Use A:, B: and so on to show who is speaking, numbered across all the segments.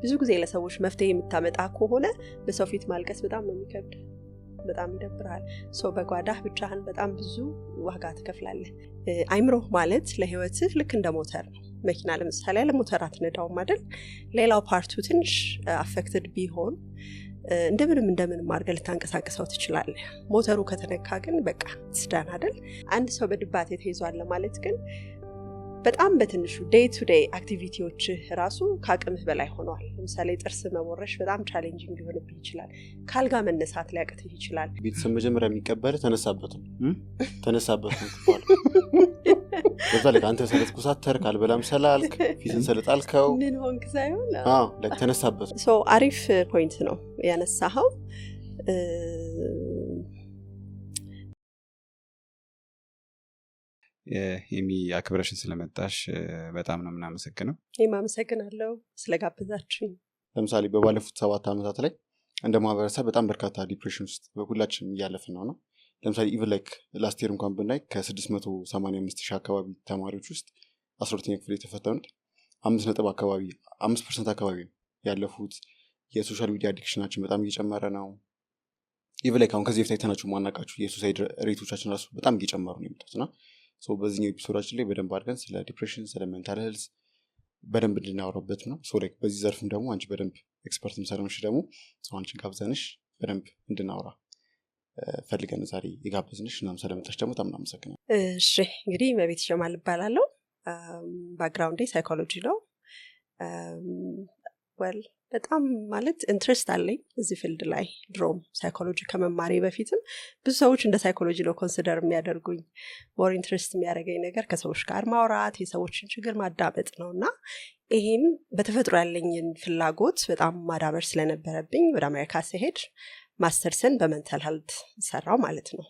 A: ብዙ ጊዜ ለሰዎች መፍትሄ የምታመጣ ከሆነ በሰው ፊት ማልቀስ በጣም ነው የሚከብድ፣ በጣም ይደብርሃል። So በጓዳህ ብቻህን በጣም ብዙ ዋጋ ትከፍላለህ። አይምሮህ ማለት ለህይወትህ ልክ እንደ ሞተር ነው። መኪና ለምሳሌ ያለ ሞተር አትነዳውም አይደል? ሌላው part ኡ ትንሽ affected ቢሆን እንደምንም እንደምንም አድርገህ ልታንቀሳቅሰው ትችላለህ። ሞተሩ ከተነካ ግን በቃ it's done አይደል? አንድ ሰው በድባቴ ተይዟል ለማለት ግን በጣም በትንሹ day to day activity ዎችህ ራሱ ከአቅምህ በላይ ሆነዋል። ለምሳሌ ጥርስ መቦረሽ በጣም challenging ሊሆንብህ ይችላል። ካልጋ መነሳት ሊያቅትህ ይችላል።
B: ቤተሰብ መጀመሪያ የሚቀበልህ ተነሳበት ነው፣ ተነሳበት ነው ትባለው። በዛ ላይ አንተ ስለተኮሳተርክ፣ አልበላም ስላልክ፣ ፊትን ስለጣልከው
A: ምን ሆንክ ሳይሆን
B: አዎ፣ like ተነሳበት ነው።
A: So አሪፍ point ነው ያነሳኸው።
C: ኤሚ፣ አክብረሽን ስለመጣሽ በጣም ነው የምናመሰግነው።
A: እኔም አመሰግናለሁ ስለጋበዛችሁኝ።
B: ለምሳሌ በባለፉት 7 ዓመታት ላይ እንደ ማህበረሰብ በጣም በርካታ depression ውስጥ ሁላችንም እያለፍን ነው። ለምሳሌ even like last year እንኳን ብናይ ከ685 ሺህ አካባቢ ተማሪዎች ውስጥ 12ኛ ክፍል የተፈተኑት አምስት ነጥብ አካባቢ 5% አካባቢ ነው ያለፉት። የ social media addiction ኣችን በጣም እየጨመረ ነው። Even like አሁን ከዚህ በፊት አይተናቸው ማናውቃቸው የ suicide rate ኦቻችን ራሱ በጣም እየጨመሩ ነው የመጡት። እና so በዚህኛው episode ኣችን ላይ በደንብ አድርገን ስለ depression፣ ስለ mental health በደንብ እንድናወራበት ነው። So like በዚህ ዘርፍም ደግሞ አንቺ በደንብ expert ም ስለሆንሽ ደግሞ so አንቺን ጋብዘንሽ በደንብ እንድናወራ ፈልገን ዛሬ የጋበዝንሽ። እናም ስለመጣሽ ደግሞ በጣም እናመሰግናለን።
A: እሺ፣ እንግዲህ መቤት ጀማል እባላለሁ። Background ኤ psychology ነው። Well፣ በጣም ማለት interest አለኝ እዚህ field ላይ። ድሮም psychology ከመማሬ በፊትም ብዙ ሰዎች እንደ psychology ነው consider የሚያደርጉኝ። More interest የሚያደርገኝ ነገር ከሰዎች ጋር ማውራት፣ የሰዎችን ችግር ማዳመጥ ነው። እና ይሄን በተፈጥሮ ያለኝን ፍላጎት በጣም ማዳበር ስለነበረብኝ ወደ አሜሪካ ስሄድ masters ን በ mental health ሰራው ማለት ነው።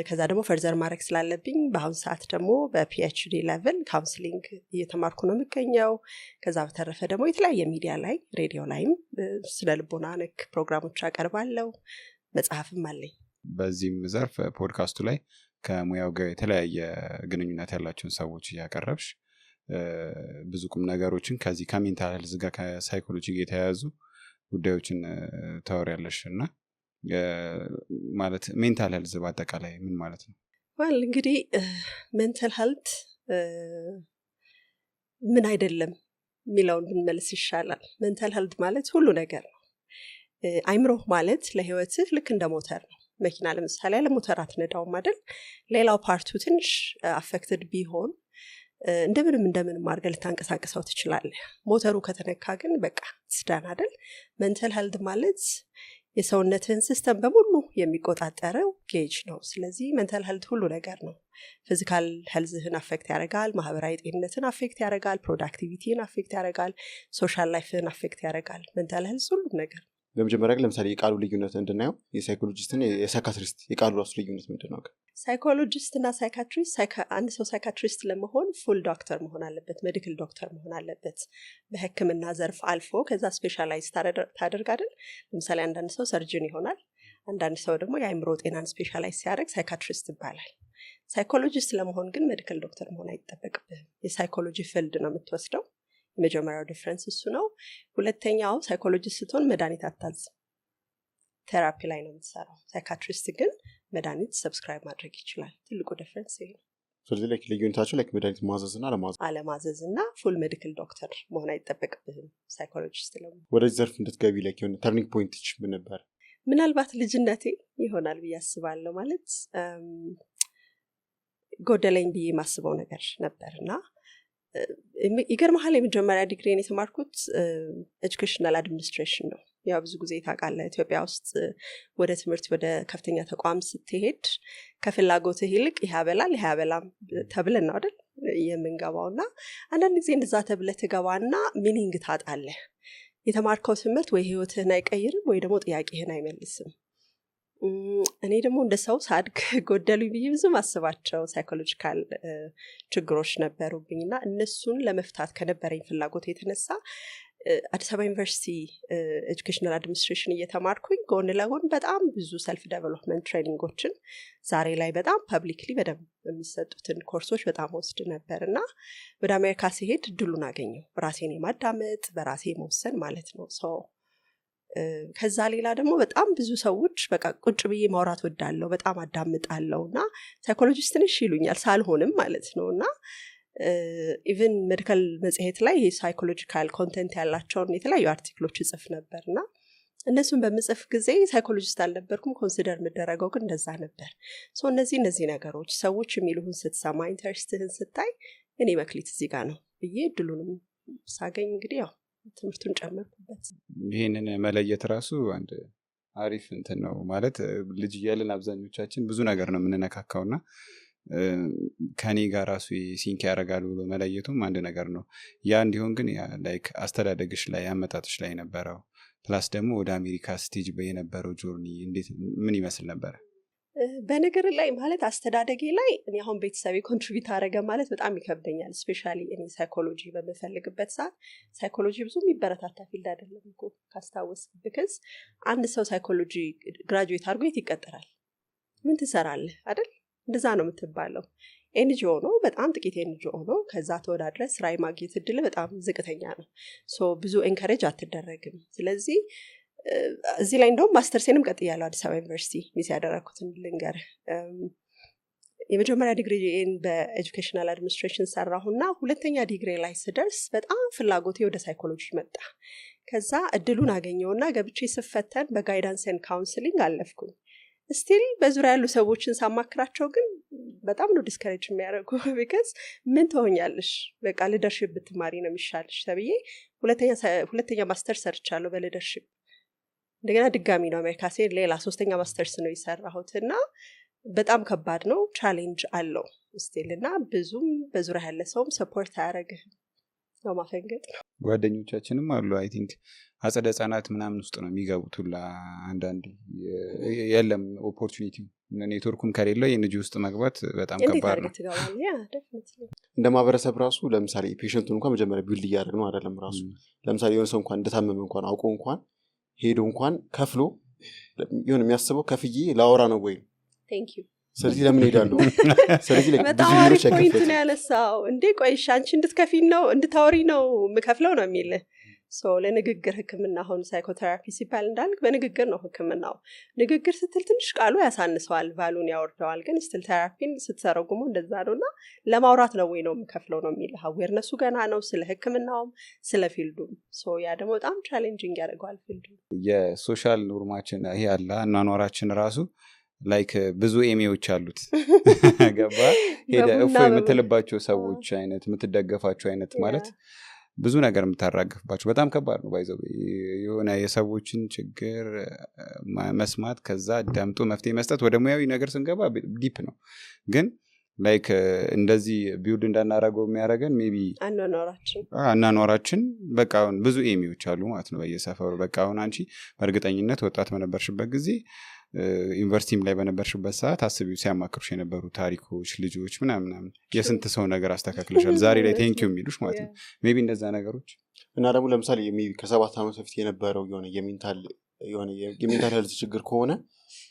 A: ከዛ ደግሞ further ማድረግ ስላለብኝ በአሁኑ ሰዓት ደግሞ በ PhD level counseling እየተማርኩ ነው የምገኘው። ከዛ በተረፈ ደግሞ የተለያየ ሚዲያ ላይ፣ ሬዲዮ ላይም ስነ ልቦና ነክ ፕሮግራሞች አቀርባለሁ። መጽሐፍም አለኝ።
C: በዚህም ዘርፍ ፖድካስቱ ላይ ከሙያው ጋር የተለያየ ግንኙነት ያላቸውን ሰዎች እያቀረብሽ ብዙ ቁም ነገሮችን ከዚህ ከ mental health ጋር፣ ከ psychology ጋር የተያያዙ ጉዳዮችን ታወሪያለሽ። እና ማለት mental health በአጠቃላይ ምን ማለት ነው?
A: Well፣ እንግዲህ mental health ምን አይደለም የሚለውን ብንመልስ ይሻላል። Mental health ማለት ሁሉ ነገር ነው። አይምሮህ ማለት ለህይወትህ ልክ እንደ ሞተር ነው። መኪና ለምሳሌ ያለ ሞተር አትነዳውም አይደል? ሌላው part ኡ ትንሽ affected ቢሆን እንደምንም እንደምንም አድርገህ ልታንቀሳቅሰው ትችላለህ። ሞተሩ ከተነካ ግን በቃ it's done አይደል? Mental health ማለት የሰውነትህን system በሙሉ የሚቆጣጠረው gauge ነው። ስለዚህ mental health ሁሉ ነገር ነው። Physical health ህን affect ያደርጋል፣ ማህበራዊ ጤንነትን affect ያደርጋል፣ productivity ን affect ያደርጋል፣ social life ህን affect ያደርጋል። Mental health ሁሉም ነገር ነው።
B: በመጀመሪያ ግን ለምሳሌ የቃሉ ልዩነት እንድናየው የ psychologist ና የ psychiatrist የቃሉ ራሱ ልዩነት ምንድን ነው?
A: Psychologist እና psychiatrist፣ አንድ ሰው psychiatrist ለመሆን full doctor መሆን አለበት፣ medical doctor መሆን አለበት። በሕክምና ዘርፍ አልፎ ከዛ specialize ታደርግ አይደል? ለምሳሌ አንዳንድ ሰው surgeon ይሆናል። አንዳንድ ሰው ደግሞ የአእምሮ ጤናን specialize ሲያደርግ psychiatrist ይባላል። Psychologist ለመሆን ግን medical doctor መሆን አይጠበቅብህም። የ psychology field ነው የምትወስደው። የመጀመሪያው difference እሱ ነው። ሁለተኛው psychologist ስትሆን መድኃኒት አታዝም፣ therapy ላይ ነው የምትሰራው። Psychiatrist ግን መድኃኒት subscribe ማድረግ ይችላል። ትልቁ difference ይሄ ነው።
B: ስለዚህ like ልዩነታቸው like መድኃኒት ማዘዝ እና አለማዘዝ።
A: አለማዘዝ እና full medical doctor መሆን አይጠበቅብህም psychologist ለመሆን።
B: ወደዚህ ዘርፍ እንድትገቢ like የሆነ turning point ምን ነበር?
A: ምናልባት ልጅነቴ ይሆናል ብዬ አስባለሁ። ማለት ጎደለኝ ብዬ የማስበው ነገር ነበር። እና ይገርመሃል፣ የመጀመሪያ ዲግሪን የተማርኩት educational administration ነው። ያው ብዙ ጊዜ ታውቃለህ፣ ኢትዮጵያ ውስጥ ወደ ትምህርት ወደ ከፍተኛ ተቋም ስትሄድ ከፍላጎትህ ይልቅ ይህ ያበላል ይህ አያበላም ተብለን ነው አይደል የምንገባው? እና አንዳንድ ጊዜ እንደዛ ተብለህ ትገባና meaning ታጣለህ። የተማርከው ትምህርት ወይ ህይወትህን አይቀይርም ወይ ደግሞ ጥያቄህን አይመልስም። እኔ ደግሞ እንደ ሰው ሳድግ ጎደሉኝ ብዬ ብዙ ማስባቸው psychological ችግሮች ነበሩብኝ። እና እነሱን ለመፍታት ከነበረኝ ፍላጎት የተነሳ አዲስ አበባ ዩኒቨርሲቲ educational administration እየተማርኩኝ ጎን ለጎን በጣም ብዙ self development training ኦችን፣ ዛሬ ላይ በጣም publicly በደንብ የሚሰጡትን ኮርሶች በጣም ወስድ ነበር። እና ወደ አሜሪካ ስሄድ እድሉን አገኘው ራሴን የማዳመጥ፣ በራሴ መወሰን ማለት ነው። So ከዛ ሌላ ደግሞ በጣም ብዙ ሰዎች በቃ ቁጭ ብዬ ማውራት ወዳለው፣ በጣም አዳምጣለው እና psychologist ነሽ ይሉኛል ሳልሆንም ማለት ነው። እና even medical መጽሔት ላይ ይሄ psychological content ያላቸውን የተለያዩ article ኦች እጽፍ ነበር። እና እነሱን በምጽፍ ጊዜ psychologist አልነበርኩም፣ consider የምደረገው ግን እንደዛ ነበር። So እነዚህ ነገሮች፣ ሰዎች የሚሉህን ስትሰማ፣ interest ህን ስታይ፣ እኔ መክሊት እዚህ ጋር ነው ብዬ እድሉንም ሳገኝ እንግዲህ ያው ትምህርቱን ጨመርኩበት።
C: ይህንን መለየት ራሱ አንድ አሪፍ እንትን ነው። ማለት ልጅ እያለን አብዛኞቻችን ብዙ ነገር ነው የምንነካካው እና ከኔ ጋር ራሱ sync ያደርጋል ብሎ መለየቱም አንድ ነገር ነው። ያ እንዲሆን ግን like አስተዳደግሽ ላይ፣ አመጣጥሽ ላይ የነበረው፣ plus ደግሞ ወደ አሜሪካ ስትሄጂ የነበረው journey እንዴት ምን ይመስል ነበረ?
A: በነገር ላይ ማለት አስተዳደጌ ላይ እኔ አሁን ቤተሰቤ contribute አደረገ ማለት በጣም ይከብደኛል። Especially እኔ psychology በምፈልግበት ሰዓት psychology ብዙ የሚበረታታ field አይደለም እኮ ካስታወስክ። Because አንድ ሰው psychology graduate አድርጎ የት ይቀጠራል? ምን ትሰራለህ አይደል? እንደዛ ነው የምትባለው። NGO ነው፣ በጣም ጥቂት NGO ነው። ከዛ ተወዳድረህ ስራ የማግኘት እድል በጣም ዝቅተኛ ነው። So ብዙ encourage አትደረግም። ስለዚህ እዚህ ላይ እንደውም ማስተርሴንም ቀጥያለሁ አዲስ አበባ ዩኒቨርሲቲ። Miss ያደረግኩትን ልንገርህ። የመጀመሪያ ዲግሪን በ educational administration ሰራሁና ሁለተኛ ዲግሪ ላይ ስደርስ በጣም ፍላጎቴ ወደ psychology መጣ። ከዛ እድሉን አገኘውና ገብቼ ስፈተን በ guidance and counseling አለፍኩኝ። Still በዙሪያ ያሉ ሰዎችን ሳማክራቸው ግን በጣም ነው discourage የሚያደርጉ፣ because ምን ትሆኛለሽ፣ በቃ leadership ብትማሪ ነው የሚሻልሽ ተብዬ ሁለተኛ ማስተር ሰርቻለሁ በ leadership። እንደገና ድጋሚ ነው አሜሪካ ስሄድ ሌላ ሶስተኛ ማስተርስ ነው የሰራሁት። እና በጣም ከባድ ነው፣ challenge አለው still። እና ብዙም በዙሪያ ያለ ሰውም support አያደርግህም። ያው ማፈንገጥ ነው።
C: ጓደኞቻችንም አሉ፣ I think አጸደ ህጻናት ምናምን ውስጥ ነው የሚገቡት ሁላ። አንዳንዴ የለም opportunity ው፣ network ኩም ከሌለው የ NGO ውስጥ መግባት በጣም
A: እንዴት
C: ከባድ ነው።
A: አድርገህ ትገባለህ? Yeah, definitely.
B: እንደ ማህበረሰብ ራሱ ለምሳሌ patient ኡን እንኳን መጀመሪያ build እያደረግ ነው አይደለም ራሱ። ለምሳሌ የሆነ ሰው እንኳን እንደታመመ እንኳን አውቆ እንኳን ሄዶ እንኳን ከፍሎ የሆነ የሚያስበው ከፍዬ ላወራ ነው ወይ?
A: Thank you.
B: ስለዚህ ለምን ሄዳለሁ? ስለዚህ like ብዙ
A: በጣም አሪፍ
B: ሌሎች
A: point ነው
B: አይከፈትም።
A: ያነሳው። እንዴ ቆይ እሺ፣ አንቺ እንድትከፊ ነው፣ እንድታወሪ ነው የምከፍለው ነው የሚልህ። So ለንግግር ህክምና፣ አሁን psychotherapy ሲባል እንዳልክ በንግግር ነው ህክምናው። ንግግር ስትል ትንሽ ቃሉ ያሳንሰዋል፣ value ን ያወርደዋል። ግን ስትል therapy ን ስትተረጉሙ እንደዛ ነው። እና ለማውራት ነው ወይ ነው የምከፍለው ነው የሚልህ። Awareness ኡ ገና ነው ስለ ህክምናውም ስለ field ኡም። So ያ ደግሞ በጣም challenging ያደርገዋል field ኡ።
C: የ social norm ኣችን ይሄ አለ፣ አኗኗራችን ራሱ like ብዙ ኤሜዎች አሉት፣ ገባ ሄደ
A: በቡና
C: እፎ የምትልባቸው ሰዎች አይነት፣ የምትደገፋቸው አይነት፣ ማለት ብዙ ነገር የምታራግፍባቸው በጣም ከባድ ነው። By the way የሆነ የሰዎችን ችግር መስማት፣ ከዛ አዳምጦ መፍትሄ መስጠት፣ ወደ ሙያዊ ነገር ስንገባ deep ነው። ግን like እንደዚህ build እንዳናረገው የሚያደርገን maybe
A: አኗኗራችን።
C: አኗኗራችን። በቃ አሁን ብዙ ኤሚዎች አሉ ማለት ነው በየሰፈሩ። በቃ አሁን አንቺ በእርግጠኝነት ወጣት በነበርሽበት ጊዜ፣ ዩኒቨርሲቲም ላይ በነበርሽበት ሰዓት አስቢው፣ ሲያማክሩሽ የነበሩ ታሪኮች፣ ልጆች ምናምን ምናምን፣ የስንት ሰው ነገር አስተካክለሻል፣ ዛሬ ላይ thank you የሚሉሽ ማለት ነው። Maybe እንደዛ ነገሮች።
B: እና ደግሞ ለምሳሌ maybe ከ7 ዓመት በፊት የነበረው የሆነ የ mental health ችግር ከሆነ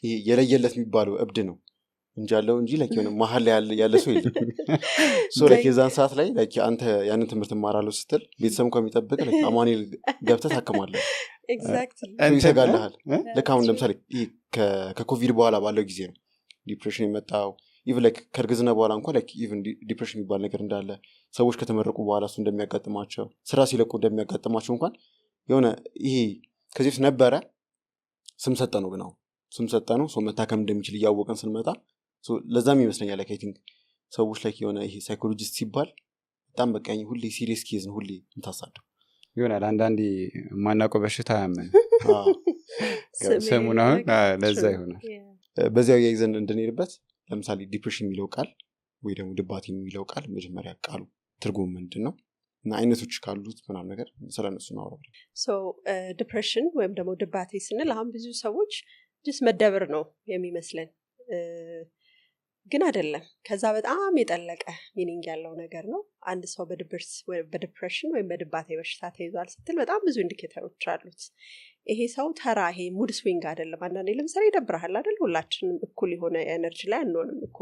B: ይሄ የለየለት የሚባለው እብድ ነው እንጂ ያለው እንጂ like የሆነ መሀል ላይ ያለ ሰው የለም። So like የዛን ሰዓት ላይ like አንተ ያንን ትምህርት እማራለሁ ስትል ቤተሰብ እንኳን የሚጠብቅ like አማኑኤል ገብተህ ታክማለህ።
A: Exactly.
B: ሰው ይሰጋልሃል።
C: እ?
B: ልክ አሁን ለምሳሌ ይህ ከኮቪድ በኋላ ባለው ጊዜ ነው depression የመጣው። Even like ከእርግዝና በኋላ እንኳን like even depression የሚባል ነገር እንዳለ፣ ሰዎች ከተመረቁ በኋላ እሱ እንደሚያጋጥማቸው፣ ስራ ሲለቁ እንደሚያጋጥማቸው እንኳን የሆነ ይሄ ከዚህ በፊት ነበረ፣ ስም ሰጠ ነው። ግን አሁን ስም ሰጠ ነው፣ ሰው መታከም እንደሚችል እያወቅን ስንመጣ። So ለዛም ይመስለኛል like I think ሰዎች like የሆነ ይሄ psychologist ሲባል በጣም በቃ ሁሌ serious case ነው ሁሌ የምታሳደው።
C: ይሆናል፣ አንዳንዴ የማናውቀው በሽታ አያመን ስሙን አሁን ለዛ ይሆናል።
B: በዚያው ያይዘን እንድንሄድበት፣ ለምሳሌ depression የሚለው ቃል ወይ ደግሞ ድባቴ የሚለው ቃል መጀመሪያ ቃሉ ትርጉም ምንድን ነው እና አይነቶች ካሉት ምናምን ነገር ስለ እነሱ እናወራለን።
A: So depression ወይም ደግሞ ድባቴ ስንል አሁን ብዙ ሰዎች just መደበር ነው የሚመስለን። ግን አይደለም። ከዛ በጣም የጠለቀ meaning ያለው ነገር ነው። አንድ ሰው በ depression ወይም በድባቴ በሽታ ተይዟል ስትል በጣም ብዙ indicator ኦች አሉት። ይሄ ሰው ተራ ይሄ mood swing አይደለም። አንዳንዴ ለምሳሌ ይደብርሃል አይደል? ሁላችንም እኩል የሆነ energy ላይ አንሆንም እኮ።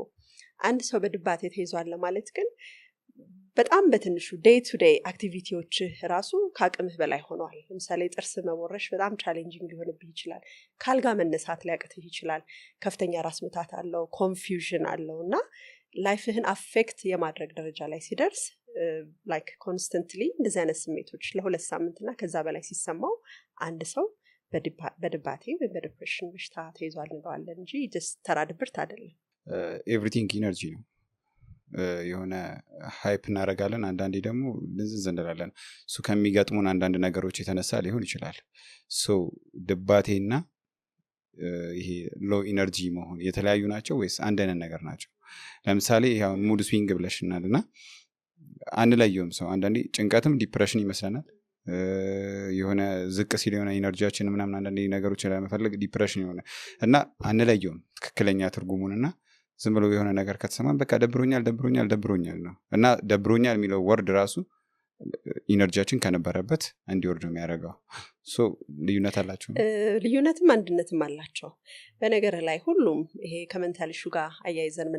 A: አንድ ሰው በድባቴ ተይዟል ለማለት ግን በጣም በትንሹ day to day activity ዎችህ ራሱ ከአቅምህ በላይ ሆነዋል። ለምሳሌ ጥርስ መቦረሽ በጣም challenging ሊሆንብህ ይችላል። ካልጋ መነሳት ሊያቅትህ ይችላል። ከፍተኛ ራስ ምታት አለው፣ confusion አለው እና life ህን affect የማድረግ ደረጃ ላይ ሲደርስ፣ like constantly እንደዚህ አይነት ስሜቶች ለ2 ሳምንት እና ከዛ በላይ ሲሰማው አንድ ሰው በድባቴ ወይም በ depression በሽታ ተይዟል እንለዋለን እንጂ just ተራ ድብርት አይደለም።
C: Everything energy ነው። የሆነ hype እናደርጋለን፣ አንዳንዴ ደግሞ ድንዝዝ እንላለን። እሱ ከሚገጥሙን አንዳንድ ነገሮች የተነሳ ሊሆን ይችላል። So ድባቴና ይሄ low energy መሆን የተለያዩ ናቸው ወይስ አንድ አይነት ነገር ናቸው? ለምሳሌ ይሄ አሁን mood swing ብለሽናል እና አንለየውም። ሰው አንዳንዴ ጭንቀትም depression ይመስለናል። የሆነ ዝቅ ሲል የሆነ energy ያችን ምናምን አንዳንዴ ነገሮችን ለመፈለግ depression የሆነ እና አንለየውም ትክክለኛ ትርጉሙን። እና ዝም ብሎ የሆነ ነገር ከተሰማን በቃ ደብሮኛል፣ ደብሮኛል፣ ደብሮኛል ነው። እና ደብሮኛል የሚለው word ራሱ energy ያችን ከነበረበት እንዲወርድ ነው የሚያደርገው። So ልዩነት አላቸው?
A: ልዩነትም አንድነትም አላቸው። በነገር ላይ ሁሉም ይሄ ከ mental issue ጋር አያይዘን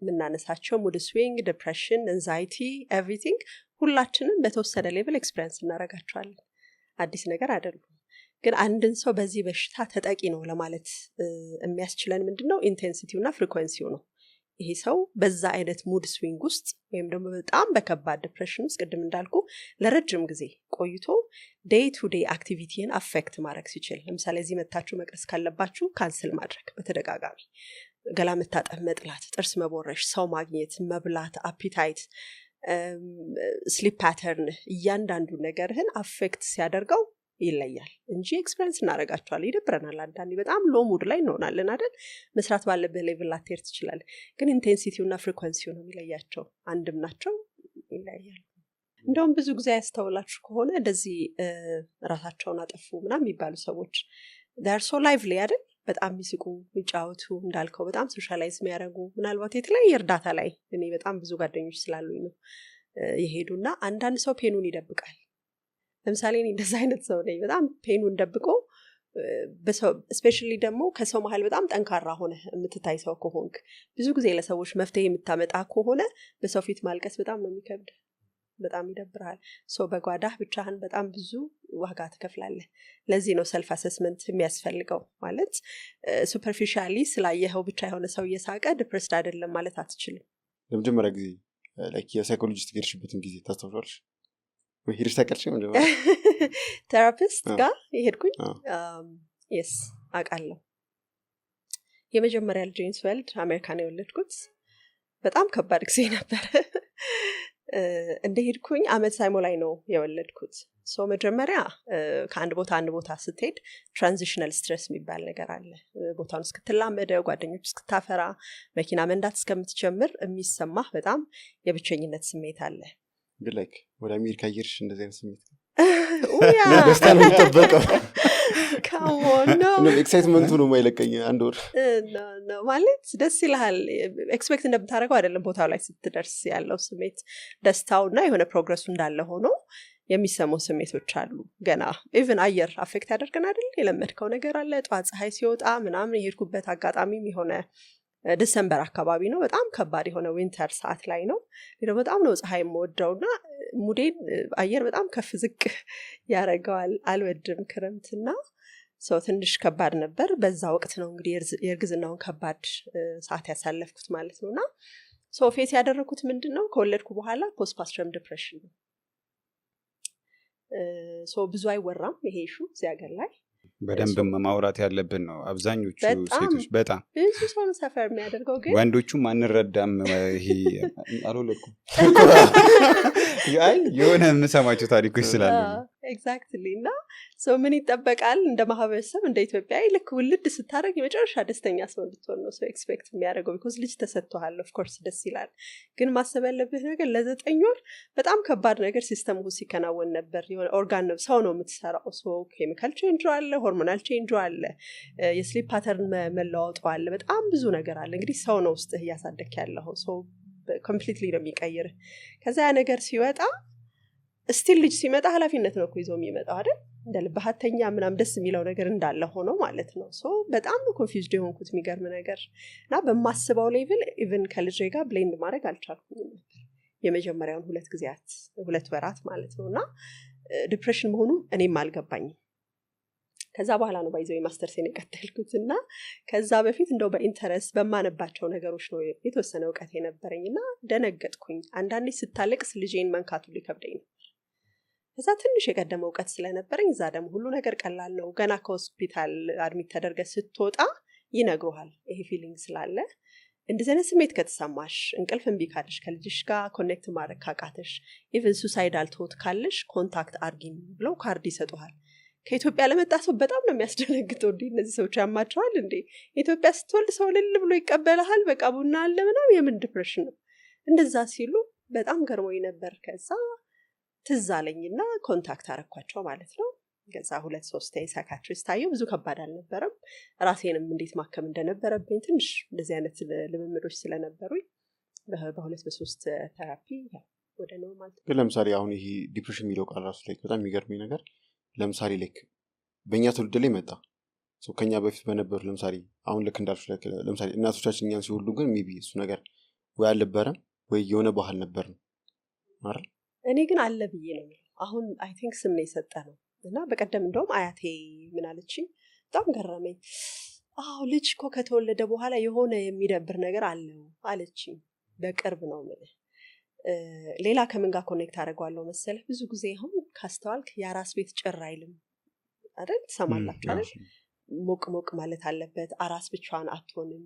A: የምናነሳቸው mood swing፣ depression፣ anxiety፣ everything ሁላችንም በተወሰነ level experience እናደርጋቸዋለን። አዲስ ነገር አይደሉም። ግን አንድን ሰው በዚህ በሽታ ተጠቂ ነው ለማለት የሚያስችለን ምንድን ነው? Intensity ው እና frequency ው ነው። ይሄ ሰው በዛ አይነት mood swing ውስጥ ወይም ደግሞ በጣም በከባድ depression ውስጥ ቅድም እንዳልኩ ለረጅም ጊዜ ቆይቶ day to day activity ን affect ማድረግ ሲችል፣ ለምሳሌ እዚህ መታችሁ መቅረጽ ካለባችሁ cancel ማድረግ በተደጋጋሚ፣ ገላ መታጠብ መጥላት፣ ጥርስ መቦረሽ፣ ሰው ማግኘት፣ መብላት፣ appetite፣ sleep pattern፣ እያንዳንዱ ነገርህን affect ሲያደርገው ይለያል እንጂ experience እናደርጋቸዋለን። ይደብረናል። አንዳንዴ በጣም low mood ላይ እንሆናለን አይደል? መስራት ባለብህ level ላትሄድ ትችላለህ። ግን intensity ው እና frequency ው ነው የሚለያቸው። አንድም ናቸው፣ ይለያያሉ። እንደውም ብዙ ጊዜ ያስተውላችሁ ከሆነ እንደዚህ ራሳቸውን አጠፉ ምናምን የሚባሉ ሰዎች they're so lively አይደል? በጣም የሚስቁ፣ የሚጫወቱ፣ እንዳልከው በጣም socialize የሚያደርጉ፣ ምናልባት የተለያየ እርዳታ ላይ እኔ በጣም ብዙ ጓደኞች ስላሉኝ ነው የሄዱና አንዳንድ ሰው pain ኑን ይደብቃል። ለምሳሌ እኔ እንደዛ አይነት ሰው ነኝ። በጣም pain ኑን ደብቆ፣ especially ደግሞ ከሰው መሀል በጣም ጠንካራ ሆነ የምትታይ ሰው ከሆንክ፣ ብዙ ጊዜ ለሰዎች መፍትሄ የምታመጣ ከሆነ በሰው ፊት ማልቀስ በጣም ነው የሚከብድ፣ በጣም ይደብርሃል። So በጓዳህ ብቻህን በጣም ብዙ ዋጋ ትከፍላለህ። ለዚህ ነው self assessment የሚያስፈልገው። ማለት superficially ስላየኸው ብቻ የሆነ ሰው እየሳቀ depressed አይደለም ማለት አትችልም።
B: ለመጀመሪያ ጊዜ like የ psychologist የሄድሽበትን ጊዜ ታስታውሻለሽ ወይ ሄደሽ ታውቂያለሽ መጀመሪያ?
A: Therapist ጋር የሄድኩኝ? Yes፣ አውቃለሁ። የመጀመሪያ ልጄን ስወልድ አሜሪካን የወለድኩት በጣም ከባድ ጊዜ ነበረ። እንደሄድኩኝ አመት ሳይሞላኝ ነው የወለድኩት። So መጀመሪያ ከአንድ ቦታ አንድ ቦታ ስትሄድ transitional stress የሚባል ነገር አለ። ቦታውን እስክትላመደው፣ ጓደኞች እስክታፈራ፣ መኪና መንዳት እስከምትጀምር የሚሰማህ በጣም የብቸኝነት ስሜት አለ።
B: ግን like ወደ አሜሪካ እየሄድሽ እንደዚህ አይነት ስሜት
A: Yeah.
B: ደስታ ነው የሚጠበቀው።
A: Come on, no.
B: Excitement ኡ ነው የማይለቀኝ አንድ ወር።
A: No, ማለት ደስ ይልሃል። Expect እንደምታደርገው አይደለም ቦታው ላይ ስትደርስ ያለው ስሜት። ደስታው እና የሆነ progress ኡ እንዳለ ሆኖ የሚሰሙ ስሜቶች አሉ። ገና even አየር affect ያደርገን አይደል? የለመድከው ነገር አለ። ጠዋት ፀሐይ ሲወጣ ምናምን። የሄድኩበት አጋጣሚም የሆነ December አካባቢ ነው። በጣም ከባድ የሆነ winter ሰዓት ላይ ነው። እኔ በጣም ነው ፀሐይ የምወደው እና mood ኤን አየር በጣም ከፍ ዝቅ ያደርገዋል። አልወድም ክረምትና so ትንሽ ከባድ ነበር። በዛ ወቅት ነው እንግዲህ የእርግዝናውን ከባድ ሰዓት ያሳለፍኩት ማለት ነው። እና so face ያደረግኩት ምንድን ነው፣ ከወለድኩ በኋላ postpartum depression ነው። So ብዙ አይወራም ይሄ issue እዚህ ሀገር ላይ።
C: በደንብ ማውራት ያለብን ነው። አብዛኞቹ
A: በጣም
C: ሴቶች በጣም
A: ብዙ ሰው ነው suffer የሚያደርገው ግን
C: ወንዶቹም አንረዳም። ይሄ አልወለድኩም፣ አይ የሆነ የምሰማቸው ታሪኮች ስላሉ ነው።
A: Exactly. እና ሰው ምን ይጠበቃል እንደ ማህበረሰብ፣ እንደ ኢትዮጵያዊ፣ ልክ ውልድ ስታደርግ የመጨረሻ ደስተኛ ሰው እንድትሆን ነው ሰው expect የሚያደርገው፣ because ልጅ ተሰጥቶሃል። Of course ደስ ይላል፣ ግን ማሰብ ያለብህ ነገር ለ9 ወር በጣም ከባድ ነገር system ሲከናወን ነበር። የሆነ ኦርጋን ነው፣ ሰው ነው የምትሰራው። So chemical change አለ፣ hormonal change አለ፣ የ sleep pattern መለዋወጡ አለ፣ በጣም ብዙ ነገር አለ። እንግዲህ ሰው ነው ውስጥህ እያሳደግክ ያለው፣ so completely ነው የሚቀይርህ። ከዛ ያ ነገር ሲወጣ still ልጅ ሲመጣ ኃላፊነት ነው እኮ ይዞ የሚመጣው፣ አይደል? እንደ ልብህ አተኛ ምናምን፣ ደስ የሚለው ነገር እንዳለ ሆኖ ማለት ነው። So በጣም ነው confused የሆንኩት፣ የሚገርም ነገር። እና በማስበው level even ከልጄ ጋር blend ማድረግ አልቻልኩኝም ነበር የመጀመሪያውን 2 ጊዜያት፣ 2 ወራት ማለት ነው። እና depression መሆኑ እኔም አልገባኝም። ከዛ በኋላ ነው by the way masters ኤን የቀጠልኩት። እና ከዛ በፊት እንደው በ interest በማነባቸው ነገሮች ነው የተወሰነ እውቀት የነበረኝ። እና ደነገጥኩኝ። አንዳንዴ ስታለቅስ ልጄን መንካቱ ሊከብደኝ ነበር። ከዛ ትንሽ የቀደመ እውቀት ስለነበረኝ፣ እዛ ደግሞ ሁሉ ነገር ቀላል ነው። ገና ከሆስፒታል admit ተደርገህ ስትወጣ ይነግሩሃል፣ ይሄ feeling ስላለ እንደዚህ አይነት ስሜት ከተሰማሽ፣ እንቅልፍ እምቢ ካለሽ፣ ከልጅሽ ጋር connect ማድረግ ካቃተሽ፣ even suicidal thought ካለሽ contact አርጊን ብለው ካርድ ይሰጡሃል። ከኢትዮጵያ ለመጣ ሰው በጣም ነው የሚያስደነግጠው። እንዴ፣ እነዚህ ሰዎች ያማቸዋል እንዴ? ኢትዮጵያ ስትወልድ ሰው እልል ብሎ ይቀበልሃል፣ በቃ ቡና አለ ምናምን፣ የምን depression ነው? እንደዛ ሲሉ በጣም ገርሞኝ ነበር። ከዛ ትዝ አለኝና contact አረኳቸው ማለት ነው። ከዛ ሁለት ሶስት psychiatrist ታየው። ብዙ ከባድ አልነበረም። ራሴንም እንዴት ማከም እንደነበረብኝ ትንሽ እንደዚህ አይነት ልምምዶች ስለነበሩኝ በሁለት በሶስት therapy ያው ወደ normal።
B: ግን ለምሳሌ አሁን ይሄ depression የሚለው ቃል ራሱ ላይ በጣም የሚገርመኝ ነገር፣ ለምሳሌ like በእኛ ትውልድ ላይ መጣ። So ከኛ በፊት በነበሩ፣ ለምሳሌ አሁን ልክ እንዳልሽ like ለምሳሌ እናቶቻችን እኛን ሲወልዱ ግን maybe እሱ ነገር ወይ አልነበረም ወይ የሆነ ባህል ነበር ነው አይደል?
A: እኔ ግን አለ ብዬ ነው የምለው። አሁን I think ስም ነው የሰጠ ነው። እና በቀደም እንደውም አያቴ ምን አለችኝ፣ በጣም ገረመኝ። አዎ፣ ልጅ እኮ ከተወለደ በኋላ የሆነ የሚደብር ነገር አለው አለችኝ። በቅርብ ነው የምልህ። ሌላ ከምን ጋር connect አደርገዋለሁ መሰለህ? ብዙ ጊዜ አሁን ካስተዋልክ የአራስ ቤት ጭር አይልም አይደል? ትሰማላችሁ አይደል? ሞቅ ሞቅ ማለት አለበት። አራስ ብቻዋን አትሆንም።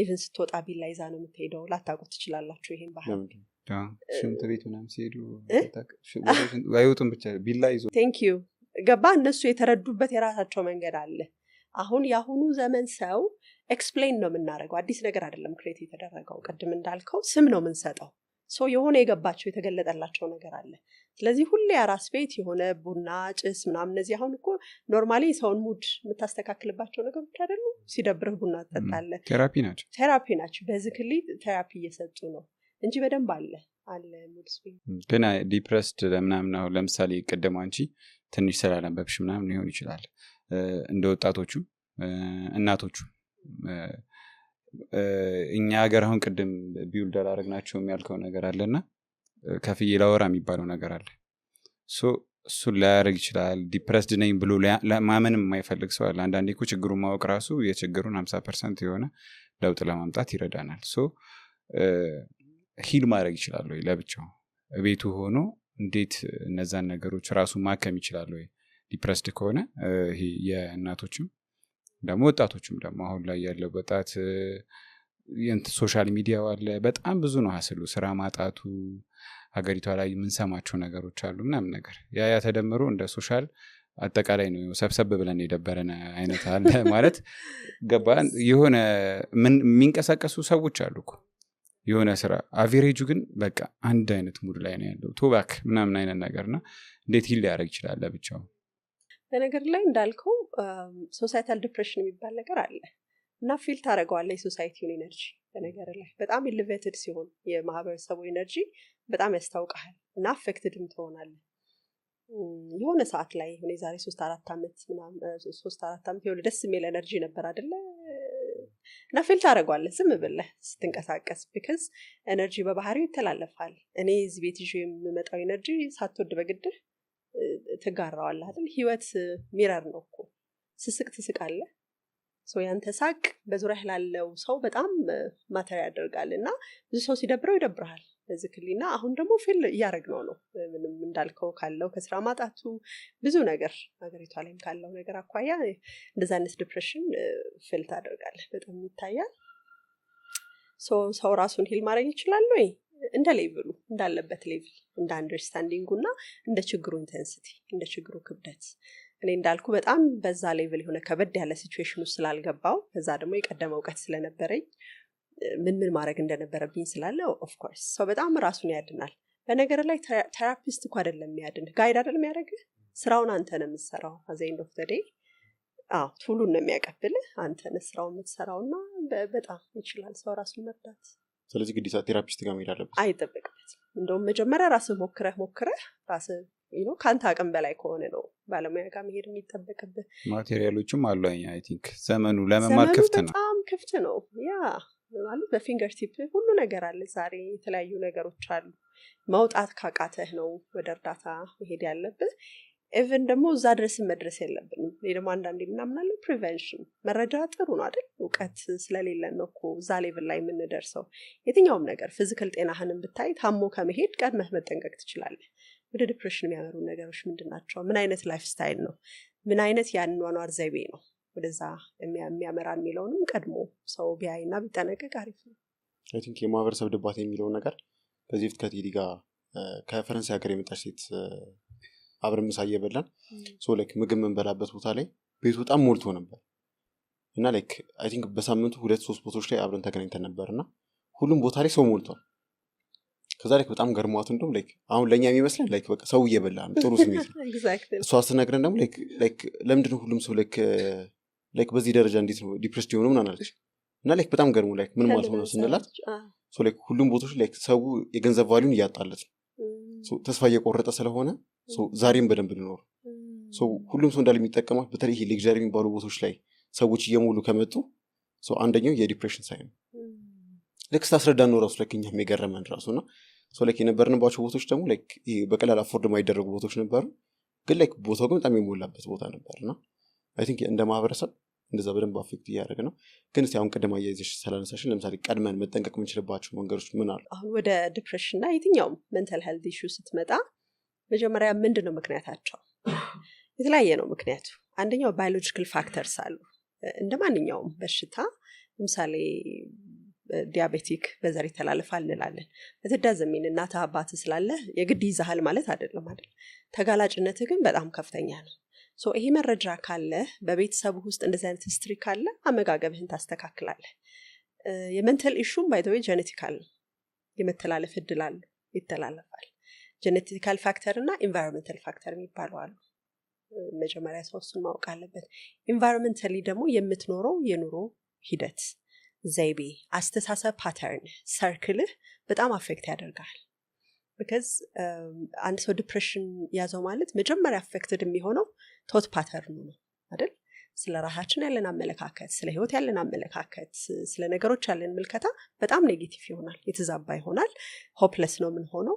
A: Even ስትወጣ ቢላ ይዛ ነው የምትሄደው። ላታውቁት ትችላላችሁ ይሄን ባህል።
B: ለምንድን ነው?
C: ሽንት ቤት ምናምን ሲሄዱ አይወጡም፣ ብቻ ቢላ ይዞ።
A: Thank you። ገባ? እነሱ የተረዱበት የራሳቸው መንገድ አለ። አሁን የአሁኑ ዘመን ሰው explain ነው የምናደርገው። አዲስ ነገር አይደለም create የተደረገው። ቅድም እንዳልከው ስም ነው የምንሰጠው። So የሆነ የገባቸው የተገለጠላቸው ነገር አለ። ስለዚህ ሁሌ አራስ ቤት የሆነ ቡና ጭስ ምናምን፣ እነዚህ አሁን እኮ normally ሰውን mood የምታስተካክልባቸው ነገሮች አይደሉ? ሲደብርህ ቡና ትጠጣለህ።
C: Therapy ናቸው።
A: Therapy ናቸው። Basically therapy እየሰጡ ነው እንጂ በደንብ አለ mood swing።
C: ግን depressed ለምናምን አሁን ለምሳሌ ቅድም አንቺ ትንሽ ስላነበብሽ ምናምን ሊሆን ይችላል። እንደ ወጣቶቹ እናቶቹ እኛ ሀገር አሁን ቅድም build አላረግናቸውም ያልከው ነገር አለና ከፍዬ ላወራ የሚባለው ነገር አለ። So እሱን ላያደርግ ይችላል። Depressed ነኝ ብሎ ማመንም የማይፈልግ ሰው አለ። አንዳንዴ እኮ ችግሩን ማወቅ ራሱ የችግሩን 50% የሆነ ለውጥ ለማምጣት ይረዳናል። So heal ማድረግ ይችላል ወይ ለብቻው ቤቱ ሆኖ? እንዴት እነዛን ነገሮች ራሱ ማከም ይችላል ወይ depressed ከሆነ? ይሄ የእናቶችም ደግሞ ወጣቶችም ደግሞ አሁን ላይ ያለው ወጣት social media ው አለ፣ በጣም ብዙ ነው hassle ኡ፣ ስራ ማጣቱ፣ ሀገሪቷ ላይ የምንሰማቸው ነገሮች አሉ ምናምን ነገር፣ ያ ያ ተደምሮ እንደ social አጠቃላይ ነው ሰብሰብ ብለን የደበረን አይነት አለ ማለት ገባ። የሆነ የሚንቀሳቀሱ ሰዎች አሉ እኮ የሆነ ስራ፣ average ኡ ግን በቃ አንድ አይነት mood ላይ ነው ያለው፣ ቶባክ ምናምን አይነት ነገር። እና እንዴት heal ሊያደርግ ይችላል ለብቻው?
A: በነገር ላይ እንዳልከው societal depression የሚባል ነገር አለ እና feel ታደርገዋለህ የ society ውን energy። በነገር ላይ በጣም elevated ሲሆን የማህበረሰቡ energy በጣም ያስታውቃል እና affected ም ትሆናለህ። የሆነ ሰዓት ላይ የሆነ የዛሬ 3-4 ዓመት ምናምን፣ 3-4 ዓመት የሆነ ደስ የሚል energy ነበር አደለ? እና feel ታደርገዋለህ ዝም ብለህ ስትንቀሳቀስ፣ because energy በባህሪው ይተላለፋል። እኔ እዚህ ቤት ይዤ የምመጣው energy ሳትወድ በግድህ ትጋራዋለህ አይደል? ህይወት mirror ነው እኮ። ስስቅ ትስቃለህ። So ያንተ ሳቅ በዙሪያህ ላለው ሰው በጣም matter ያደርጋል። እና ብዙ ሰው ሲደብረው ይደብርሃል basically። እና አሁን ደግሞ feel እያደረግነው ነው። ምንም እንዳልከው ካለው ከስራ ማጣቱ፣ ብዙ ነገር ሀገሪቷ ላይም ካለው ነገር አኳያ እንደዚ አይነት depression feel ታደርጋለህ፣ በጣም ይታያል። So ሰው ራሱን heal ማድረግ ይችላል ወይ? እንደ level ኡ፣ እንዳለበት level፣ እንደ understanding ኡ እና እንደ ችግሩ intensity፣ እንደ ችግሩ ክብደት። እኔ እንዳልኩ በጣም በዛ level የሆነ ከበድ ያለ situation ውስጥ ስላልገባው፣ ከዛ ደግሞ የቀደመ እውቀት ስለነበረኝ፣ ምን ምን ማድረግ እንደነበረብኝ ስላለ፣ of course ሰው በጣም ራሱን ያድናል። በነገር ላይ therapist እኮ አይደለም የሚያድንህ፣ guide አይደለም የሚያደርግህ። ስራውን አንተ ነው የምትሰራው። At the end of the day አዎ tool ኡን ነው የሚያቀብልህ፣ አንተ ነህ ስራውን የምትሰራው። እና በጣም ይችላል ሰው ራሱን መርዳት።
B: ስለዚህ ግዴታ therapist ጋር መሄድ አለበት?
A: አይጠበቅበትም። እንደውም መጀመሪያ ራስህ ሞክረህ ሞክረህ ራስህ ከአንተ አቅም በላይ ከሆነ ነው ባለሙያ ጋር መሄድ የሚጠበቅብህ።
C: Material ኦችም አሉ። I think ዘመኑ ለመማር
A: ዘመኑ
C: ክፍት ነው።
A: በጣም ክፍት ነው። Yeah፣ ማለት በ fingertip ሁሉ ነገር አለ ዛሬ፣ የተለያዩ ነገሮች አሉ። መውጣት ካቃተህ ነው ወደ እርዳታ መሄድ ያለብህ። Even ደግሞ እዛ ድረስን መድረስ የለብንም። እኔ ደግሞ አንዳንዴ ምናምናለን፣ prevention፣ መረጃ ጥሩ ነው አይደል? እውቀት ስለሌለን ነው እኮ እዛ level ላይ የምንደርሰው። የትኛውም ነገር፣ physical ጤናህንም ብታይ ታሞ ከመሄድ ቀድመህ መጠንቀቅ ትችላለህ። ወደ depression የሚያመሩ ነገሮች ምንድን ናቸው? ምን አይነት lifestyle ነው? ምን አይነት የአኗኗር ዘይቤ ነው ወደዛ የሚያመራ የሚለውንም ቀድሞ ሰው ቢያይና ቢጠነቀቅ አሪፍ ነው።
B: I think የማህበረሰብ ድባቴ የሚለውን ነገር ከዚህ በፊት ከቴዲ ጋር ከፈረንሳይ ሀገር የመጣች ሴት አብረን ምሳ እየበላን፣ so like ምግብ የምንበላበት ቦታ ላይ ቤቱ በጣም ሞልቶ ነበር። እና like I think በሳምንቱ ሁለት ሶስት ቦታዎች ላይ አብረን ተገናኝተን ነበር እና ሁሉም ቦታ ላይ ሰው ሞልቷል። ከዛ like በጣም ገርሟት፣ እንደውም like አሁን ለእኛ የሚመስለን like በቃ ሰው እየበላ ነው፣ ጥሩ ስሜት ነው። እሷ ስትነግረን ደግሞ like ለምንድነው ሁሉም ሰው like በዚህ ደረጃ እንዴት ነው depressed የሆነው ምናምን አለች። እና like በጣም ገርሞ like ምን ማለት ነው ስንላት፣ so like ሁሉም ቦታዎች like ሰው የገንዘብ value ን እያጣለት ነው። So ተስፋ እየቆረጠ ስለሆነ፣ so ዛሬም በደንብ ልኖር፣ so ሁሉም ሰው እንዳለ የሚጠቀማት፣ በተለይ ይሄ luxury የሚባሉ ቦታዎች ላይ ሰዎች እየሞሉ ከመጡ፣ so አንደኛው የ depression sign ነው። ልክ ስታስረዳን ነው ራሱ like እኛም የገረመን ራሱ። እና so like የነበርንባቸው ቦታዎች ደግሞ like ይሄ በቀላል afford የማይደረጉ ቦታዎች ነበሩ፣ ግን like ቦታው ግን በጣም የሞላበት ቦታ ነበር። እና I think እንደ ማህበረሰብ እንደዛ በደንብ affect እያደረገ ነው። ግን እስኪ አሁን ቅድም አያይዘሽ ስላነሳሽን፣ ለምሳሌ ቀድመን መጠንቀቅ የምንችልባቸው መንገዶች ምን አሉ?
A: አሁን ወደ depression እና የትኛውም mental health issue ስትመጣ መጀመሪያ ምንድን ነው ምክንያታቸው? የተለያየ ነው ምክንያቱ። አንደኛው biological factors አሉ። እንደ ማንኛውም በሽታ፣ ለምሳሌ diabetic በዘር ይተላለፋል እንላለን። It doesn't mean እናትህ አባትህ ስላለ የግድ ይዛሃል ማለት አይደለም አይደል? ተጋላጭነትህ ግን በጣም ከፍተኛ ነው። So ይሄ መረጃ ካለ፣ በቤተሰብህ ውስጥ እንደዚህ አይነት history ካለ አመጋገብህን ታስተካክላለህ። የ mental issue ም by the way genetical ነው፣ የመተላለፍ እድል አለው፣ ይተላለፋል። Genetical factor እና environmental factor የሚባሉ አሉ። መጀመሪያ ሰው እሱን ማወቅ አለበት። Environmentally ደግሞ የምትኖረው የኑሮ ሂደት፣ ዘይቤ፣ አስተሳሰብ pattern፣ circle ህ በጣም affect ያደርጋል። Because አንድ ሰው depression ያዘው ማለት መጀመሪያ affected የሚሆነው thought pattern ኡ ነው አይደል? ስለ ራሳችን ያለን አመለካከት፣ ስለ ህይወት ያለን አመለካከት፣ ስለ ነገሮች ያለን ምልከታ በጣም negative ይሆናል፣ የተዛባ ይሆናል፣ hopeless ነው የምንሆነው።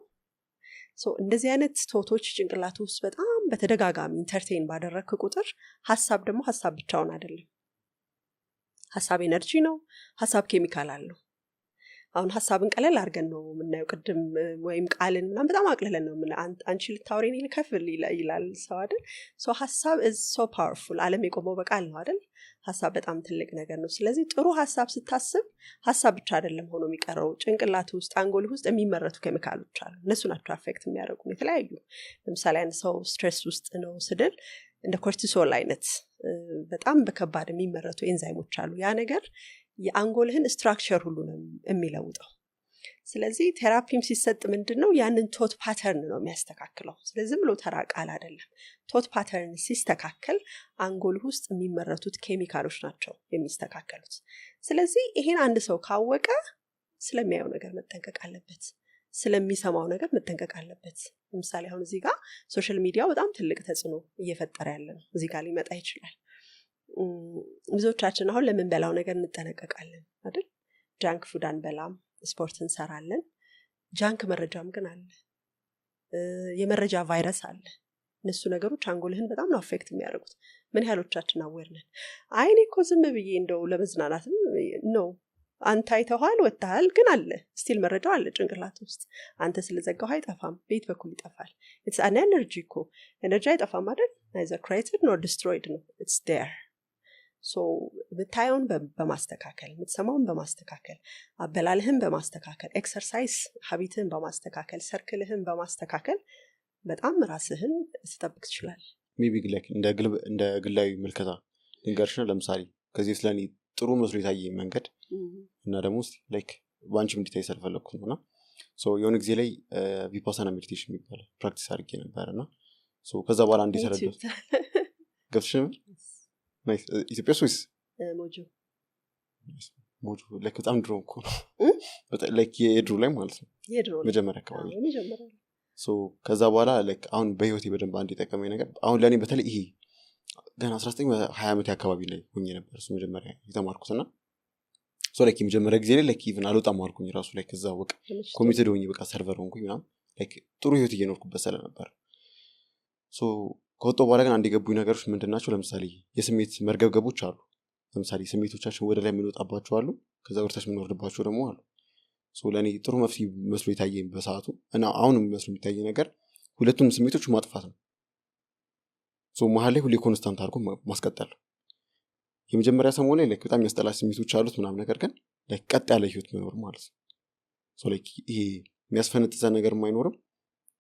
A: So እንደዚህ አይነት ቶቶች ጭንቅላት ውስጥ በጣም በተደጋጋሚ entertain ባደረግክ ቁጥር፣ ሀሳብ ደግሞ ሀሳብ ብቻውን አይደለም። ሀሳብ energy ነው። ሀሳብ ኬሚካል አለው። አሁን ሀሳብን ቀለል አድርገን ነው የምናየው። ቅድም ወይም ቃልን ምናምን በጣም አቅልለን ነው የምናየው። አንቺ ልታወሪ እኔ ልከፍል ይላል ሰው አይደል? So ሀሳብ is so powerful። ዓለም የቆመው በቃል ነው አይደል? ሀሳብ በጣም ትልቅ ነገር ነው። ስለዚህ ጥሩ ሀሳብ ስታስብ ሀሳብ ብቻ አይደለም ሆኖ የሚቀረው። ጭንቅላት ውስጥ፣ አንጎልህ ውስጥ የሚመረቱ ኬሚካሎች አሉ። እነሱ ናቸው affect የሚያደርጉ የተለያዩ። ለምሳሌ አንድ ሰው stress ውስጥ ነው ስንል እንደ cortisol አይነት በጣም በከባድ የሚመረቱ ኤንዛይሞች አሉ። ያ ነገር የአንጎልህን structure ሁሉ ነው የሚለውጠው። ስለዚህ therapy ም ሲሰጥ ምንድን ነው፣ ያንን thought pattern ነው የሚያስተካክለው። ስለዚህ ዝም ብሎ ተራ ቃል አይደለም። Thought pattern ሲስተካከል አንጎልህ ውስጥ የሚመረቱት ኬሚካሎች ናቸው የሚስተካከሉት። ስለዚህ ይሄን አንድ ሰው ካወቀ ስለሚያየው ነገር መጠንቀቅ አለበት። ስለሚሰማው ነገር መጠንቀቅ አለበት። ለምሳሌ አሁን እዚህ ጋር social media ው በጣም ትልቅ ተጽዕኖ እየፈጠረ ያለ ነው። እዚህ ጋር ሊመጣ ይችላል። ብዙዎቻችን አሁን ለምንበላው ነገር እንጠነቀቃለን አይደል? Junk food አንበላም፣ ስፖርት እንሰራለን። Junk መረጃም ግን አለ፣ የመረጃ ቫይረስ አለ። እነሱ ነገሮች አንጎልህን በጣም ነው affect የሚያደርጉት። ምን ያህሎቻችን aware ነን? አይ እኔ እኮ ዝም ብዬ እንደው ለመዝናናትም ነው። አንተ አይተኸዋል፣ ወጥተሃል፣ ግን አለ፣ still መረጃው አለ ጭንቅላት ውስጥ። አንተ ስለዘጋው አይጠፋም፣ ቤት በኩል ይጠፋል። It's an energy እኮ፣ energy አይጠፋም አይደል? Neither created nor destroyed ነው፣ it's there። So የምታየውን በማስተካከል፣ የምትሰማውን በማስተካከል፣ አበላልህን በማስተካከል፣ exercise habit ህን በማስተካከል፣ circle ህን በማስተካከል በጣም ራስህን ትጠብቅ ትችላለህ።
B: Maybe like እንደ ግላዊ ምልከታ ልንገርሽ ነው። ለምሳሌ ከዚህ በፊት ለእኔ ጥሩ መስሎ የታየኝ መንገድ እና ደግሞ like በአንቺም እንዲታይ ስለፈለግኩት ነው። እና so የሆነ ጊዜ ላይ ቪፓሳና meditation የሚባል practice አድርጌ ነበር። እና so ከዛ በኋላ አንድ የተረዳሁት፣ ገብተሽ ነበር? Nice። ኢትዮጵያ ውስጥ ወይስ?
A: ሞጆ።
B: ሞጆ like በጣም ድሮ እኮ ነው።
A: እ?
B: Like የድሮ ላይ ማለት ነው።
A: የድሮ ነው።
B: መጀመሪያ አካባቢ።
A: አዎ፣ የመጀመሪያ ነው።
B: So ከዛ በኋላ like አሁን በህይወቴ በደንብ አንድ የጠቀመኝ ነገር፣ አሁን ለእኔ በተለይ ይሄ ገና 19 20 ዓመት አካባቢ ላይ ሆኜ ነበር እሱ መጀመሪያ የተማርኩት። እና so like የመጀመሪያ ጊዜ ላይ like even አልወጣም አልኩኝ ራሱ፣ like እዛ በቃ
A: ተመችቶ።
B: Committed ሆኜ በቃ server ሆንኩኝ ምናምን፣ like ጥሩ ህይወት እየኖርኩበት ስለነበር። So ከወጣሁ በኋላ ግን አንድ የገቡኝ ነገሮች ምንድን ናቸው? ለምሳሌ የስሜት መርገብገቦች አሉ። ለምሳሌ ስሜቶቻችን ወደ ላይ የምንወጣባቸው አሉ፣ ከዛ ወደታች የምንወርድባቸው ደግሞ አሉ። So ለእኔ ጥሩ መፍትሄ መስሎ የታየኝ በሰዓቱ እና አሁንም መስሎ የሚታየኝ ነገር ሁለቱንም ስሜቶች ማጥፋት ነው። So መሀል ላይ ሁሌ constant አድርጎ ማስቀጠል ነው። የመጀመሪያ ሰሞን ላይ like በጣም የሚያስጠላ ስሜቶች አሉት ምናምን፣ ነገር ግን like ቀጥ ያለ ህይወት መኖር ማለት ነው። So like ይሄ የሚያስፈነጥዘን ነገር አይኖርም።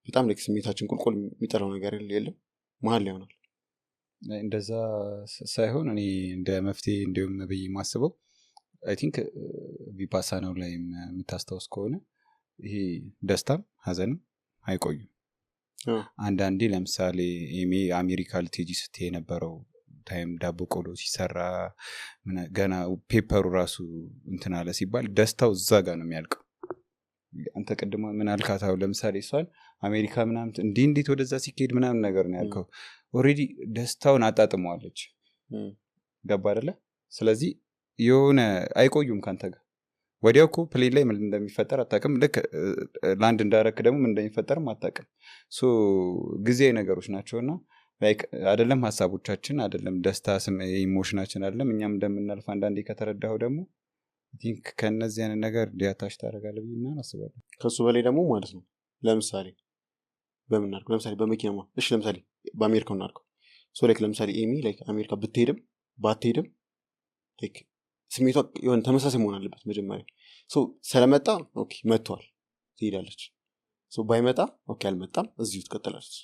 B: በጣም like ስሜታችን ቁልቁል የሚጠላው ነገር የለም፣ መሀል ላይ ይሆናል።
C: እንደዛ ሳይሆን እኔ እንደ መፍትሄ እንዲሁም ብዬ የማስበው I think ቪፓሳናው ላይ የምታስታውስ ከሆነ ይሄ ደስታም ሀዘንም አይቆዩም። አንዳንዴ ለምሳሌ ኤሚ አሜሪካ ልትሄጂ ስትይ የነበረው time ዳቦ ቆሎ ሲሰራ ገና paper ኡ ራሱ እንትን አለ ሲባል ደስታው እዛ ጋር ነው የሚያልቀው። አንተ ቅድሞ ምን አልካት? አሁን ለምሳሌ እሷን አሜሪካ ምናምን እንዲህ እንዴት ወደዛ ሲካሄድ ምናምን ነገር ነው ያልከው። Already ደስታውን አጣጥመዋለች። ገባ አይደለ? ስለዚህ የሆነ አይቆዩም ከአንተ ጋር። ወዲያው እኮ plane ላይ ምን እንደሚፈጠር አታውቅም። ልክ land እንዳረክ ደግሞ ምን እንደሚፈጠርም አታውቅም። So ጊዜያዊ ነገሮች ናቸው። እና like አይደለም ሀሳቦቻችን አይደለም ደስታ ስም emotion ኣችን አይደለም፣ እኛም እንደምናልፍ አንዳንዴ ከተረዳኸው ደግሞ think ከእነዚህ አይነት ነገር detach ታደርጋለህ ብዬ ምናምን አስባለሁ።
B: ከሱ በላይ ደግሞ ማለት ነው፣ ለምሳሌ በምን እናድርገው? ለምሳሌ በመኪና እሺ፣ ለምሳሌ በአሜሪካው እናድርገው። So like ለምሳሌ ኤሚ like አሜሪካ ብትሄድም ባትሄድም like ስሜቷ የሆነ ተመሳሳይ መሆን አለበት። መጀመሪያ so ስለመጣ okay መጥቷል ትሄዳለች። So ባይመጣ okay አልመጣም እዚሁ ትቀጥላለች።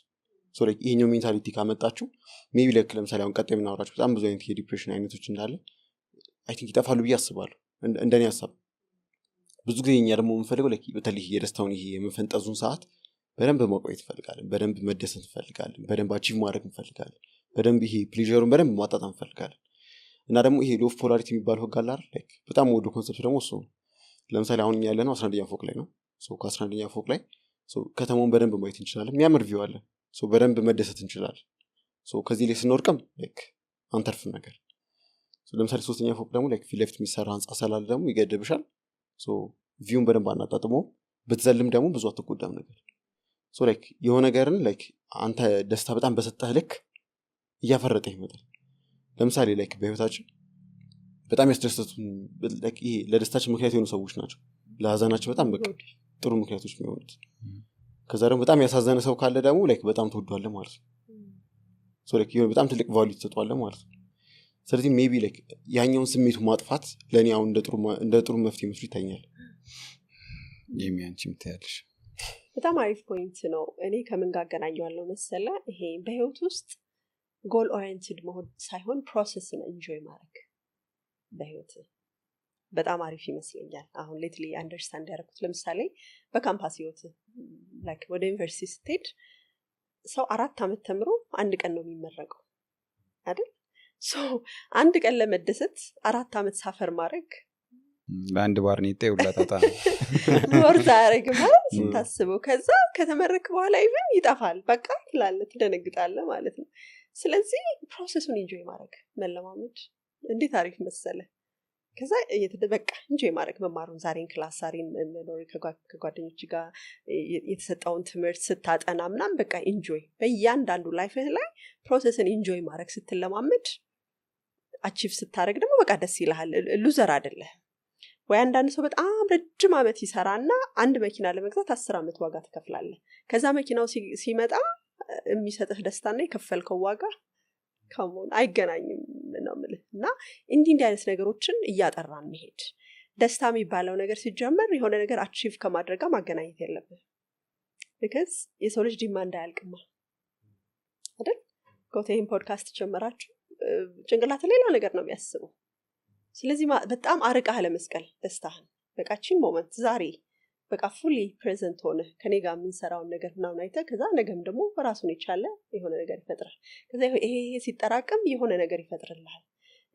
B: So like ይሄኛው mentality ካመጣችሁ maybe like ለምሳሌ አሁን ቀጣይ የምናወራቸው በጣም ብዙ አይነት የ depression አይነቶች እንዳለ I think ይጠፋሉ ብዬ አስባለሁ። እንደኔ ሀሳብ ብዙ ጊዜ እኛ ደግሞ የምንፈልገው like በተለይ የደስታውን ይሄ የመፈንጠዙን ሰዓት በደንብ ማቆየት እንፈልጋለን፣ በደንብ መደሰት እንፈልጋለን፣ በደንብ achieve ማድረግ እንፈልጋለን፣ በደንብ ይሄ pleasure ኡን በደንብ ማጣጣም እንፈልጋለን። እና ደግሞ ይሄ law of polarity የሚባለው ህግ አለ አይደል? Like በጣም ወዶ concept ደግሞ እሱ ነው። ለምሳሌ አሁን እኛ ያለነው 11ኛ ፎቅ ላይ ነው። So ከ11ኛ ፎቅ ላይ so ከተማውን በደንብ ማየት እንችላለን። የሚያምር view አለ። So በደንብ መደሰት እንችላለን። So ከዚህ ላይ ስንወድቅም like አንተርፍም ነገር። So ለምሳሌ ሶስተኛ ፎቅ ደግሞ like ፊት ለፊት የሚሰራ ህንፃ ስላለ ደግሞ ይገድብሻል። So view ን በደንብ አናጣጥመውም። ብትዘልም ደግሞ ብዙ አትጎዳም ነገር። So like የሆነ ነገርን like አንተ ደስታ በጣም በሰጠህ ልክ እያፈረጠ ይመጣል። ለምሳሌ like በህይወታችን በጣም ያስደሰቱ፣ like ይሄ ለደስታችን ምክንያት የሆኑ ሰዎች ናቸው ለሀዘናችን በጣም በቃ ጥሩ ምክንያቶች የሚሆኑት። ከዛ ደግሞ በጣም ያሳዘነ ሰው ካለ ደግሞ like በጣም ትወዷለህ ማለት ነው። So like የሆነ በጣም ትልቅ value ትሰጠዋለህ ማለት ነው። ስለዚህ maybe like ያኛውን ስሜቱ ማጥፋት ለእኔ አሁን እንደ ጥሩ መፍትሄ መስሎ ይታየኛል።
C: ኤሚ፣ አንቺም ትያለሽ?
A: በጣም አሪፍ point ነው። እኔ ከምን ጋር አገናኘዋለሁ መሰለ? ይሄ በህይወት ውስጥ goal oriented መሆን ሳይሆን process ን enjoy ማድረግ በህይወት በጣም አሪፍ ይመስለኛል። አሁን lately understand ያደረኩት ለምሳሌ በካምፓስ ህይወት like ወደ ዩኒቨርሲቲ ስትሄድ ሰው 4 ዓመት ተምሮ አንድ ቀን ነው የሚመረቀው አይደል? So አንድ ቀን ለመደሰት 4 ዓመት suffer ማድረግ
C: ለአንድ ባርኔጣ የሁላ ጣጣ ነው።
A: Worth አያደርግም ማለት ስታስበው። ከዛ ከተመረክ በኋላ even ይጠፋል፣ በቃ ትላለህ፣ ትደነግጣለህ ማለት ነው። ስለዚህ process ኡን enjoy ማድረግ መለማመድ እንዴት አሪፍ መሰለ። ከዛ በቃ enjoy ማድረግ መማሩን፣ ዛሬን class፣ ዛሬን መኖር፣ ከጓደኞች ጋር የተሰጠውን ትምህርት ስታጠና ምናምን በቃ enjoy፣ በእያንዳንዱ life ህ ላይ process ን enjoy ማድረግ ስትለማመድ achieve ስታደረግ ደግሞ በቃ ደስ ይልሃል። Loser አይደለህ ወይ? አንዳንድ ሰው በጣም ረጅም ዓመት ይሰራና አንድ መኪና ለመግዛት 10 ዓመት ዋጋ ትከፍላለህ። ከዛ መኪናው ሲመጣ የሚሰጥህ ደስታና የከፈልከው ዋጋ ከመሆን አይገናኝም። ነው የምልህ። እና እንዲህ እንዲህ አይነት ነገሮችን እያጠራን መሄድ፣ ደስታ የሚባለው ነገር ሲጀመር የሆነ ነገር achieve ከማድረግ ጋር ማገናኘት የለብህ፣ because የሰው ልጅ demand አያልቅማ አይደል? ጎቴ፣ ይህን ፖድካስት ጀመራችሁ፣ ጭንቅላት ሌላ ነገር ነው የሚያስበው። ስለዚህ በጣም አርቀህ ለመስቀል ደስታህን፣ በቃ ቺን moment ዛሬ በቃ fully present ሆነ ከኔ ጋር የምንሰራውን ነገር ምናምን አይተህ፣ ከዛ ነገም ደግሞ ራሱን የቻለ የሆነ ነገር ይፈጥራል። ከዛ ይሄ ሲጠራቅም የሆነ ነገር ይፈጥርልሃል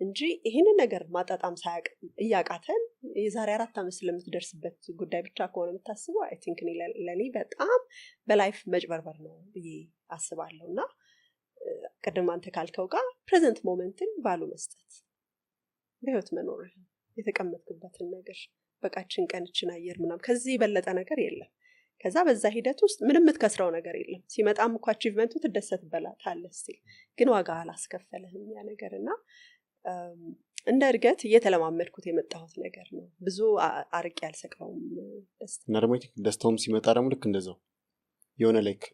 A: እንጂ ይህንን ነገር ማጣጣም ሳያቅ እያቃተን የዛሬ 4 ዓመት ስለምትደርስበት ጉዳይ ብቻ ከሆነ የምታስበው፣ I think ለእኔ በጣም በ life መጭበርበር ነው ብዬ አስባለሁ። እና ቅድም አንተ ካልከው ጋር present moment ን value መስጠት፣ በህይወት መኖርህን፣ የተቀመጥክበትን ነገር፣ በቃችን ቀንችን አየር ምናምን፣ ከዚህ የበለጠ ነገር የለም። ከዛ በዛ ሂደት ውስጥ ምንም የምትከስረው ነገር የለም። ሲመጣም እኮ achievement ኡ ትደሰትበታለህ፣ still ግን ዋጋ አላስከፈለህም ያ ነገር። እና እንደ እድገት እየተለማመድኩት የመጣሁት ነገር ነው። ብዙ አርቄ አልሰቅለውም ደስታ።
B: እና ደግሞ I think ደስታውም ሲመጣ ደግሞ ልክ እንደዛው የሆነ like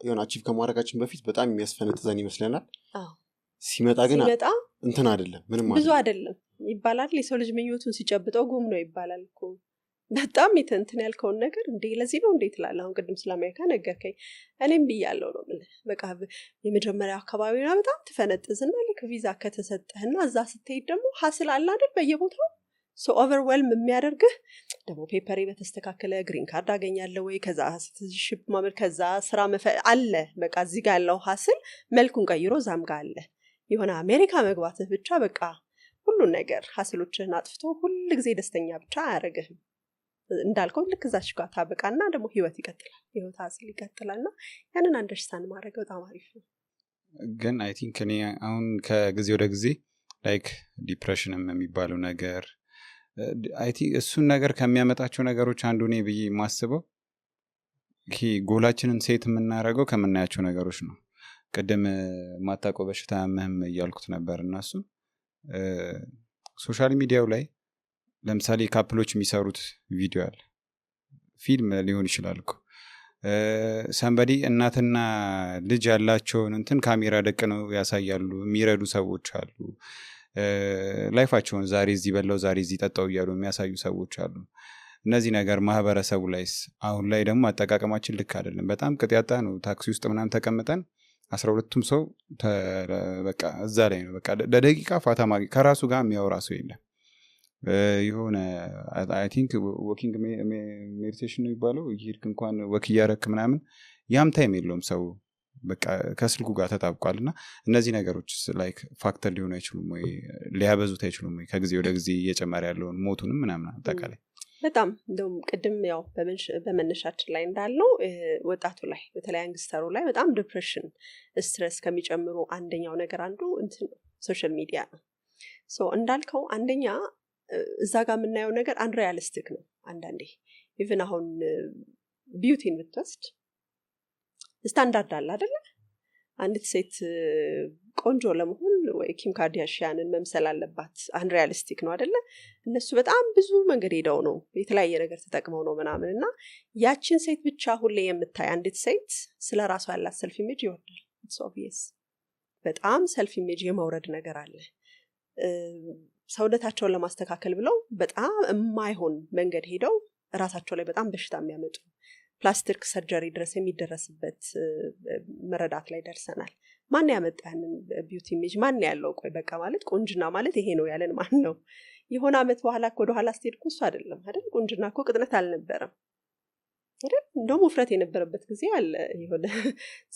B: የሆነ achieve ከማድረጋችን በፊት በጣም የሚያስፈነጥዘን ይመስለናል። ሲመጣ ግን
A: ሲመጣ
B: እንትን አይደለም፣ ምንም
A: ብዙ
B: አይደለም።
A: አይደለም ይባላል። የሰው ልጅ ምኞቱን ሲጨብጠው ጉም ነው ይባላል እኮ። በጣም እንትን ያልከውን ነገር እንዴ ለዚህ ነው እንዴ ትላለህ። አሁን ቅድም ስለ አሜሪካ ነገርከኝ፣ እኔም ብያለሁ ነው የምልህ። በቃ የመጀመሪያው አካባቢ በጣም ትፈነጥዝና ልክ ቪዛ ከተሰጠህና እዛ ስትሄድ ደግሞ hassle አለ አይደል በየቦታው፣ so overwhelm የሚያደርግህ ደግሞ paper ኤ በተስተካከለ green card አገኛለሁ ወይ፣ ከዛ citizenship ማመል፣ ከዛ ስራ አለ። በቃ እዚህ ጋር ያለው hassle መልኩን ቀይሮ እዛም ጋር አለ። የሆነ አሜሪካ መግባትህ ብቻ በቃ ሁሉን ነገር hassle ኦችህን አጥፍቶ ሁል ጊዜ ደስተኛ ብቻ አያደርግህም። እንዳልከው ልክ እዛች ጋር ታበቃና ደግሞ ህይወት ይቀጥላል፣ ህይወት hassle ይቀጥላል። እና ያንን understand ማድረግ በጣም አሪፍ ነው።
C: ግን I think እኔ አሁን ከጊዜ ወደ ጊዜ like depression ም የሚባለው ነገር፣ I think እሱን ነገር ከሚያመጣቸው ነገሮች አንዱ እኔ ብዬ የማስበው ይሄ goal ኣችንን set የምናደርገው ከምናያቸው ነገሮች ነው። ቅድም ማታውቀው በሽታ ያምህም እያልኩት ነበር። እና እሱን social media ው ላይ ለምሳሌ couple ኦች የሚሰሩት ቪዲዮ አለ፣ ፊልም ሊሆን ይችላል እኮ፣ somebody እናትና ልጅ ያላቸውን እንትን ካሜራ ደቅነው ያሳያሉ። የሚረዱ ሰዎች አሉ። Life ኣቸውን ዛሬ እዚህ በላው፣ ዛሬ እዚህ ጠጣው እያሉ የሚያሳዩ ሰዎች አሉ። እነዚህ ነገር ማህበረሰቡ ላይስ፣ አሁን ላይ ደግሞ አጠቃቀማችን ልክ አይደለም። በጣም ቅጥ ያጣ ነው። ታክሲ ውስጥ ምናምን ተቀምጠን 12ቱም ሰው በቃ እዛ ላይ ነው። በቃ ለደቂቃ ፋታ ከራሱ ጋር የሚያወራ ሰው የለም። የሆነ I think walking meditation ነው የሚባለው፣ እየሄድክ እንኳን walk እያረክ ምናምን ያም time የለውም ሰው፣ በቃ ከስልኩ ጋር ተጣብቋል። እና እነዚህ ነገሮች like factor ሊሆኑ አይችሉም ወይ? ሊያበዙት አይችሉም ወይ ከጊዜ ወደ ጊዜ እየጨመረ ያለውን ሞቱንም ምናምን አጠቃላይ?
A: በጣም። እንደውም ቅድም ያው በመነሻችን ላይ እንዳልነው ወጣቱ ላይ፣ በተለይ youngster ኡ ላይ በጣም depression፣ stress ከሚጨምሩ አንደኛው ነገር አንዱ እንትን social media ነው። So እንዳልከው አንደኛ እዛ ጋር የምናየው ነገር unrealistic ነው። አንዳንዴ even አሁን beauty ን ብትወስድ ስታንዳርድ አለ አደለ? አንዲት ሴት ቆንጆ ለመሆን ወይ ኪም ካርዳሺያንን መምሰል አለባት። Unrealistic ነው አደለ? እነሱ በጣም ብዙ መንገድ ሄደው ነው፣ የተለያየ ነገር ተጠቅመው ነው ምናምን። እና ያችን ሴት ብቻ ሁሌ የምታይ አንዲት ሴት ስለ ራሷ ያላት self image ይወርዳል። It's obvious፣ በጣም self image የመውረድ ነገር አለ። ሰውነታቸውን ለማስተካከል ብለው በጣም የማይሆን መንገድ ሄደው ራሳቸው ላይ በጣም በሽታ የሚያመጡ፣ plastic surgery ድረስ የሚደረስበት መረዳት ላይ ደርሰናል። ማን ያመጣ ያንን beauty image? ማን ያለው? ቆይ በቃ ማለት ቁንጅና ማለት ይሄ ነው ያለን ማን ነው? የሆነ አመት በኋላ እኮ ወደኋላ ስትሄድ እኮ እሱ አይደለም አይደል? ቁንጅና እኮ ቅጥነት አልነበረም አይደል? እንደውም ውፍረት የነበረበት ጊዜ አለ። የሆነ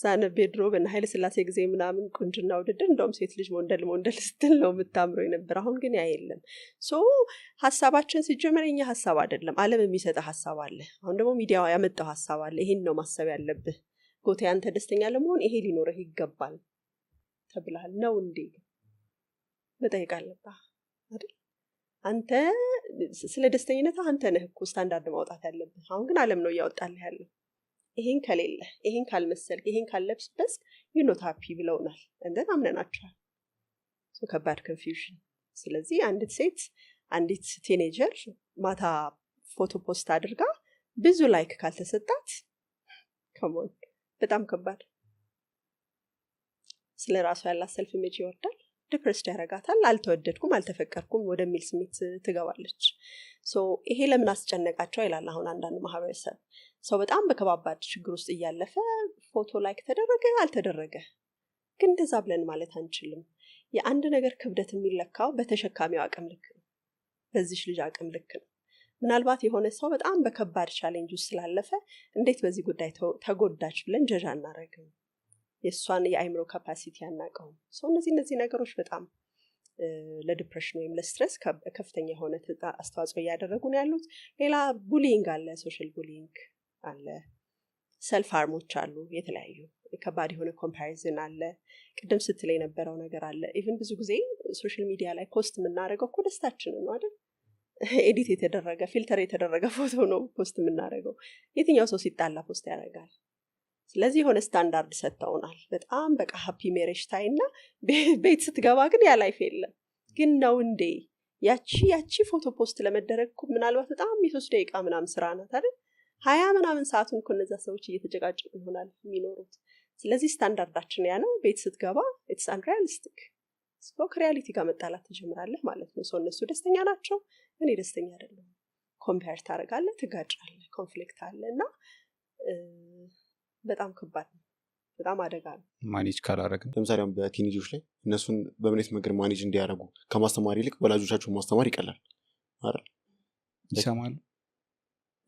A: ሳነብ ድሮ በእነ ኃይለ ስላሴ ጊዜ ምናምን ቁንጅና ውድድር እንደውም ሴት ልጅ ሞንደል ሞንደል ስትል ነው የምታምረው የነበር። አሁን ግን ያ የለም። So ሀሳባችን ሲጀመር የኛ ሀሳብ አይደለም፣ ዓለም የሚሰጠ ሀሳብ አለ። አሁን ደግሞ ሚዲያው ያመጣው ሀሳብ አለ። ይሄን ነው ማሰብ ያለብህ ጎቴ፣ አንተ ደስተኛ ለመሆን ይሄ ሊኖርህ ይገባል ተብለሃል። ነው እንዴ? መጠየቅ አለብህ አይደል? አንተ ስለ ደስተኝነት አንተ ነህ እኮ ስታንዳርድ ማውጣት ያለብህ። አሁን ግን ዓለም ነው እያወጣልህ ያለው። ይሄን ከሌለ፣ ይሄን ካልመሰልክ፣ ይሄን ካልለበስክ you're not happy ብለውናል። And then አምነናቸዋል። So ከባድ confusion። ስለዚህ አንዲት ሴት፣ አንዲት teenager ማታ ፎቶ post አድርጋ ብዙ like ካልተሰጣት፣ come on፣ በጣም ከባድ። ስለ ራሷ ያላት self image ይወርዳል። Depressed ያረጋታል። አልተወደድኩም፣ አልተፈቀርኩም ወደሚል ስሜት ትገባለች። So ይሄ ለምን አስጨነቃቸው ይላል አሁን አንዳንድ ማህበረሰብ። ሰው በጣም በከባባድ ችግር ውስጥ እያለፈ ፎቶ like ተደረገ አልተደረገ፣ ግን እንደዛ ብለን ማለት አንችልም። የአንድ ነገር ክብደት የሚለካው በተሸካሚው አቅም ልክ ነው፣ በዚች ልጅ አቅም ልክ ነው። ምናልባት የሆነ ሰው በጣም በከባድ challenge ውስጥ ስላለፈ እንዴት በዚህ ጉዳይ ተጎዳች ብለን ጀጃ አናረግም። የእሷን የአይምሮ capacity አናውቀውም። So እነዚህ ነገሮች በጣም ለ depression ወይም ለ stress ከፍተኛ የሆነ አስተዋጽኦ እያደረጉ ነው ያሉት። ሌላ bullying አለ፣ social bullying አለ፣ self harm ኦች አሉ፣ የተለያዩ ከባድ የሆነ comparison አለ። ቅድም ስትል የነበረው ነገር አለ። Even ብዙ ጊዜ social media ላይ post የምናደርገው እኮ ደስታችንን ነው አይደል? Edit የተደረገ፣ filter የተደረገ ፎቶ ነው post የምናደርገው። የትኛው ሰው ሲጣላ post ያደርጋል? ስለዚህ የሆነ ስታንዳርድ ሰጥተውናል። በጣም በቃ happy marriage ታይና ቤት ስትገባ ግን ያ life የለም። ግን ነው እንዴ? ያቺ ፎቶ post ለመደረግ እኮ ምናልባት በጣም የ3 ደቂቃ ምናምን ስራ ናት አይደል? 20 ምናምን ሰዓቱን እኮ እነዛ ሰዎች እየተጨቃጨቁ ይሆናል የሚኖሩት። ስለዚህ ስታንዳርዳችን ያ ነው። ቤት ስትገባ it's unrealistic። ከ reality ጋር መጣላት ትጀምራለህ ማለት ነው። So እነሱ ደስተኛ ናቸው፣ እኔ ደስተኛ አይደለሁም። Compare ታደርጋለህ፣ ትጋጫለህ፣ conflict አለ እና በጣም ከባድ ነው። በጣም አደጋ ነው።
C: Manage ካላረግን።
B: ለምሳሌ አሁን በ teenage ኦች ላይ እነሱን በምን አይነት መንገድ manage እንዲያደርጉ ከማስተማር ይልቅ ወላጆቻቸውን ማስተማር ይቀላል አይደል?
C: ይሰማሉ።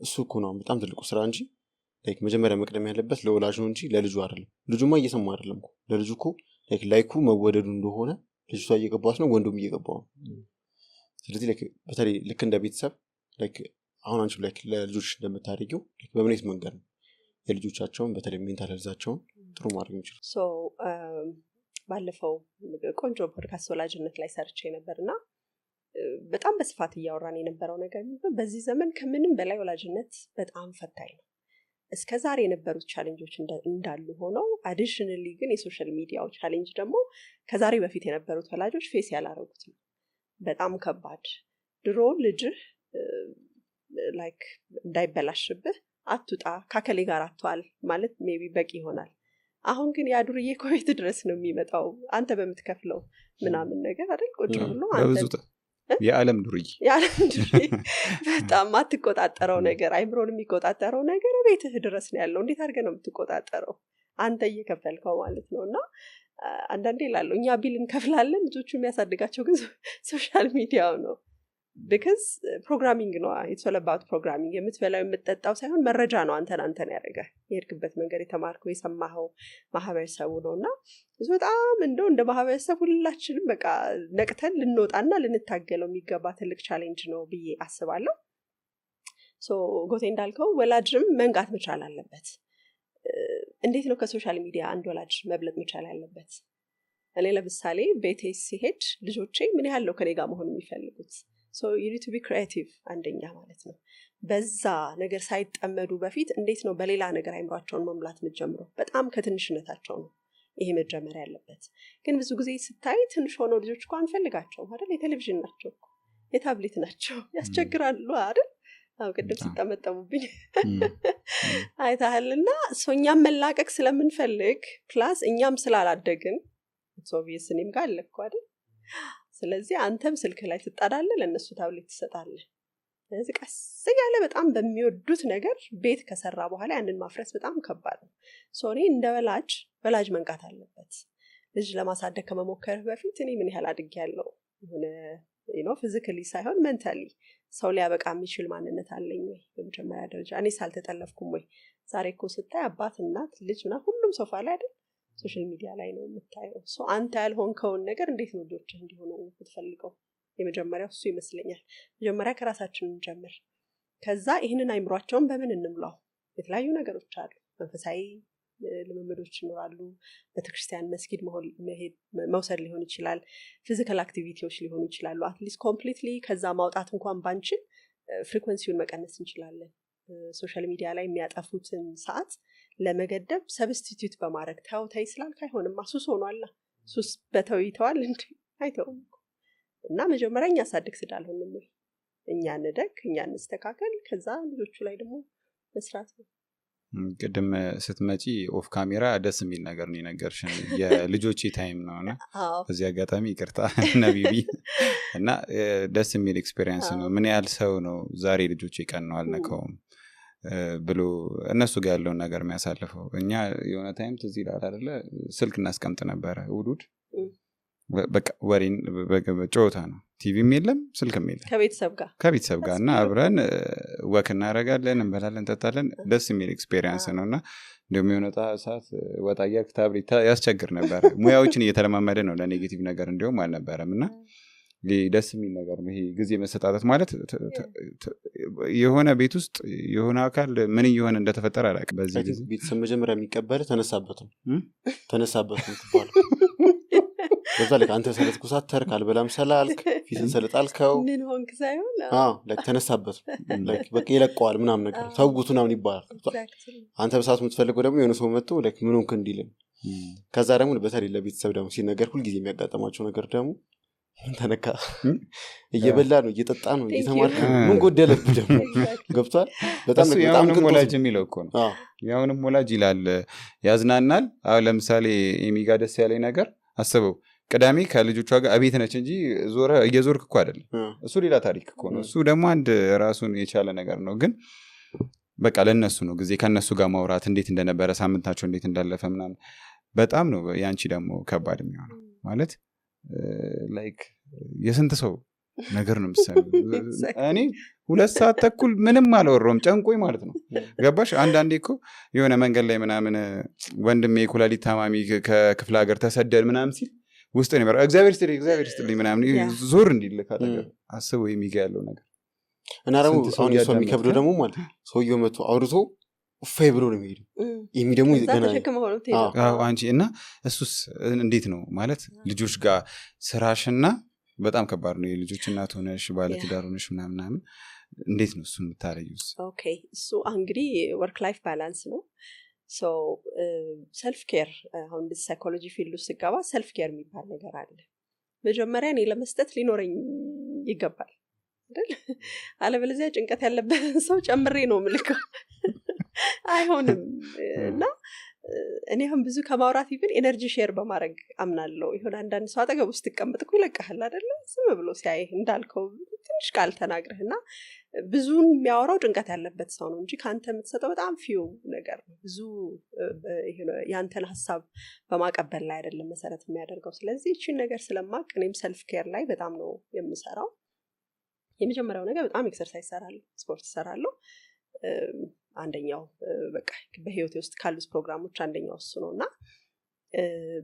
B: እሱ እኮ ነው አሁን በጣም ትልቁ ስራ እንጂ like መጀመሪያ መቅደም ያለበት ለወላጅ ነው እንጂ ለልጁ አይደለም። ልጁማ እየሰማ አይደለም እኮ። ለልጁ እኮ like like ኡ መወደዱ እንደሆነ ልጅቷ እየገባት ነው፣ ወንዱም እየገባው ነው። ስለዚህ like በተለይ ልክ እንደ ቤተሰብ like አሁን አንቺ like ለልጆች እንደምታደርጊው like በምን አይነት መንገድ ነው የልጆቻቸውን በተለይ mental health ኣቸውን ጥሩ ማድረግ የሚችሉ?
A: So ባለፈው ቆንጆ ፖድካስት ወላጅነት ላይ ሰርቼ ነበር እና በጣም በስፋት እያወራን የነበረው ነገር ምንድነው? በዚህ ዘመን ከምንም በላይ ወላጅነት በጣም ፈታኝ ነው። እስከ ዛሬ የነበሩት challenge ኦች እንዳሉ ሆነው additionally ግን የ social media ው challenge ደግሞ ከዛሬ በፊት የነበሩት ወላጆች face ያላረጉት ነው። በጣም ከባድ። ድሮ ልጅህ like እንዳይበላሽብህ አትውጣ፣ ካከሌ ጋር አትዋል ማለት maybe በቂ ይሆናል። አሁን ግን ያ ዱርዬ እኮ ቤት ድረስ ነው የሚመጣው፣ አንተ በምትከፍለው ምናምን ነገር አይደል? ቁጭ ብሎ አንተ
C: በብዙ የዓለም ዱርዬ።
A: የዓለም ዱርዬ፣ በጣም ማትቆጣጠረው ነገር፣ አይምሮን የሚቆጣጠረው ነገር ቤትህ ድረስ ነው ያለው። እንዴት አድርገህ ነው የምትቆጣጠረው? አንተ እየከፈልከው ማለት ነው። እና አንዳንዴ እላለሁ እኛ bill እንከፍላለን፣ ልጆቹ የሚያሳድጋቸው ግን social media ው ነው። Because programming ነው፣ it's all about programming። የምትበላው የምትጠጣው ሳይሆን መረጃ ነው አንተን ያደረገ፣ የሄድክበት መንገድ፣ የተማርከው፣ የሰማኸው ማህበረሰቡ ነው። እና እሱ በጣም እንደው እንደ ማህበረሰብ ሁላችንም በቃ ነቅተን ልንወጣና ልንታገለው የሚገባ ትልቅ challenge ነው ብዬ አስባለሁ። So ጎቴ እንዳልከው ወላጅም መንቃት መቻል አለበት። እንዴት ነው ከ social media አንድ ወላጅ መብለጥ መቻል ያለበት? እኔ ለምሳሌ ቤቴ ሲሄድ ልጆቼ ምን ያህል ነው ከኔ ጋር መሆን የሚፈልጉት? So you need to be creative አንደኛ ማለት ነው። በዛ ነገር ሳይጠመዱ በፊት እንዴት ነው በሌላ ነገር አይምሯቸውን መሙላት የምትጀምረው? በጣም ከትንሽነታቸው ነው ይሄ መጀመር ያለበት። ግን ብዙ ጊዜ ስታይ ትንሽ ሆነው ልጆች እኮ አንፈልጋቸውም አይደል? የቴሌቪዥን ናቸው እኮ፣ የታብሌት ናቸው፣ ያስቸግራሉ አይደል? አሁን ቅድም ሲጠመጠሙብኝ አይተሃልና። So እኛም መላቀቅ ስለምንፈልግ plus እኛም ስላላደግን obvious እኔም ጋር አለ እኮ አይደል? ስለዚህ አንተም ስልክ ላይ ትጣዳለህ፣ ለእነሱ ታብሌት ትሰጣለህ። ስለዚህ ቀስ እያለ በጣም በሚወዱት ነገር ቤት ከሰራ በኋላ ያንን ማፍረስ በጣም ከባድ ነው። So እኔ እንደ ወላጅ፣ ወላጅ መንቃት አለበት። ልጅ ለማሳደግ ከመሞከርህ በፊት እኔ ምን ያህል አድጌያለሁ፣ የሆነ physically ሳይሆን mentally ሰው ሊያበቃ የሚችል ማንነት አለኝ ወይ? በመጀመሪያ ደረጃ እኔ ሳልተጠለፍኩም ወይ? ዛሬ እኮ ስታይ አባት፣ እናት፣ ልጅ ምናምን ሁሉም ሶፋ ላይ አይደል social media ላይ ነው የምታየው። So አንተ ያልሆንከውን ነገር እንዴት ነው ልጆችህ እንዲሆኑ የምትፈልገው? የመጀመሪያው እሱ ይመስለኛል። መጀመሪያ ከራሳችን እንጀምር። ከዛ ይህንን አይምሯቸውን በምን እንሙላው? የተለያዩ ነገሮች አሉ። መንፈሳዊ ልምምዶች ይኖራሉ። ቤተክርስቲያን፣ መስጊድ መሄድ መውሰድ ሊሆን ይችላል። Physical activity ዎች ሊሆኑ ይችላሉ። At least completely ከዛ ማውጣት እንኳን ባንችል frequency ውን መቀነስ እንችላለን። Social media ላይ የሚያጠፉትን ሰዓት ለመገደብ substitute በማድረግ፣ ተው ተይ ስላልክ አይሆንም። ሱስ ሆኗላ። ሱስ በተው ይተዋል እንዴ? አይተውም እኮ። እና መጀመሪያ እኛ ሳድግ ስዳልሆንም ወይ እኛ እንደግ፣ እኛ እንስተካከል፣ ከዛ ልጆቹ ላይ ደግሞ መስራት ነው።
C: ቅድም ስትመጪ off camera ደስ የሚል ነገር ነው የነገርሽን፣ የልጆቼ time ነው። እና በዚህ አጋጣሚ ይቅርታ ነቢቢ፣ እና ደስ የሚል experience ነው። ምን ያህል ሰው ነው ዛሬ ልጆቼ ቀን ነው አልነካውም ብሎ እነሱ ጋር ያለውን ነገር የሚያሳልፈው? እኛ የሆነ time ትዝ ይላል አይደለ፣ ስልክ እናስቀምጥ ነበረ እሑድ እሑድ። በቃ ወሬን ጨዋታ ነው፣ ቲቪም የለም ስልክም የለም።
A: ከቤተሰብ ጋር።
C: ከቤተሰብ ጋር እና አብረን walk እናደርጋለን፣ እንበላለን፣ እንጠጣለን። ደስ የሚል experience ነው። እና እንዲሁም የሆነ ሰዓት ወጣ እያልክ ታብሌት ያስቸግር ነበር። ሙያዎችን እየተለማመደ ነው ለ negative ነገር እንዲሁም አልነበረም። እና ደስ የሚል ነገር ነው ይሄ ጊዜ መሰጣጠት ማለት። የሆነ ቤት ውስጥ የሆነ አካል ምን እየሆነ እንደተፈጠረ አላውቅም በዚህ ጊዜ።
B: ቤተሰብ መጀመሪያ የሚቀበል ተነሳበት ነው፣ ተነሳበት ነው ትባለው። በዛ ላይ አንተ ስለተኮሳተርክ፣ አልበላም ስላልክ፣ ፊትን ስለጣልከው
A: ምን ሆንክ ሳይሆን
B: like ተነሳበት ነው። Like በቃ ይለቀዋል ምናምን ነገር፣ ተውጉት ምናምን ይባላል። አንተ በሰዓቱ የምትፈልገው ደግሞ የሆነ ሰው መጥቶ like ምን ሆንክ እንዲልን። ከዛ ደግሞ በተለይ ለቤተሰብ ደግሞ ሲነገር ሁልጊዜ የሚያጋጥማቸው ነገር ደግሞ ምን ተነካ? እየበላ ነው፣ እየጠጣ ነው፣
A: Thank you.
B: እየተማርክ ነው፣ ምን ጎደለብህ ደግሞ? ገብቷል በጣም
C: እሱ
B: በጣም
C: የአሁንም
B: ቅንጦት
C: ወላጅ
B: ነው።
C: የሚለው እኮ ነው። የአሁንም ወላጅ ይላል፣ ያዝናናል። አሁን ለምሳሌ ኤሚ ጋር ደስ ያለኝ ነገር፣ አስበው፣ ቅዳሜ ከልጆቿ ጋር እቤት ነች እንጂ ዞረ እየዞርክ እኮ አይደለም። እሱ ሌላ ታሪክ እኮ ነው። እሱ ደግሞ አንድ ራሱን የቻለ ነገር ነው። ግን በቃ ለእነሱ ነው ጊዜ፣ ከእነሱ ጋር ማውራት፣ እንዴት እንደነበረ ሳምንታቸው፣ እንዴት እንዳለፈ ምናምን። በጣም ነው ያንቺ ደግሞ ከባድ የሚሆነው። ማለት like የስንት ሰው ነገር ነው የምትሰሚው። እኔ 2 ሰዓት ተኩል ምንም አላወራሁም ጨንቆኝ ማለት ነው። ገባሽ? አንዳንዴ እኮ የሆነ መንገድ ላይ ምናምን ወንድሜ የኩላሊት ታማሚ ከክፍለ ሀገር ተሰደድ ምናምን ሲል ውስጥ ነው እግዚአብሔር ይስጥልኝ፣ እግዚአብሔር ይስጥልኝ ምናምን ዞር እንዲል ካጠገብ። አስበው የሚጋ ያለው ነገር።
B: እና ደግሞ
C: ስንት ሰው
B: አሁን የሷ
C: እያዳመጥክ
B: የሚከብደው ደግሞ ማለት ነው ሰውየው መጥቶ አውርቶ እፋይ ብሎ ነው የሚሄደው። ኤሚ ደግሞ
A: ከዛ
B: ገና
A: ተሸክመው ነው የምትሄደው።
C: አዎ፣ አንቺ እና እሱስ እንዴት ነው? ማለት ልጆች ጋር ስራሽና በጣም ከባድ ነው። የልጆች እናት ሆነሽ፣ ባለትዳር ሆነሽ ምናምን ምናምን እንዴት ነው እሱን የምታረጊውስ?
A: Okay፣ እሱ እንግዲህ work life balance ነው። Self care፣ አሁን psychology field ውስጥ ስገባ self care የሚባል ነገር አለ። መጀመሪያ እኔ ለመስጠት ሊኖረኝ ይገባል አይደል? አለበለዚያ ጭንቀት ያለበትን ሰው ጨምሬ ነው ምልከው፣ አይሆንም። እና እኔ አሁን ብዙ ከማውራት ይብን energy share በማድረግ አምናለው። ይሁን አንዳንድ ሰው አጠገቡ ስትቀመጥ እኮ ይለቀሃል አይደለ? ዝም ብሎ ሲያይህ፣ እንዳልከው ትንሽ ቃል ተናግረህ። እና ብዙን የሚያወራው ጭንቀት ያለበት ሰው ነው እንጂ ከአንተ የምትሰጠው በጣም few ነገር ነው። ብዙ ያንተን ሀሳብ በማቀበል ላይ አይደለም መሰረት የሚያደርገው። ስለዚህ ይችን ነገር ስለማቅ እኔም self care ላይ በጣም ነው የምሰራው። የመጀመሪያው ነገር በጣም exercise ሰራለሁ፣ ስፖርት ሰራለሁ። አንደኛው በቃ በህይወቴ ውስጥ ካሉት ፕሮግራሞች አንደኛው እሱ ነው። እና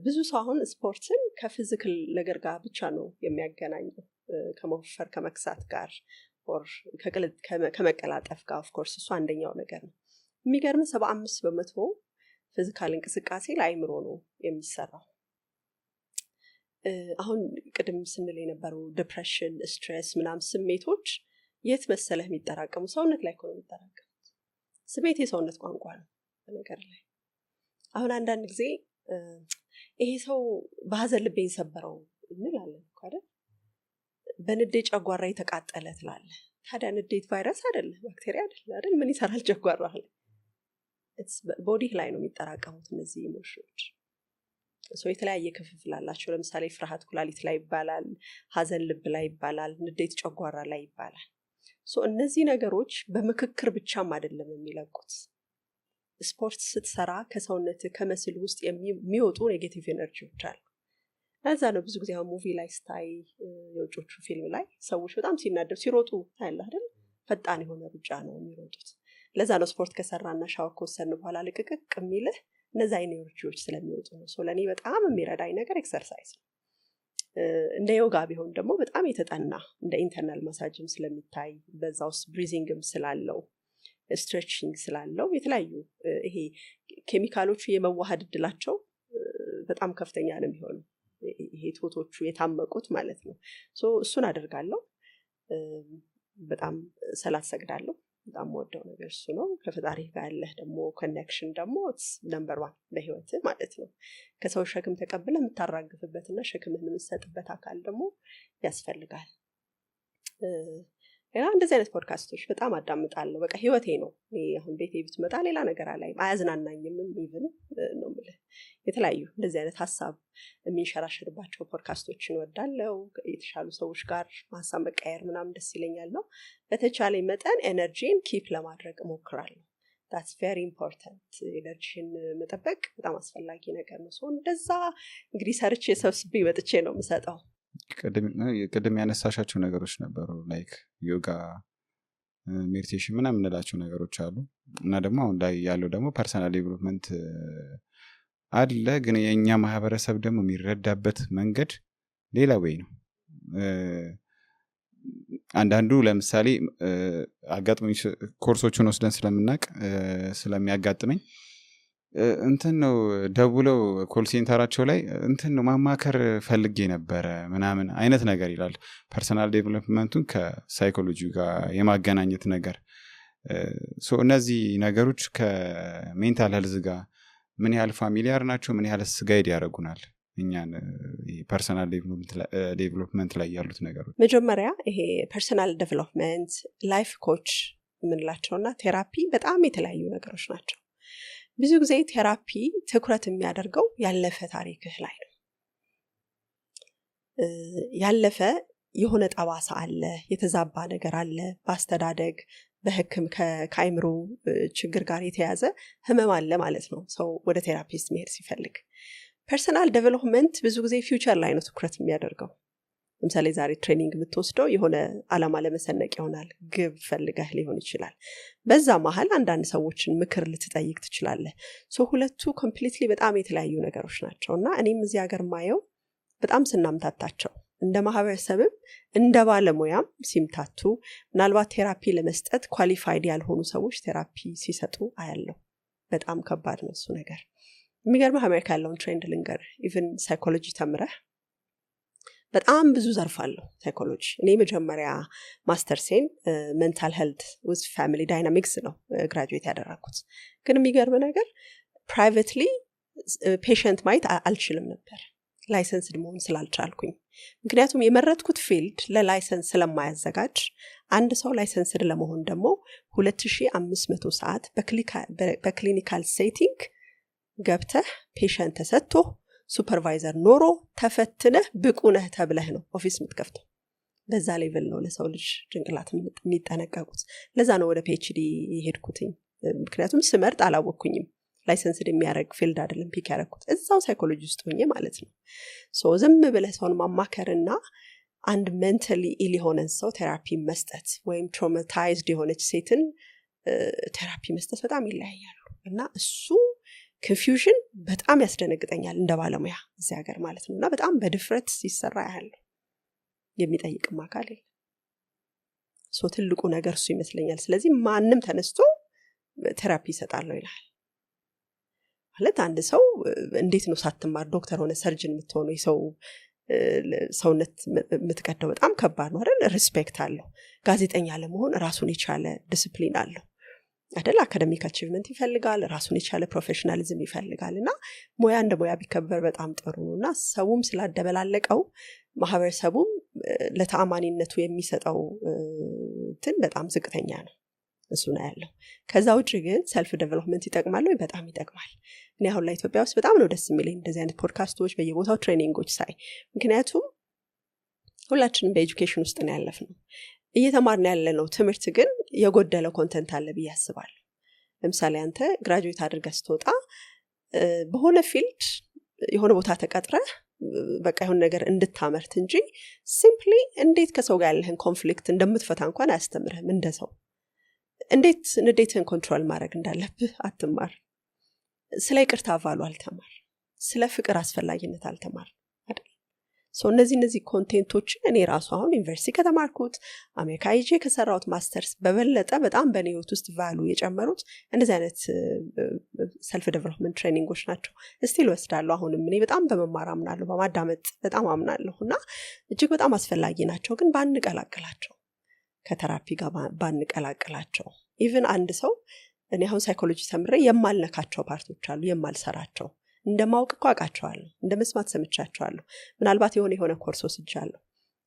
A: ብዙ ሰው አሁን ስፖርትን ከ physical ነገር ጋር ብቻ ነው የሚያገናኘው፣ ከመወፈር ከመክሳት ጋር or ከመቀላጠፍ ጋር። Of course እሱ አንደኛው ነገር ነው። የሚገርም 75% physical እንቅስቃሴ ለአይምሮ ነው የሚሰራው። አሁን ቅድም ስንል የነበረው depression፣ stress ምናምን ስሜቶች የት መሰለህ የሚጠራቀሙ? ሰውነት ላይ እኮ ነው የሚጠራቀሙት። ስሜት የሰውነት ቋንቋ ነው በነገር ላይ። አሁን አንዳንድ ጊዜ ይሄ ሰው በሀዘን ልቤን ሰበረው እንላለን እኮ አይደል? በንዴት ጨጓራ የተቃጠለ ትላለህ። ታዲያ ንዴት ቫይረስ አይደለ፣ ባክቴሪያ አይደለ አይደል? ምን ይሰራል ጨጓራ ላይ? Body ህ ላይ ነው የሚጠራቀሙት እነዚህ emotion ኖች። So የተለያየ ክፍፍል አላቸው። ለምሳሌ ፍርሃት ኩላሊት ላይ ይባላል፣ ሀዘን ልብ ላይ ይባላል፣ ንዴት ጨጓራ ላይ ይባላል። So እነዚህ ነገሮች በምክክር ብቻም አይደለም የሚለቁት። ስፖርት ስትሰራ ከሰውነት ከ muscle ውስጥ የሚወጡ negative energy ዎች አሉ። ለዛ ነው ብዙ ጊዜ አሁን movie ላይ ስታይ፣ የውጮቹ ፊልም ላይ ሰዎች በጣም ሲናደዱ ሲሮጡ ታያለህ አይደል? ፈጣን የሆነ ሩጫ ነው የሚሮጡት። ለዛ ነው ስፖርት ከሰራና ሻወር ከወሰድን በኋላ ልቅቅቅ የሚልህ፣ እነዛ energy ዎች ስለሚወጡ ነው። So ለእኔ በጣም የሚረዳኝ ነገር exercise ነው። እንደ ዮጋ ቢሆን ደግሞ በጣም የተጠና እንደ internal massage ም ስለሚታይ፣ በዛ ውስጥ breathing ም ስላለው፣ stretching ስላለው፣ የተለያዩ ይሄ ኬሚካሎቹ የመዋሃድ እድላቸው በጣም ከፍተኛ ነው የሚሆነው። ይሄ ቶቶቹ የታመቁት ማለት ነው። So እሱን አደርጋለሁ። በጣም ሰላት ሰግዳለሁ። በጣም የምወደው ነገር እሱ ነው። ከፈጣሪ ጋር ያለህ ደግሞ connection ደግሞ number one በህይወት ማለት ነው። ከሰው ሸክም ተቀብለህ የምታራግፍበትና ሸክምህን የምትሰጥበት አካል ደግሞ ያስፈልጋል። ሌላ እንደዚህ አይነት ፖድካስቶች በጣም አዳምጣለሁ። በቃ ህይወቴ ነው። እኔ አሁን ቤቴ ብትመጣ ሌላ ነገር አላይም፣ አያዝናናኝም even ነው የምልህ። የተለያዩ እንደዚህ አይነት ሀሳብ የሚንሸራሸርባቸው ፖድካስቶችን እወዳለሁ። የተሻሉ ሰዎች ጋር ሀሳብ መቀየር ምናምን ደስ ይለኛል ነው። በተቻለኝ መጠን energy ን keep ለማድረግ እሞክራለሁ። That's very important። Energy ን መጠበቅ በጣም አስፈላጊ ነገር ነው። So እንደዛ እንግዲህ ሰርቼ ሰብስቤ መጥቼ ነው የምሰጠው።
C: ቅድም ያነሳሻቸው ነገሮች ነበሩ፣ like ዮጋ፣ meditation ምናምን የምንላቸው ነገሮች አሉ። እና ደግሞ አሁን ላይ ያለው ደግሞ personal development አለ። ግን የእኛ ማህበረሰብ ደግሞ የሚረዳበት መንገድ ሌላ way ነው። አንዳንዱ ለምሳሌ አጋጥሞኝ ኮርሶቹን ወስደን ስለምናቅ ስለሚያጋጥመኝ እንትን ነው፣ ደውለው call center ኣቸው ላይ እንትን ነው ማማከር ፈልጌ ነበረ ምናምን አይነት ነገር ይላል። Personal development ኡን ከ psychology ጋር የማገናኘት ነገር። So እነዚህ ነገሮች ከ mental health ጋር ምን ያህል familiar ናቸው? ምን ያህል guide ያደርጉናል እኛን personal development ላይ ያሉት ነገሮች?
A: መጀመሪያ ይሄ personal development፣ life coach የምንላቸውና therapy በጣም የተለያዩ ነገሮች ናቸው። ብዙ ጊዜ therapy ትኩረት የሚያደርገው ያለፈ ታሪክህ ላይ ነው። ያለፈ የሆነ ጠባሳ አለ፣ የተዛባ ነገር አለ፣ በአስተዳደግ በህክም ከአይምሮ ችግር ጋር የተያዘ ህመም አለ ማለት ነው ሰው ወደ therapist መሄድ ሲፈልግ። Personal development ብዙ ጊዜ future ላይ ነው ትኩረት የሚያደርገው። ለምሳሌ ዛሬ training የምትወስደው የሆነ አላማ ለመሰነቅ ይሆናል፣ ግብ ፈልገህ ሊሆን ይችላል። በዛ መሀል አንዳንድ ሰዎችን ምክር ልትጠይቅ ትችላለህ። So ሁለቱ completely በጣም የተለያዩ ነገሮች ናቸው። እና እኔም እዚህ ሀገር ማየው በጣም ስናምታታቸው፣ እንደ ማህበረሰብም እንደ ባለሙያም ሲምታቱ፣ ምናልባት therapy ለመስጠት qualified ያልሆኑ ሰዎች therapy ሲሰጡ አያለሁ። በጣም ከባድ ነው እሱ ነገር። የሚገርምህ አሜሪካ ያለውን trend ልንገር። Even psychology ተምረህ፣ በጣም ብዙ ዘርፍ አለው psychology። እኔ መጀመሪያ master's ኤን mental health with family dynamics ነው graduate ያደረግኩት። ግን የሚገርም ነገር privately patient ማየት አልችልም ነበር licensed መሆን ስላልቻልኩኝ። ምክንያቱም የመረጥኩት field ለ license ስለማያዘጋጅ። አንድ ሰው licensed ለመሆን ደግሞ 2500 ሰዓት በ clinical setting ገብተህ፣ patient ተሰጥቶ፣ supervisor ኖሮ፣ ተፈትነህ፣ ብቁ ነህ ተብለህ ነው office የምትከፍተው። በዛ level ነው ለሰው ልጅ ጭንቅላት የሚጠነቀቁት። ለዛ ነው ወደ PhD የሄድኩትኝ። ምክንያቱም ስመርጥ አላወቅኩኝም። Licensed የሚያደርግ field አይደለም pick ያደረግኩት፣ እዛው psychology ውስጥ ሆኜ ማለት ነው። So ዝም ብለህ ሰውን ማማከርና አንድ mentally ill የሆነን ሰው therapy መስጠት ወይም traumatized የሆነች ሴትን therapy መስጠት በጣም ይለያያሉ። እና እሱ confusion በጣም ያስደነግጠኛል እንደ ባለሙያ እዚህ ሀገር ማለት ነው። እና በጣም በድፍረት ሲሰራ ያለው የሚጠይቅም አካል የለም። So ትልቁ ነገር እሱ ይመስለኛል። ስለዚህ ማንም ተነስቶ therapy ይሰጣለሁ ይላል። ማለት አንድ ሰው እንዴት ነው ሳትማር ዶክተር ሆነ surgeon የምትሆነው? የሰው ሰውነት የምትቀደው በጣም ከባድ ነው አይደል? Respect አለው። ጋዜጠኛ ለመሆን ራሱን የቻለ ዲስፕሊን አለው አይደል? Academic achievement ይፈልጋል፣ ራሱን የቻለ professionalism ይፈልጋል። እና ሙያ እንደ ሙያ ቢከበር በጣም ጥሩ ነው። እና ሰውም ስላደበላለቀው ማህበረሰቡም ለተአማኒነቱ የሚሰጠው እንትን በጣም ዝቅተኛ ነው። እሱ ነው ያለው። ከዛ ውጭ ግን self development ይጠቅማል ወይ? በጣም ይጠቅማል። እኔ አሁን ላይ ኢትዮጵያ ውስጥ በጣም ነው ደስ የሚለኝ እንደዚህ አይነት ፖድካስቶች፣ በየቦታው training ኦች ሳይ። ምክንያቱም ሁላችንም በ education ውስጥ ነው ያለፍነው። እየተማርን ያለነው ትምህርት ግን የጎደለው content አለ ብዬ አስባለሁ። ለምሳሌ አንተ graduate አድርገህ ስትወጣ በሆነ field የሆነ ቦታ ተቀጥረህ በቃ የሆነ ነገር እንድታመርት እንጂ simply እንዴት ከሰው ጋር ያለህን conflict እንደምትፈታ እንኳን አያስተምርህም። እንደ ሰው እንዴት ንዴትህን control ማድረግ እንዳለብህ አትማር። ስለ ይቅርታ value አልተማር፣ ስለ ፍቅር አስፈላጊነት አልተማር አይደል? So እነዚህ content ኦችን እኔ ራሱ አሁን ዩኒቨርሲቲ ከተማርኩት፣ አሜሪካ ሄጄ ከሰራሁት ማስተርስ በበለጠ በጣም በእኔ ህይወት ውስጥ value የጨመሩት እንደዚህ አይነት self development training ኦች ናቸው። Still ወስዳለሁ። አሁንም እኔ በጣም በመማር አምናለሁ፣ በማዳመጥ በጣም አምናለሁ። እና እጅግ በጣም አስፈላጊ ናቸው። ግን ባንቀላቅላቸው፣ ከ therapy ጋር ባንቀላቅላቸው። Even አንድ ሰው፣ እኔ አሁን psychology ተምሬ የማልነካቸው part ኦች አሉ፣ የማልሰራቸው። እንደ ማወቅ እኮ አውቃቸዋለሁ፣ እንደ መስማት ሰምቻቸዋለሁ። ምናልባት የሆነ የሆነ ኮርስ ወስጃለሁ።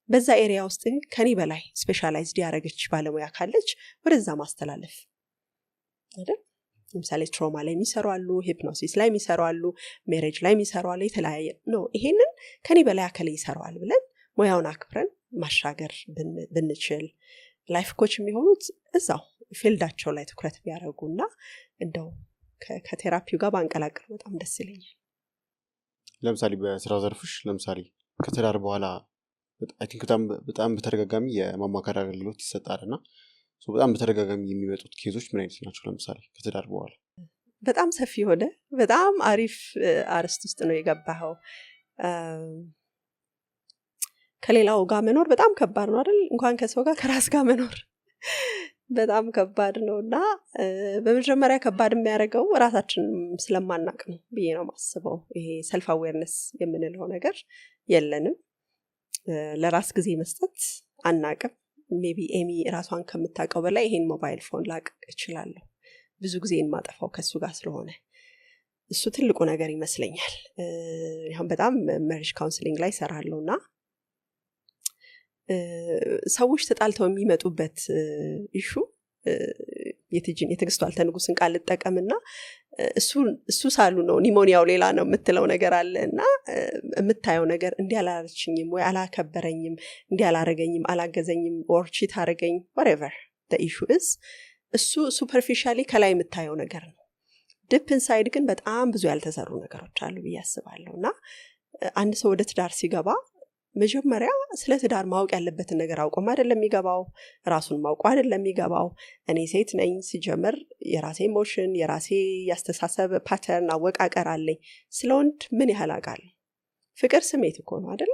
A: በዛ area ውስጥ ግን ከኔ በላይ specialized ያደረገች ባለሙያ ካለች ወደዛ ማስተላለፍ አይደል? ለምሳሌ trauma ላይ የሚሰሩ አሉ፣ hypnosis ላይ የሚሰሩ አሉ፣ marriage ላይ የሚሰሩ አሉ። የተለያየ ነው። ይሄንን ከኔ በላይ አከሌ ይሰራዋል ብለን ሙያውን አክብረን ማሻገር ብንችል፣ life coach የሚሆኑት እዛው field ኣቸው ላይ ትኩረት ቢያደርጉና እንደው ከ therapy ው ጋር ባንቀላቅል በጣም ደስ ይለኛል።
B: ለምሳሌ በስራ ዘርፍሽ፣ ለምሳሌ ከትዳር በኋላ I think በጣም በጣም በተደጋጋሚ የማማከር አገልግሎት ይሰጣል። እና በጣም በተደጋጋሚ የሚመጡት case ኦች ምን አይነት ናቸው? ለምሳሌ ከትዳር በኋላ።
A: በጣም ሰፊ የሆነ፣ በጣም አሪፍ አርስት ውስጥ ነው የገባኸው። ከሌላው ጋር መኖር በጣም ከባድ ነው አይደል? እንኳን ከሰው ጋር፣ ከራስ ጋር መኖር በጣም ከባድ ነው። እና በመጀመሪያ ከባድ የሚያደርገው ራሳችን ስለማናቅ ነው ብዬ ነው ማስበው። ይሄ self awareness የምንለው ነገር የለንም። ለራስ ጊዜ መስጠት አናቅም። Maybe ኤሚ ራሷን ከምታውቀው በላይ ይሄን mobile phone ላቅ እችላለሁ፣ ብዙ ጊዜ የማጠፋው ከእሱ ጋር ስለሆነ እሱ ትልቁ ነገር ይመስለኛል። አሁን በጣም marriage counseling ላይ እሰራለሁ እና ሰዎች ተጣልተው የሚመጡበት issue፣ የትጅን የትዕግስቱ አልተንጉስን ቃል ልጠቀምና፣ እሱ ሳሉ ነው pneumonia ው ሌላ ነው የምትለው ነገር አለ። እና የምታየው ነገር እንዲህ አላለችኝም ወይ አላከበረኝም፣ እንዲህ አላረገኝም፣ አላገዘኝም or cheat አረገኝ፣ whatever issue is፣ እሱ superficially ከላይ የምታየው ነገር ነው። Deep inside ግን በጣም ብዙ ያልተሰሩ ነገሮች አሉ ብዬ አስባለሁ። እና አንድ ሰው ወደ ትዳር ሲገባ መጀመሪያ ስለ ትዳር ማወቅ ያለበትን ነገር አውቆም አይደለም የሚገባው፣ ራሱን ማውቆ አይደለም የሚገባው። እኔ ሴት ነኝ፣ ሲጀምር የራሴ emotion፣ የራሴ የአስተሳሰብ pattern፣ አወቃቀር አለኝ። ስለ ወንድ ምን ያህል አውቃለሁ? ፍቅር ስሜት እኮ ነው አይደለ?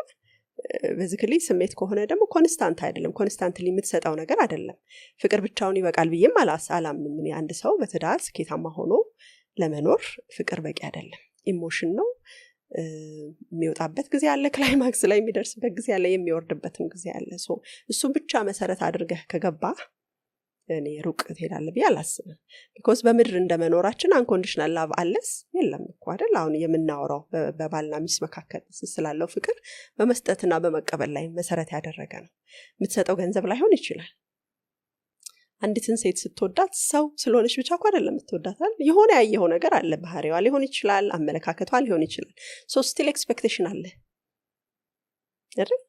A: Basically ስሜት ከሆነ ደግሞ constant አይደለም፣ constantly የምትሰጠው ነገር አይደለም። ፍቅር ብቻውን ይበቃል ብዬም አላምንም እኔ። አንድ ሰው በትዳር ስኬታማ ሆኖ ለመኖር ፍቅር በቂ አይደለም። Emotion ነው። የሚወጣበት ጊዜ አለ፣ climax ላይ የሚደርስበት ጊዜ አለ፣ የሚወርድበትም ጊዜ አለ። እሱን ብቻ መሰረት አድርገህ ከገባ እኔ ሩቅ ትሄዳለህ ብዬ አላስብም። Because በምድር እንደመኖራችን unconditional love አለስ የለም እኮ አይደል? አሁን የምናወራው በባልና ሚስት መካከል ስላለው ፍቅር በመስጠትና በመቀበል ላይ መሰረት ያደረገ ነው። የምትሰጠው ገንዘብ ላይሆን ይችላል። አንዲትን ሴት ስትወዳት ሰው ስለሆነች ብቻ እኮ አይደለም የምትወዳት። የሆነ ያየኸው ነገር አለ። ባህሪዋ ሊሆን ይችላል፣ አመለካከቷ ሊሆን ይችላል። So still expectation አለ አይደል?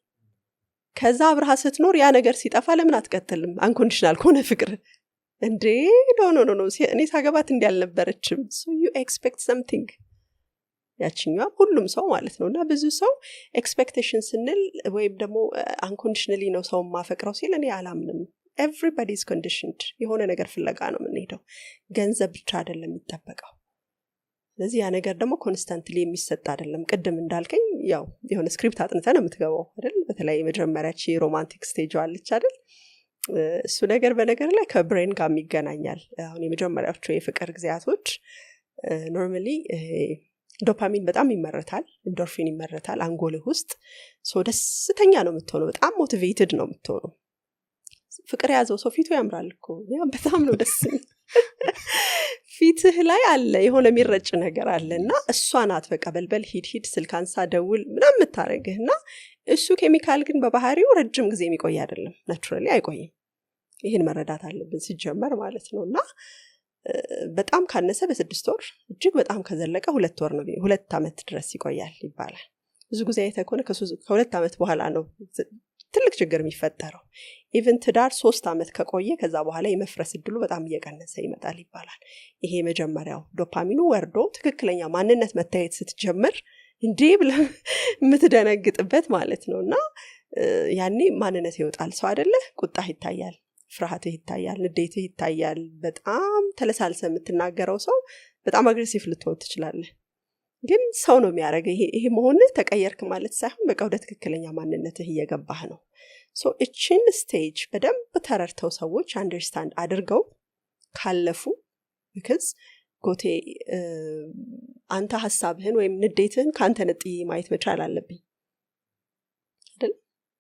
A: ከዛ አብረሃ ስትኖር ያ ነገር ሲጠፋ ለምን አትቀጥልም? Unconditional ከሆነ ፍቅር፣ እንዴ no, no, no፣ እኔ ሳገባት እንዲህ አልነበረችም። So you expect something፣ ያችኛዋ ሁሉም ሰው ማለት ነው። እና ብዙ ሰው expectation ስንል ወይም ደግሞ unconditionally ነው ሰው ማፈቅረው ሲል እኔ አላምንም። Everybody is conditioned። የሆነ ነገር ፍለጋ ነው የምንሄደው። ገንዘብ ብቻ አይደለም የሚጠበቀው። ስለዚህ ያ ነገር ደግሞ constantly የሚሰጥ አይደለም። ቅድም እንዳልከኝ ያው የሆነ script አጥንተህ ነው የምትገባው አይደል? በተለይ የመጀመሪያች romantic stage አለች አይደል? እሱ ነገር በነገር ላይ ከ brain ጋር ይገናኛል። አሁን የመጀመሪያዎቹ የፍቅር ጊዜያቶች normally dopamine በጣም ይመረታል፣ endorphin ይመረታል አንጎልህ ውስጥ። So ደስተኛ ነው የምትሆነው፣ በጣም motivated ነው የምትሆነው። ፍቅር የያዘው ሰው ፊቱ ያምራል እኮ። ያ በጣም ነው ደስ የሚል። ፊትህ ላይ አለ፣ የሆነ የሚረጭ ነገር አለ። እና እሷ ናት በቃ በልበል፣ ሂድ ሂድ፣ ስልክ አንሳ፣ ደውል ምናምን የምታደርግህ። እና እሱ ኬሚካል ግን በባህሪው ረጅም ጊዜ የሚቆይ አይደለም፣ naturally አይቆይም። ይህን መረዳት አለብን ሲጀመር ማለት ነው። እና በጣም ካነሰ በ6 ወር፣ እጅግ በጣም ከዘለቀ 2 ወር ነው፣ 2 ዓመት ድረስ ይቆያል ይባላል። ብዙ ጊዜ አይተህ ከሆነ ከ2 ዓመት በኋላ ነው ትልቅ ችግር የሚፈጠረው። Even ትዳር 3 ዓመት ከቆየ ከዛ በኋላ የመፍረስ እድሉ በጣም እየቀነሰ ይመጣል ይባላል። ይሄ የመጀመሪያው ዶፓሚኑ ወርዶ ትክክለኛ ማንነት መታየት ስትጀምር እንዴ ብለህ የምትደነግጥበት ማለት ነው። እና ያኔ ማንነት ይወጣል። ሰው አይደለ፣ ቁጣህ ይታያል፣ ፍርሃትህ ይታያል፣ ንዴትህ ይታያል። በጣም ተለሳልሰህ የምትናገረው ሰው በጣም aggressive ልትሆን ትችላለህ። ግን ሰው ነው የሚያደርገው። ይሄ መሆንህ ተቀየርክ ማለት ሳይሆን በቃ ወደ ትክክለኛ ማንነትህ እየገባህ ነው። So እችን stage በደንብ ተረድተው ሰዎች understand አድርገው ካለፉ፣ because ጎቴ አንተ ሀሳብህን ወይም ንዴትህን ከአንተ ነጥዬ ማየት መቻል አለብኝ አይደል?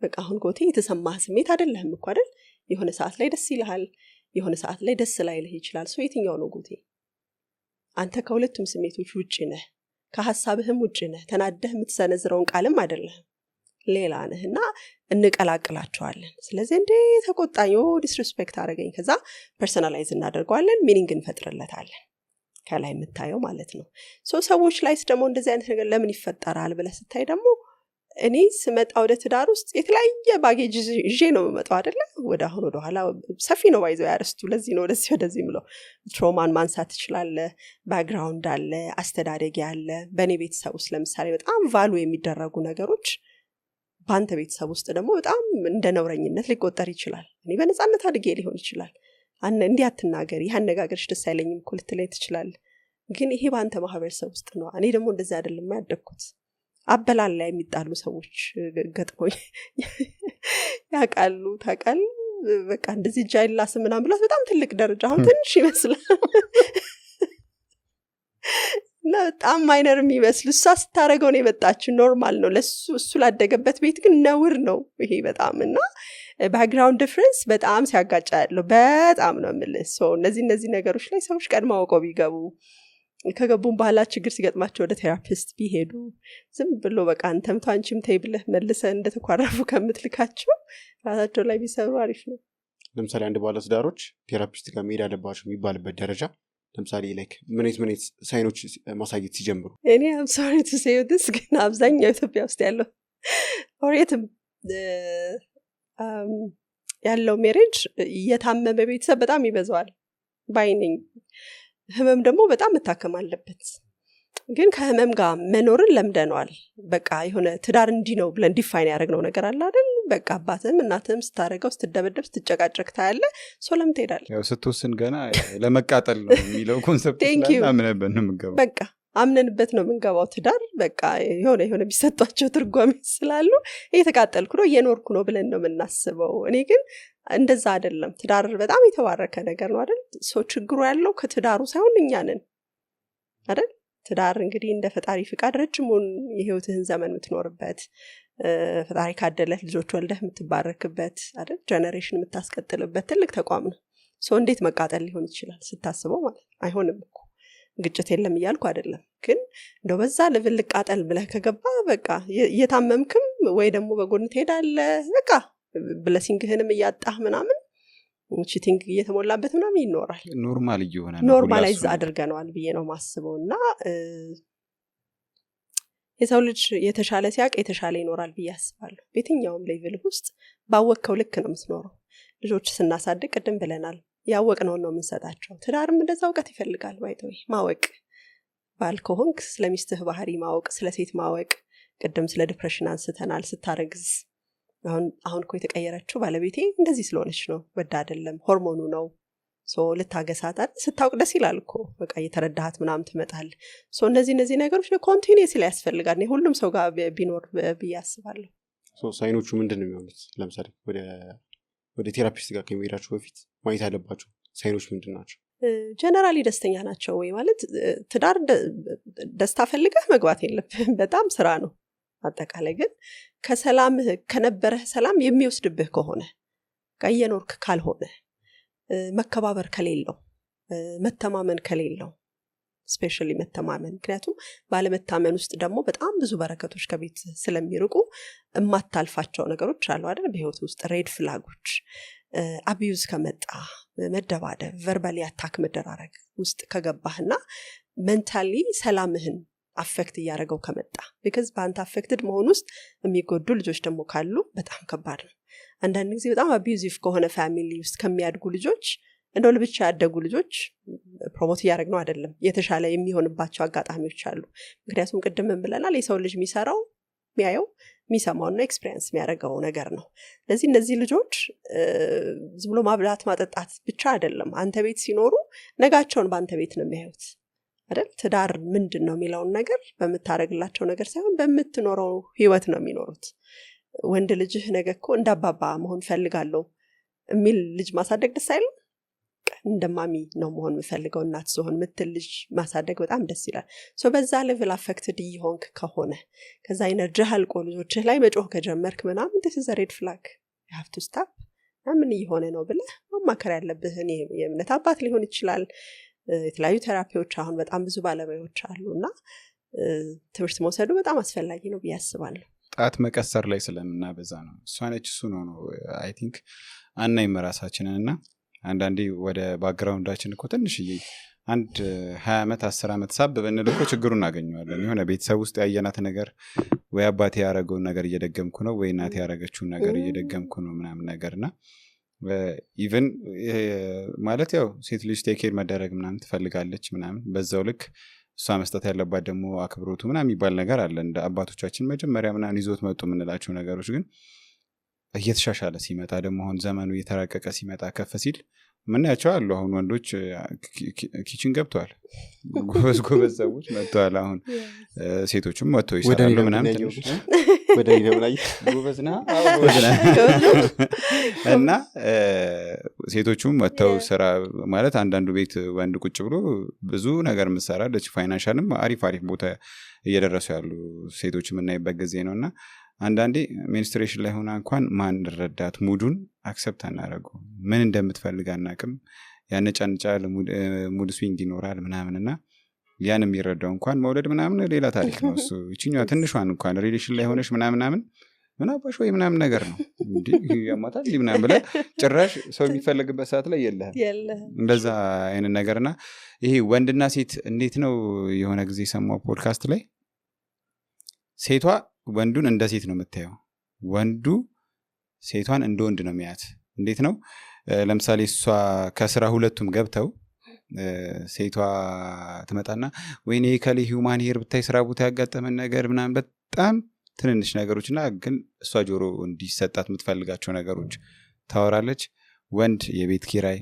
A: በቃ አሁን ጎቴ የተሰማህ ስሜት አይደለህም እኮ አይደል? የሆነ ሰዓት ላይ ደስ ይልሃል፣ የሆነ ሰዓት ላይ ደስ ላይልህ ይችላል። So የትኛው ነው ጎቴ? አንተ ከሁለቱም ስሜቶች ውጭ ነህ፣ ከሀሳብህም ውጭ ነህ። ተናደህ የምትሰነዝረውን ቃልም አይደለህም። ሌላ ነህ እና እንቀላቅላቸዋለን። ስለዚህ እንዴ ተቆጣኝ፣ disrespect አደረገኝ፣ ከዛ personalize እናደርገዋለን፣ meaning እንፈጥርለታለን ከላይ የምታየው ማለት ነው። So ሰዎች ላይስ ደግሞ እንደዚህ አይነት ነገር ለምን ይፈጠራል ብለህ ስታይ ደግሞ እኔ ስመጣ ወደ ትዳር ውስጥ የተለያየ baggage ይዤ ነው የምመጣው አይደለ? ወደ አሁን ወደኋላ ሰፊ ነው by the way አርስቱ። ለዚህ ነው ወደዚህ ወደዚህ ምለው። Trauma ን ማንሳት ትችላለህ። Background አለ፣ አስተዳደግ አለ። በእኔ ቤተሰብ ውስጥ ለምሳሌ በጣም value የሚደረጉ ነገሮች በአንተ ቤተሰብ ውስጥ ደግሞ በጣም እንደ ነውረኝነት ሊቆጠር ይችላል። እኔ በነፃነት አድጌ ሊሆን ይችላል። እንዲህ አትናገሪ፣ ይህ አነጋገርሽ ደስ አይለኝም እኮ ልትለኝ ትችላለህ። ግን ይሄ በአንተ ማህበረሰብ ውስጥ ነው። እኔ ደግሞ እንደዚህ አይደለም ያደግኩት። አበላል ላይ የሚጣሉ ሰዎች ገጥሞኝ ያውቃሉ። ታውቃለህ፣ በቃ እንደዚህ እጅ አይላስም ምናምን ብላት በጣም ትልቅ ደረጃ፣ አሁን ትንሽ ይመስላል እና በጣም minor የሚመስል እሷ ስታደረገው ነው የመጣችው። Normal ነው ለሱ፣ እሱ ላደገበት ቤት ግን ነውር ነው ይሄ በጣም። እና background difference በጣም ሲያጋጫ ያለው በጣም ነው የምልህ። እነዚህ ነገሮች ላይ ሰዎች ቀድመው አውቀው ቢገቡ፣ ከገቡም በኋላ ችግር ሲገጥማቸው ወደ therapist ቢሄዱ፣ ዝም ብሎ በቃ አንተም ተው አንቺም ተይ ብለህ መልሰህ እንደተኳረፉ ከምትልካቸው ራሳቸው ላይ ቢሰሩ አሪፍ ነው።
B: ለምሳሌ አንድ ባለትዳሮች therapist ጋር መሄድ አለባቸው የሚባልበት ደረጃ ለምሳሌ like ምን አይነት sign ኦች ማሳየት ሲጀምሩ?
A: እኔ I'm sorry to say this፣ ግን አብዛኛው ኢትዮጵያ ውስጥ ያለው or የትም ያለው marriage እየታመመ ቤተሰብ በጣም ይበዛዋል ባይ ነኝ። ህመም ደግሞ በጣም መታከም አለበት። ግን ከህመም ጋር መኖርን ለምደነዋል። በቃ የሆነ ትዳር እንዲህ ነው ብለን define ያደረግነው ነገር አለ አይደል? በቃ አባትህም እናትህም ስታደርገው፣ ስትደበደብ፣ ስትጨቃጨቅ ታያለህ። So ለምን ትሄዳለህ?
C: ያው ስትወስን ገና ለመቃጠል ነው የሚለው concept
A: Thank you.
C: ስላለ አምነበት ነው የምንገባው።
A: በቃ አምነንበት ነው የምንገባው። ትዳር በቃ የሆነ የሆነ የሚሰጧቸው ትርጓሜ ስላሉ እየተቃጠልኩ ነው፣ እየኖርኩ ነው ብለን ነው የምናስበው። እኔ ግን እንደዛ አይደለም። ትዳር በጣም የተባረከ ነገር ነው አይደል? So ችግሩ ያለው ከትዳሩ ሳይሆን እኛ ነን አይደል? ትዳር እንግዲህ እንደ ፈጣሪ ፍቃድ ረጅሙን የህይወትህን ዘመን የምትኖርበት፣ ፈጣሪ ካደለህ ልጆች ወልደህ የምትባረክበት አይደል? Generation የምታስቀጥልበት ትልቅ ተቋም ነው። So እንዴት መቃጠል ሊሆን ይችላል ስታስበው ማለት ነው? አይሆንም እኮ። ግጭት የለም እያልኩ አይደለም፣ ግን እንደው በዛ level ልቃጠል ብለህ ከገባ በቃ እየታመምክም ወይ ደግሞ በጎን ትሄዳለህ፣ በቃ blessing ህንም እያጣህ ምናምን፣ cheating እየተሞላበት ምናምን ይኖራል።
C: Normal እየሆነ ነው ሁላ
A: Normalize
C: እሱ።
A: አድርገነዋል ብዬ ነው ማስበው። እና የሰው ልጅ የተሻለ ሲያውቅ የተሻለ ይኖራል ብዬ አስባለሁ። በየትኛውም level ውስጥ ባወቅከው ልክ ነው የምትኖረው። ልጆች ስናሳድግ ቅድም ብለናል፣ ያወቅነውን ነው የምንሰጣቸው። ትዳርም እንደዛ እውቀት ይፈልጋል። By the way ማወቅ፣ ባል ከሆንክ ስለ ሚስትህ ባህሪ ማወቅ፣ ስለ ሴት ማወቅ። ቅድም ስለ depression አንስተናል። ስታረግዝ አሁን አሁን እኮ የተቀየረችው ባለቤቴ እንደዚህ ስለሆነች ነው፣ ወዳ አይደለም፣ ሆርሞኑ ነው፣ so ልታገሳት አይደል? ስታውቅ ደስ ይላል እኮ፣ በቃ እየተረዳሃት ምናምን ትመጣል። So እነዚህ ነገሮች continuously ያስፈልጋል። እኔ ሁሉም ሰው ጋር ቢኖር ብዬ አስባለሁ።
B: So sign ኦቹ ምንድን ነው የሚሆኑት? ለምሳሌ ወደ therapist ጋር ከመሄዳቸው በፊት ማየት ያለባቸው sign ኦች ምንድን ናቸው?
A: Generally ደስተኛ ናቸው ወይ ማለት ትዳር ደስታ ፈልገህ መግባት የለብህም፣ በጣም ስራ ነው። አጠቃላይ ግን ከሰላምህ፣ ከነበረህ ሰላም የሚወስድብህ ከሆነ፣ በቃ እየኖርክ ካልሆነ፣ መከባበር ከሌለው፣ መተማመን ከሌለው፣ especially መተማመን፣ ምክንያቱም ባለመታመን ውስጥ ደግሞ በጣም ብዙ በረከቶች ከቤት ስለሚርቁ የማታልፋቸው ነገሮች አሉ አይደል? በህይወት ውስጥ red flag ኦች፣ abuse ከመጣ፣ መደባደብ፣ verbally attack መደራረግ ውስጥ ከገባህና mentally ሰላምህን affect እያደረገው ከመጣ፣ because በአንተ affected መሆን ውስጥ የሚጎዱ ልጆች ደግሞ ካሉ በጣም ከባድ ነው። አንዳንድ ጊዜ በጣም abusive ከሆነ family ውስጥ ከሚያድጉ ልጆች እንደው ለብቻ ያደጉ ልጆች፣ promote እያደረግነው አይደለም፣ የተሻለ የሚሆንባቸው አጋጣሚዎች አሉ። ምክንያቱም ቅድምም ብለናል፣ የሰው ልጅ የሚሰራው የሚያየው፣ የሚሰማውና experience የሚያደርገው ነገር ነው። ስለዚህ እነዚህ ልጆች ዝም ብሎ ማብላት ማጠጣት ብቻ አይደለም። አንተ ቤት ሲኖሩ ነጋቸውን በአንተ ቤት ነው የሚያዩት አይደል? ትዳር ምንድን ነው የሚለውን ነገር በምታደርግላቸው ነገር ሳይሆን በምትኖረው ህይወት ነው የሚኖሩት። ወንድ ልጅህ ነገ እኮ እንደ አባባ መሆን ፈልጋለሁ የሚል ልጅ ማሳደግ ደስ አይልም? እንደ ማሚ ነው መሆን የምፈልገው እናት ስሆን ምትል ልጅ ማሳደግ በጣም ደስ ይላል። So በዛ level affected እየሆንክ ከሆነ፣ ከዛ energy አልቆ ልጆችህ ላይ መጮህ ከጀመርክ ምናምን this is a red flag, you have to stop። ምን እየሆነ ነው ብለህ ማማከር ያለብህ እኔ የእምነት አባት ሊሆን ይችላል፣ የተለያዩ therapy ዎች፣ አሁን በጣም ብዙ ባለሙያዎች አሉ እና ትምህርት መውሰዱ በጣም አስፈላጊ ነው ብዬ አስባለሁ።
C: ጣት መቀሰር ላይ ስለምናበዛ ነው። እሷ ነች፣ እሱ ነው ነው I think አናይም ራሳችንን። እና አንዳንዴ ወደ background ኣችን እኮ ትንሽዬ አንድ 20 ዓመት፣ 10 ዓመት ሳብ ብንል እኮ ችግሩን እናገኘዋለን። የሆነ ቤተሰብ ውስጥ ያየናት ነገር፣ ወይ አባቴ ያደረገውን ነገር እየደገምኩ ነው፣ ወይ እናቴ ያደረገችውን ነገር እየደገምኩ ነው ምናምን ነገር። እና even ማለት ያው ሴት ልጅ take care መደረግ ምናምን ትፈልጋለች ምናምን፣ በዛው ልክ እሷ መስጠት ያለባት ደግሞ አክብሮቱ ምናምን የሚባል ነገር አለ። እንደ አባቶቻችን መጀመሪያ ምናምን ይዞት መጡ የምንላቸው ነገሮች ግን እየተሻሻለ ሲመጣ ደግሞ፣ አሁን ዘመኑ እየተራቀቀ ሲመጣ፣ ከፍ ሲል የምናያቸው አሉ። አሁን ወንዶች kitchen ገብተዋል፣ ጎበዝ ጎበዝ ሰዎች መጥተዋል። አሁን ሴቶችም መጥተው
B: ወደ እኔ
C: ይሰራሉ
B: ለምን
C: ምናምን።
B: ያየው?
C: ትንሽ
B: ወደ እኔ ለምን አየህ?
C: ጎበዝ ነህ? አዎ፣ ጎበዝ ነህ። እና ሴቶቹም መጥተው ስራ ማለት አንዳንዱ ቤት ወንድ ቁጭ ብሎ ብዙ ነገር ምሰራለች፣ financial ም አሪፍ አሪፍ ቦታ እየደረሱ ያሉ ሴቶች የምናይበት ጊዜ ነው። እና አንዳንዴ menstruation ላይ ሆና እንኳን ማንረዳት፣ mood ኡን accept አናደርገው፣ ምን እንደምትፈልግ አናቅም፣ ያነጫንጫል፣ mood swing ይኖራል ምናምን። እና ያን የሚረዳው እንኳን፣ መውለድ ምናምን ሌላ ታሪክ ነው እሱ። ይችኛዋ ትንሿን እንኳን relation ላይ ሆነሽ ምናምን ምናምን ምን አባሽ ወይ ምናምን ነገር ነው፣ እንዲህ ያማታል እንዲህ ምናምን ብለህ ጭራሽ ሰው የሚፈለግበት ሰዓት ላይ የለህም።
A: የለህም።
C: እንደዛ አይነት ነገርና ይሄ ወንድና ሴት እንዴት ነው፣ የሆነ ጊዜ የሰማው ፖድካስት ላይ ሴቷ ወንዱን እንደ ሴት ነው የምታየው፣ ወንዱ ሴቷን እንደ ወንድ ነው የሚያያት። እንዴት ነው? ለምሳሌ እሷ ከስራ ሁለቱም ገብተው ሴቷ ትመጣና ወይኔ ከሌ human hair ብታይ፣ ስራ ቦታ ያጋጠመን ነገር ምናምን፣ በጣም ትንንሽ ነገሮች እና ግን እሷ ጆሮ እንዲሰጣት የምትፈልጋቸው ነገሮች ታወራለች። ወንድ የቤት ኪራይ፣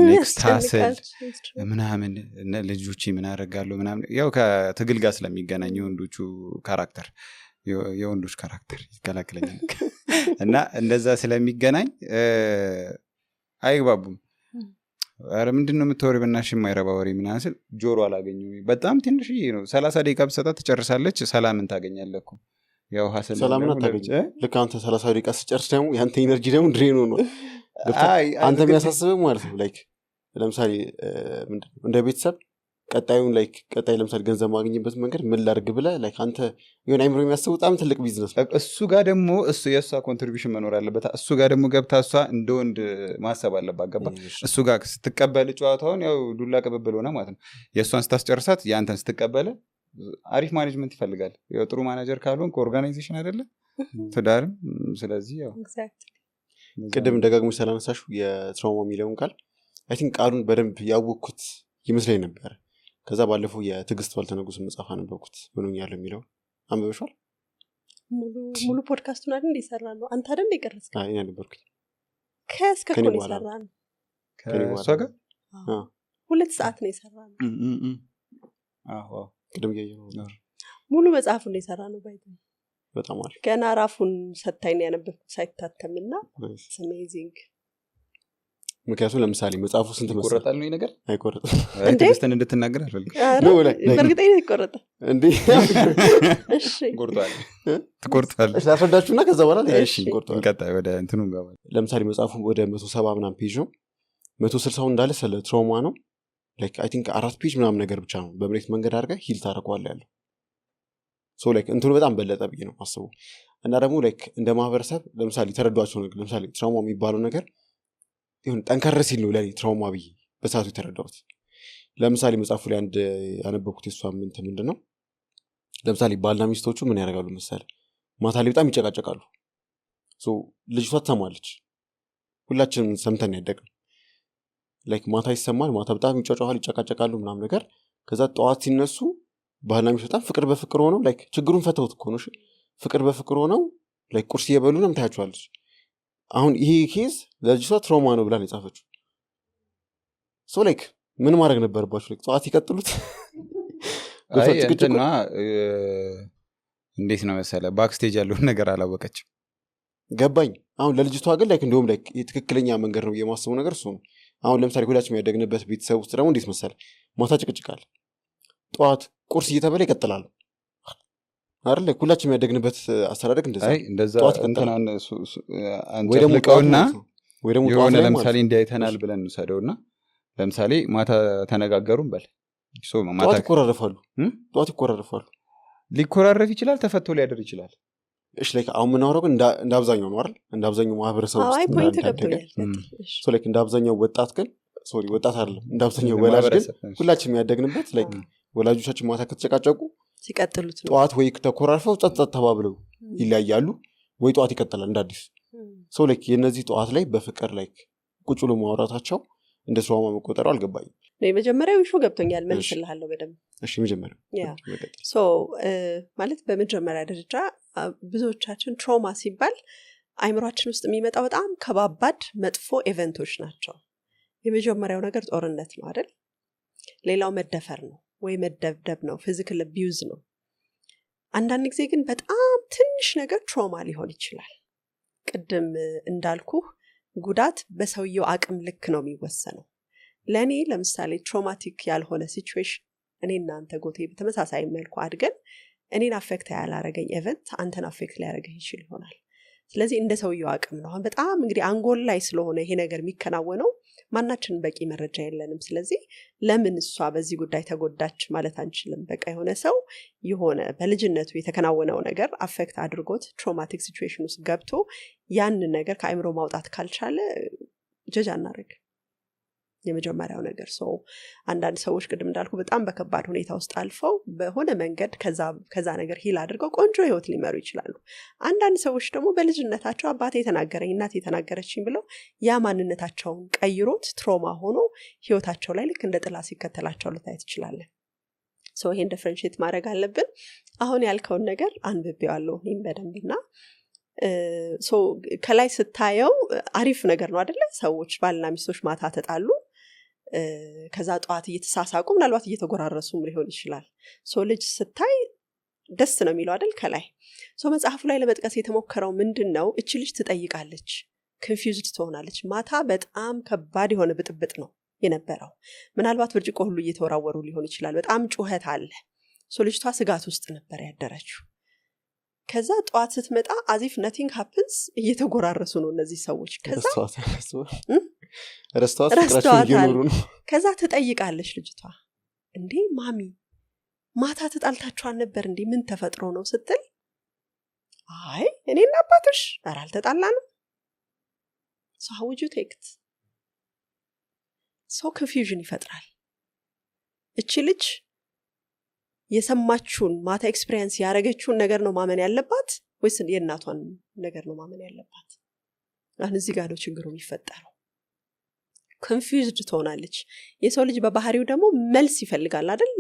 C: next hustle
A: ያስጨንቃል።
C: ምናምን፣ እነ ልጆቼ ምን አደርጋለሁ ምናምን፣ ያው ከትግል ጋር ስለሚገናኝ የወንዶቹ character፣ የወንዶች character ይቀላቅለኛል፣ እና እንደዛ ስለሚገናኝ አይግባቡም። ኧረ ምንድን ነው የምታወሪው በእናትሽ፣ የማይረባ ወሬ ምናምን ስል ጆሮ አላገኘሁም። በጣም ትንሽዬ ነው፣ 30 ደቂቃ ብሰጣት ትጨርሳለች። ሰላምን ታገኛለህ እኮ፣ ያው hustle
B: ሰላምን
C: ደግሞ
B: አታገኝም።
C: እ?
B: ልክ አንተ 30 ደቂቃ ስጨርስ ደግሞ የአንተ energy ደግሞ drain ሆኗል። ገብቶሃል?
C: አይ፣
B: አንተ የሚያሳስብህ ማለት ነው like ለምሳሌ ምንድን ነው፣ እንደ ቤተሰብ ቀጣዩን like ቀጣይ ለምሳሌ ገንዘብ ማግኘበት መንገድ ምን ላድርግ ብለህ like አንተ የሆነ አይምሮ የሚያስቡ በጣም ትልቅ ቢዝነስ ነው።
C: እሱ ጋር ደግሞ እሱ የእሷ contribution መኖር አለበት። እሱ ጋር ደግሞ ገብታ እሷ እንደ ወንድ ማሰብ አለባት። ገባ? እሱ ጋር ስትቀበል ጨዋታውን ያው ዱላ ቅብብል ሆነ ማለት ነው። የእሷን ስታስጨርሳት የአንተን ስትቀበለ አሪፍ management ይፈልጋል። ያው ጥሩ ማኔጀር ካልሆንክ organization አይደለ ትዳርም። ስለዚህ ያው
A: Exactly.
B: ቅድም ደጋግሞ ስላነሳሽው የ trauma የሚለውን ቃል I think ቃሉን በደንብ ያወቅኩት ይመስለኝ ነበረ። ከዛ ባለፈው የትዕግስት ባልተነጉስ መጽሐፍ አነበብኩት፣ ምኖኛለሁ የሚለው አንብበሽዋል?
A: ሙሉ ፖድካስቱን አይደል እንደ የሰራ ነው? አንተ አይደል እንደ የቀረጽከው?
B: አይ፣ እኔ አልነበርኩኝ።
A: ከእስከ
B: ከእኔ
A: እኮ ነው
B: በኋላ
A: የሰራ ነው።
B: ከእኔ
C: ከእሷ
B: በኋላ
C: ጋር።
A: 2 ሰዓት ነው የሰራ ነው።
C: እም፣ እም፣ እም። አዎ፣ አዎ።
B: ቅድም እያየሁ ነው።
A: ሙሉ መጽሐፉን ነው የሰራ ነው። ባይ
B: በጣም አሪፍ።
A: ገና rough ኡን ሰታኝ ነው ያነበብኩት ሳይታተም እና
B: Nice.
A: Amazing.
B: ምክንያቱም ለምሳሌ መጽሐፉ ስንት መሰለህ?
C: ይቆረጣል ነው ይሄ ነገር?
B: አይቆረጥም።
C: አይ፣
A: እንዴ?
C: ትዕግስትን እንድትናገር አልፈልግም።
B: No, like-
A: በእርግጠኝነት ይቆረጣል።
B: እንዴ?
A: እሺ።
C: ቆርጧል።
B: እ?
C: ትቆርጣለህ።
B: እሺ፣ ላስረዳችሁና ከዛ በኋላ
C: እሺ።
B: ይቆርጠዋል።
C: እንቀጣይ፣ ወደ እንትኑ እንገባለን።
B: ለምሳሌ መጽሐፉ ወደ 170 ምናምን page ነው። 160ው እንዳለ ስለ trauma ነው። Like I think አራት page ምናምን ነገር ብቻ ነው በምሬት መንገድ አድርገህ heal ታደርገዋለህ ያለው። So like እንትኑ በጣም በለጠ ብዬ ነው አስበው። እና ደግሞ like እንደ ማህበረሰብ ለምሳሌ የተረዷቸው ነገር፣ ለምሳሌ trauma የሚባለው ነገር ይሁን ጠንከር ሲል ነው ለእኔ trauma ብዬ በሰዓቱ የተረዳሁት። ለምሳሌ መጽሐፉ ላይ አንድ ያነበብኩት የሷ እንትን ምንድን ነው፣ ለምሳሌ ባልና ሚስቶቹ ምን ያደርጋሉ መሰለህ? ማታ ላይ በጣም ይጨቃጨቃሉ። So ልጅቷ ትሰማለች። ሁላችንም ሰምተን ያደግነው like ማታ ይሰማል። ማታ በጣም ይጫጫኋል፣ ይጨቃጨቃሉ ምናምን ነገር። ከዛ ጠዋት ሲነሱ ባልና ሚስት በጣም ፍቅር በፍቅር ሆነው፣ like ችግሩን ፈተውት እኮ ነው፣ እሺ፣ ፍቅር በፍቅር ሆነው like ቁርስ እየበሉ ነው ታያቸዋለች። አሁን ይሄ case ለልጅቷ trauma ነው ብላ ነው የጻፈችው። So like ምን ማድረግ ነበረባቸው? Like ጠዋት ይቀጥሉት?
C: አይ፣
B: ገብቷል? ጭቅጭቁ
C: እንትና እንዴት ነው መሰለ፣ backstage ያለውን ነገር አላወቀችም።
B: ገባኝ። አሁን ለልጅቷ ግን like እንዲሁም like የትክክለኛ መንገድ ነው የማስበው ነገር እሱ ነው። አሁን ለምሳሌ ሁላችንም ያደግንበት ቤተሰብ ውስጥ ደግሞ እንዴት መሰለ፣ ማታ ጭቅጭቃል፣ ጠዋት ቁርስ እየተበላ ይቀጥላል አይደል? Like ሁላችንም ያደግንበት አስተዳደግ እንደዛ
C: አይ
B: ነው።
C: እንደዛ
B: ጠዋት ይቀጥላል።
C: እንትናን
B: ወይ ደግሞ ጠዋት
C: አንጨፍልቀውና
B: ማለት ነው። ወይ ደግሞ ጠዋት
C: የሆነ
B: ላይ ማለት
C: ለምሳሌ
B: ነው።
C: እንዲህ አይተናል ብለን እንውሰደውና ለምሳሌ ማታ ተነጋገሩም በል፣ so ማታ
B: ጠዋት ይኮራረፋሉ።
C: እም?
B: ጠዋት ይኮራረፋሉ።
C: ሊኮራረፍ ይችላል፣ ተፈቶ ሊያደር ይችላል።
B: እሺ፣ like አሁን የምናወራው ግን እንደ አብዛኛው ነው አይደል? እንደ አብዛኛው ማህበረሰብ ውስጥ
A: አይ፣ point
B: እንዳደገ።
A: ገብቶኛል። ቀጥል። እሺ።
B: So like እንደ አብዛኛው ወጣት ግን፣ sorry፣ ወጣት አይደለም፣ እንደ አብዛኛው ወላጅ ግን
C: ማህበረሰብ፣ እሺ።
B: ሁላችንም ያደግንበት like ወላጆቻችን ማታ ከተጨቃጨቁ
A: ሲቀጥሉት ነው።
B: ጠዋት ወይ ተኮራርፈው ጸጥ ጸጥ ተባብለው ይለያያሉ ወይ ጠዋት ይቀጥላል እንደ አዲስ። So like የእነዚህ ጠዋት ላይ በፍቅር like ቁጭ ብሎ ማውራታቸው እንደ trauma መቆጠሩ አልገባኝም።
A: ነው፣ የመጀመሪያው issue ገብቶኛል፣ መልስልሃለሁ በደንብ።
B: እሺ፣ መጀመሪያው መቀጠል።
A: So ማለት በመጀመሪያ ደረጃ ብዙዎቻችን trauma ሲባል አይምሯችን ውስጥ የሚመጣው በጣም ከባባድ መጥፎ event ኦች ናቸው። የመጀመሪያው ነገር ጦርነት ነው አይደል? ሌላው መደፈር ነው ወይ መደብደብ ነው፣ physical abuse ነው። አንዳንድ ጊዜ ግን በጣም ትንሽ ነገር trauma ሊሆን ይችላል። ቅድም እንዳልኩህ ጉዳት በሰውየው አቅም ልክ ነው የሚወሰነው። ለእኔ ለምሳሌ traumatic ያልሆነ situation፣ እኔ እናንተ ጎቴ በተመሳሳይ መልኩ አድገን እኔን affect ያላረገኝ event አንተን affect ሊያደርግህ ይችል ይሆናል። ስለዚህ እንደ ሰውየው አቅም ነው። አሁን በጣም እንግዲህ አንጎል ላይ ስለሆነ ይሄ ነገር የሚከናወነው ማናችንም በቂ መረጃ የለንም። ስለዚህ ለምን እሷ በዚህ ጉዳይ ተጎዳች ማለት አንችልም። በቃ የሆነ ሰው የሆነ በልጅነቱ የተከናወነው ነገር affect አድርጎት traumatic situation ውስጥ ገብቶ ያንን ነገር ከአእምሮ ማውጣት ካልቻለ judge አናደርግ። የመጀመሪያው ነገር፣ so አንዳንድ ሰዎች ቅድም እንዳልኩ በጣም በከባድ ሁኔታ ውስጥ አልፈው በሆነ መንገድ ከዛ ነገር heal አድርገው ቆንጆ ህይወት ሊመሩ ይችላሉ። አንዳንድ ሰዎች ደግሞ በልጅነታቸው አባቴ የተናገረኝ፣ እናቴ የተናገረችኝ ብለው ያ ማንነታቸውን ቀይሮት trauma ሆኖ ህይወታቸው ላይ ልክ እንደ ጥላ ሲከተላቸው ልታይ ትችላለን። So ይሄን differentiate ማድረግ አለብን። አሁን ያልከውን ነገር አንብቤዋለሁ እኔም በደንብ። እና so ከላይ ስታየው አሪፍ ነገር ነው አደለ? ሰዎች ባልና ሚስቶች ማታ ተጣሉ፣ ከዛ ጠዋት እየተሳሳቁ ምናልባት እየተጎራረሱም ሊሆን ይችላል። So ልጅ ስታይ ደስ ነው የሚለው አይደል ከላይ። So መጽሐፉ ላይ ለመጥቀስ የተሞከረው ምንድን ነው? እቺ ልጅ ትጠይቃለች፣ confused ትሆናለች። ማታ በጣም ከባድ የሆነ ብጥብጥ ነው የነበረው። ምናልባት ብርጭቆ ሁሉ እየተወራወሩ ሊሆን ይችላል። በጣም ጩኸት አለ። So ልጅቷ ስጋት ውስጥ ነበር ያደረችው። ከዛ ጠዋት ስትመጣ as if nothing happens እየተጎራረሱ ነው እነዚህ ሰዎች። ከዛ
B: ረስተዋት ፍቅራቸውን
A: ረስተዋታል።
B: እየኖሩ ነው።
A: ከዛ ትጠይቃለች ልጅቷ፣ "እንዴ ማሚ፣ ማታ ተጣልታችኋል ነበር እንዴ? ምን ተፈጥሮ ነው?" ስትል፣ "አይ፣ እኔና አባትሽ ኧረ አልተጣላንም።" So how would you take it? So confusion ይፈጥራል። እቺ ልጅ የሰማችውን፣ ማታ experience ያደረገችውን ነገር ነው ማመን ያለባት ወይስ የእናቷን ነገር ነው ማመን ያለባት? አሁን እዚህ ጋር ነው ችግሩ የሚፈጠረው። Confused ትሆናለች። የሰው ልጅ በባህሪው ደግሞ መልስ ይፈልጋል አይደል?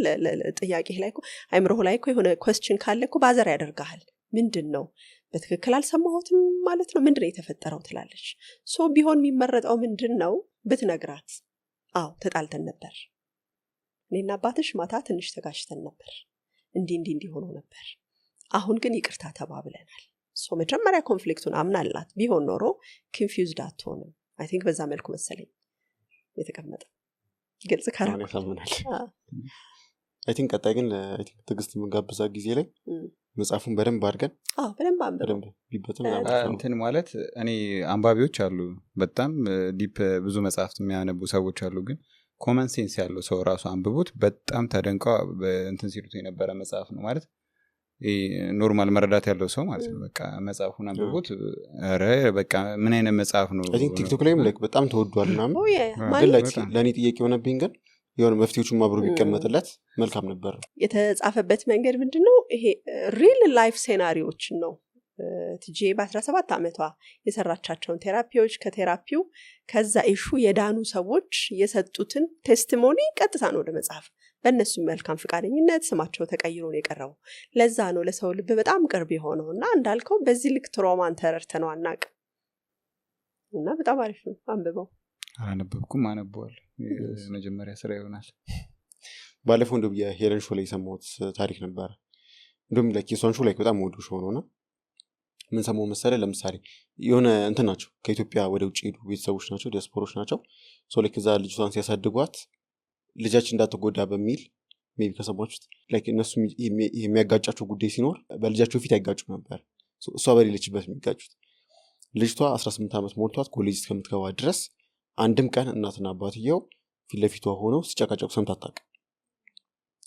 A: ጥያቄ ላይ እኮ፣ አይምሮህ ላይ እኮ የሆነ question ካለ እኮ bother ያደርግሃል። ምንድን ነው፣ በትክክል አልሰማሁትም ማለት ነው? ምንድን ነው የተፈጠረው ትላለች። So ቢሆን የሚመረጠው ምንድን ነው? ብትነግራት፣ "አዎ፣ ተጣልተን ነበር፣ እኔና አባትሽ ማታ ትንሽ ተጋጭተን ነበር፣ እንዲህ እንዲህ እንዲህ ሆኖ ነበር፣ አሁን ግን ይቅርታ ተባብለናል።" So መጀመሪያ conflict ኡን አምናላት ቢሆን ኖሮ confused አትሆንም። I think በዛ መልኩ መሰለኝ የተቀመጠ፣ ግልጽ
B: አሁን
A: ካረኩ።
B: ያሳምናል። I think ቀጣይ ግን I think ትዕግስት የምንጋብዛ ጊዜ ላይ መጽሐፉን በደንብ አድርገን
A: አዎ፣ በደንብ አንብበው።
B: በደንብ ቢበትም በጣም አሪፍ ነው።
C: እንትን ማለት እኔ አንባቢዎች አሉ፣ በጣም deep ብዙ መጽሐፍት የሚያነቡ ሰዎች አሉ። ግን common sense ያለው ሰው ራሱ አንብቦት በጣም ተደንቀው እንትን ሲሉት የነበረ መጽሐፍ ነው። ማለት ይሄ normal መረዳት ያለው ሰው ማለት ነው። በቃ መጽሐፉን አንብቦት ኧረ በቃ ምን አይነት መጽሐፍ ነው።
B: I think ቲክቶክ ላይም like በጣም ተወዷል ምናምን።
A: Oh yeah.
B: ግን
A: ማለት
B: like
C: በጣም።
B: ለእኔ ጥያቄ የሆነብኝ ግን የሆነ መፍትሄዎቹም አብሮ ቢቀመጥለት መልካም ነበር።
A: የተጻፈበት መንገድ ምንድን ነው? ይሄ real life scenario ዎችን ነው። ትጄ በ17 ዓመቷ የሰራቻቸውን therapy ዎች፣ ከ therapy ው ከዛ issue የዳኑ ሰዎች የሰጡትን testimony ቀጥታ ነው ወደ መጽሐፍ በእነሱም መልካም ፈቃደኝነት ስማቸው ተቀይሮ ነው የቀረበው። ለዛ ነው ለሰው ልብ በጣም ቅርብ የሆነው። እና እንዳልከው በዚህ ልክ trauma ን ተረድተነው አናውቅም። እና በጣም አሪፍ ነው፣ አንብበው።
C: አላነበብኩም፣ አነበዋል፣ መጀመሪያ ስራ ይሆናል።
B: ባለፈው እንደውም የሄለን show ላይ የሰማሁት ታሪክ ነበረ። እንደውም like የሷን show like በጣም ወዱ show ነው። እና ምን ሰማሁ መሰለህ? ለምሳሌ የሆነ እንትን ናቸው፣ ከኢትዮጵያ ወደ ውጭ ሄዱ ቤተሰቦች ናቸው፣ ዲያስፖሮች ናቸው። So like እዛ ልጅቷን ሲያሳድጓት ልጃችን እንዳትጎዳ በሚል፣ maybe ከሰማችሁት፣ like እነሱ የሚያጋጫቸው ጉዳይ ሲኖር በልጃቸው ፊት አይጋጩ ነበር። So እሷ በሌለችበት የሚጋጩት። ልጅቷ 18 ዓመት ሞልቷት ኮሌጅ እስከምትገባ ድረስ አንድም ቀን እናትና አባትየው ፊት ለፊቷ ሆነው ሲጨቃጨቁ ሰምታ አታውቅም።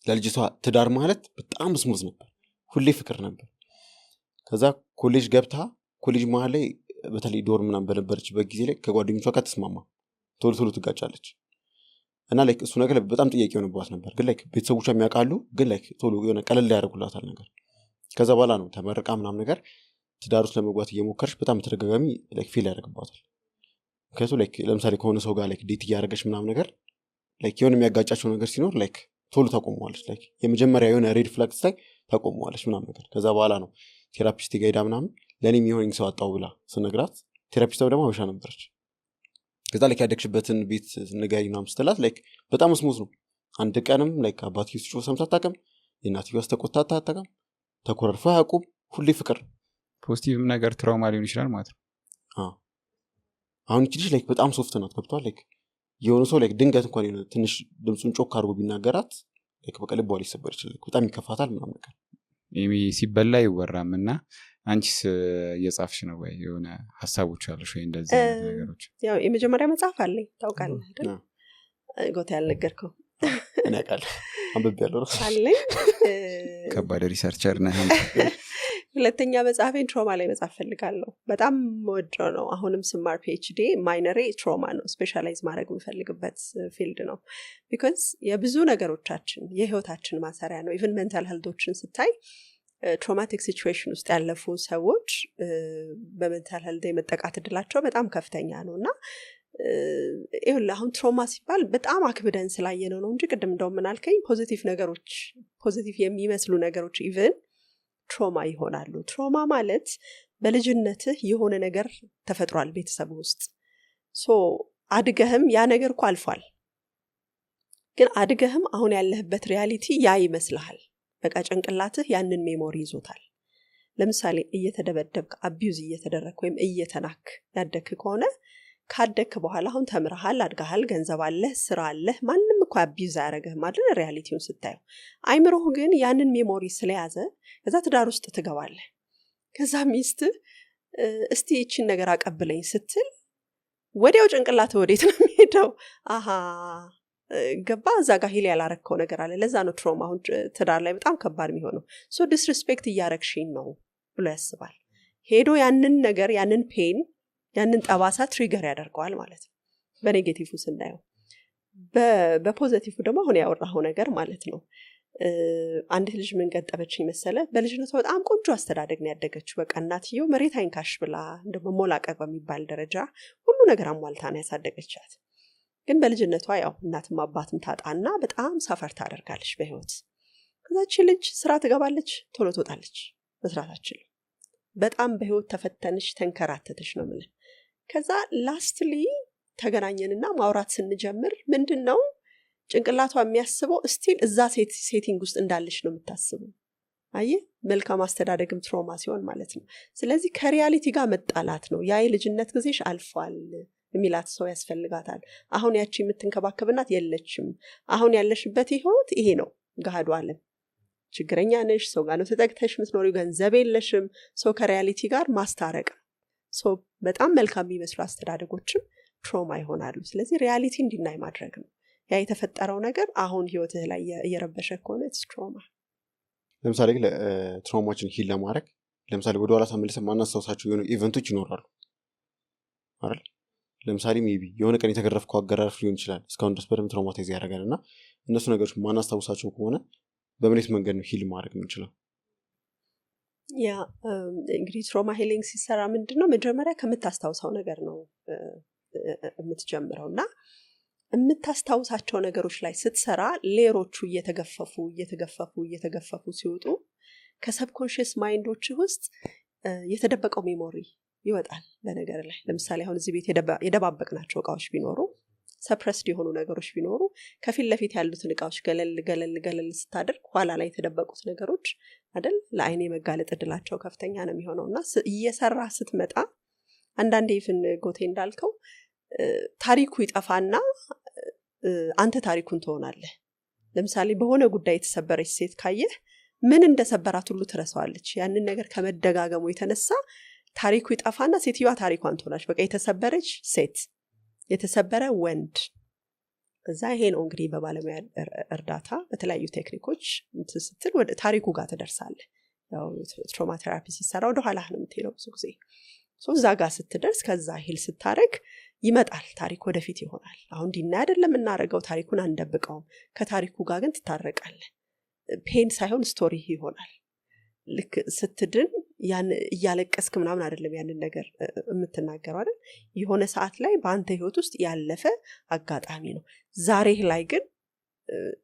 B: ለልጅቷ ትዳር ማለት በጣም smooth ነበር፣ ሁሌ ፍቅር ነበር። ከዛ ኮሌጅ ገብታ ኮሌጅ መሀል ላይ በተለይ dorm ምናምን በነበረችበት ጊዜ ላይ ከጓደኞቿ ጋር ተስማማ ቶሎ ቶሎ ትጋጫለች። እና like እሱ ነገር በጣም ጥያቄ የሆነባት ነበር። ግን like ቤተሰቦቿ የሚያውቃሉ፣ ግን like ቶሎ የሆነ ቀለል ያደርጉላታል ነገር። ከዛ በኋላ ነው ተመርቃ ምናምን ነገር ትዳር ውስጥ ለመግባት እየሞከረች በጣም ተደጋጋሚ like fail ያደርግባታል። ምክንያቱም like ለምሳሌ ከሆነ ሰው ጋር like date እያደረገች ምናምን ነገር like የሆነ የሚያጋጫቸው ነገር ሲኖር like ቶሎ ታቆመዋለች። Like የመጀመሪያ የሆነ red flag ስታይ ታቆመዋለች ምናምን ነገር። ከዛ በኋላ ነው therapist ጋር ሄዳ ምናምን ለእኔ የሚሆነኝ ሰው አጣው ብላ ስነግራት፣ therapist ዋ ደግሞ ሀበሻ ነበረች። ከዛ like ያደግሽበትን ቤት ንገሪ ምናምን ስትላት like በጣም smooth ነው። አንድ ቀንም like አባትየው ሲጮህ ሰምታ አታውቅም። የእናትየዋ ስተቆጣ አታውቅም። ተኮራርፈው አያውቁም። ሁሌ ፍቅር።
C: Positive ም ነገር trauma ሊሆን ይችላል ማለት ነው።
B: አዎ። አሁን ይቺ ልጅ like በጣም soft ናት፣ ገብቷል። Like የሆነ ሰው like ድንገት እንኳን የሆነ ትንሽ ድምፁን ጮክ አድርጎ ቢናገራት like በቃ ልቧ ሊሰበር ይችላል። Like በጣም ይከፋታል ምናምን ነገር።
C: ሲበላ ይወራም። እና አንቺስ እየጻፍሽ ነው ወይ? የሆነ ሀሳቦች አሉሽ ወይ እንደዚህ አይነት ነገሮች?
A: ያው የመጀመሪያ መጽሐፍ አለኝ፣ ታውቃለህ አይደል?
B: አዎ።
A: ጎታ ያልነገርከው።
B: እኔ አውቃለሁ፣ አንብቤያለሁ እራሱ።
A: አለኝ።
C: ከባድ researcher ነህ አንተ።
A: ሁለተኛ መጽሐፌን trauma ላይ መጻፍ ፈልጋለሁ። በጣም ወደው ነው። አሁንም ስማር PhD minor ኤ trauma ነው። Specialize ማድረግ የምፈልግበት field ነው። Because የብዙ ነገሮቻችን የህይወታችን ማሰሪያ ነው። Even mental health ኦችን ስታይ traumatic situation ውስጥ ያለፉ ሰዎች በ mental health የመጠቃት እድላቸው በጣም ከፍተኛ ነው። እና ይኸውልህ፣ አሁን trauma ሲባል በጣም አክብደን ስላየነው ነው እንጂ ቅድም እንደው ምን አልከኝ፣ positive ነገሮች፣ positive የሚመስሉ ነገሮች even trauma ይሆናሉ። Trauma ማለት በልጅነትህ የሆነ ነገር ተፈጥሯል ቤተሰብ ውስጥ። So አድገህም ያ ነገር እኮ አልፏል፣ ግን አድገህም አሁን ያለህበት reality ያ ይመስልሃል። በቃ ጭንቅላትህ ያንን memory ይዞታል። ለምሳሌ እየተደበደብክ፣ abuse እየተደረግክ ወይም እየተናክ ያደግክ ከሆነ፣ ካደግክ በኋላ አሁን ተምረሃል፣ አድገሃል፣ ገንዘብ አለህ፣ ስራ አለህ፣ ማንም እኮ abuse አያደርግህም አይደል? Reality ውን ስታየው። አይምሮህ ግን ያንን memory ስለያዘ ከዛ ትዳር ውስጥ ትገባለህ። ከዛ ሚስት እስቲ ይችን ነገር አቀብለኝ ስትል ወዲያው ጭንቅላት ወዴት ነው የሚሄደው? አሃ ገባ፣ እዛ ጋር heal ያላረግከው ነገር አለ። ለዛ ነው trauma አሁን ትዳር ላይ በጣም ከባድ የሚሆነው። So disrespect እያረግሽኝ ነው ብሎ ያስባል። ሄዶ ያንን ነገር፣ ያንን pain፣ ያንን ጠባሳ trigger ያደርገዋል ማለት ነው በ negative ስናየው። በ positive ደግሞ አሁን ያወራኸው ነገር ማለት ነው። አንዲት ልጅ ምን ገጠመችኝ መሰለ? በልጅነቷ በጣም ቆንጆ አስተዳደግ ነው ያደገችው። በቃ እናትየው መሬት አይንካሽ ብላ እንደ መሞላቀቅ በሚባል ደረጃ ሁሉ ነገር አሟልታ ነው ያሳደገቻት። ግን በልጅነቷ ያው እናትም አባትም ታጣና በጣም suffer ታደርጋለች በህይወት። ከዛች ልጅ ስራ ትገባለች፣ ቶሎ ትወጣለች፣ መስራት አትችልም። በጣም በህይወት ተፈተንሽ፣ ተንከራተተች ነው የምልህ። ከዛ lastly ተገናኘንና ማውራት ስንጀምር ምንድን ነው ጭንቅላቷ የሚያስበው? Still እዛ setting ውስጥ እንዳለች ነው የምታስበው። አየህ፣ መልካም አስተዳደግም trauma ሲሆን ማለት ነው። ስለዚህ ከ reality ጋር መጣላት ነው። ያ የልጅነት ጊዜሽ አልፏል የሚላት ሰው ያስፈልጋታል። አሁን ያቺ የምትንከባከብ እናት የለችም። አሁን ያለሽበት ህይወት ይሄ ነው ገሃዱ ዓለም። ችግረኛ ነሽ፣ ሰው ጋር ነው ተጠግተሽ የምትኖሪው፣ ገንዘብ የለሽም። ሰው ከ reality ጋር ማስታረቅ ነው። So በጣም መልካም የሚመስሉ አስተዳደጎችም trauma ይሆናሉ። ስለዚህ reality ን deny ማድረግ ነው። ያ የተፈጠረው ነገር አሁን ህይወትህ ላይ እየረበሸ ከሆነ trauma።
B: ለምሳሌ ግን trauma ዎችን heal ለማድረግ ለምሳሌ ወደኋላ ተመልሰን ማናስታውሳቸው የሆኑ event ኦች ይኖራሉ አይደል? ለምሳሌ maybe የሆነ ቀን የተገረፍከው አገራረፍ ሊሆን ይችላል፣ እስካሁን ድረስ በደንብ traumatize ያደርጋል። እና እነሱ ነገሮች ማናስታውሳቸው ከሆነ በምን አይነት መንገድ ነው heal ማድረግ የምንችለው?
A: Yeah፣ እንግዲህ trauma healing ሲሰራ ምንድን ነው፣ መጀመሪያ ከምታስታውሰው ነገር ነው የምትጀምረው። እና የምታስታውሳቸው ነገሮች ላይ ስትሰራ layer ኦቹ እየተገፈፉ እየተገፈፉ እየተገፈፉ ሲወጡ ከ subconscious mind ኦች ውስጥ የተደበቀው memory ይወጣል። በነገር ላይ ለምሳሌ አሁን እዚህ ቤት የደባበቅናቸው እቃዎች ቢኖሩ፣ suppressed የሆኑ ነገሮች ቢኖሩ፣ ከፊት ለፊት ያሉትን እቃዎች ገለል ገለል ገለል ስታደርግ ኋላ ላይ የተደበቁት ነገሮች አይደል ለአይን የመጋለጥ እድላቸው ከፍተኛ ነው የሚሆነው። እና እየሰራ ስትመጣ አንዳንዴ even ጎቴ እንዳልከው ታሪኩ ይጠፋና አንተ ታሪኩን ትሆናለህ። ለምሳሌ በሆነ ጉዳይ የተሰበረች ሴት ካየህ ምን እንደሰበራት ሁሉ ትረሳዋለች። ያንን ነገር ከመደጋገሙ የተነሳ ታሪኩ ይጠፋና ሴትዮዋ ታሪኳን ትሆናለች። በቃ የተሰበረች ሴት፣ የተሰበረ ወንድ። እዛ ይሄ ነው እንግዲህ በባለሙያ እርዳታ በተለያዩ technique ኦች እንትን ስትል ወደ ታሪኩ ጋር ትደርሳለህ። ያው trauma therapy ሲሰራ ወደ ኋላ ነው የምትሄደው ብዙ ጊዜ። So እዛ ጋር ስትደርስ፣ ከዛ heal ስታረግ ይመጣል ታሪክ፣ ወደፊት ይሆናል። አሁን deny አይደለም የምናደርገው፣ ታሪኩን አንደብቀውም። ከታሪኩ ጋር ግን ትታረቃለህ። Pain ሳይሆን story ይሆናል። ልክ ስትድን ያን እያለቀስክ ምናምን አይደለም ያንን ነገር የምትናገረው አይደል? የሆነ ሰዓት ላይ በአንተ ህይወት ውስጥ ያለፈ አጋጣሚ ነው። ዛሬህ ላይ ግን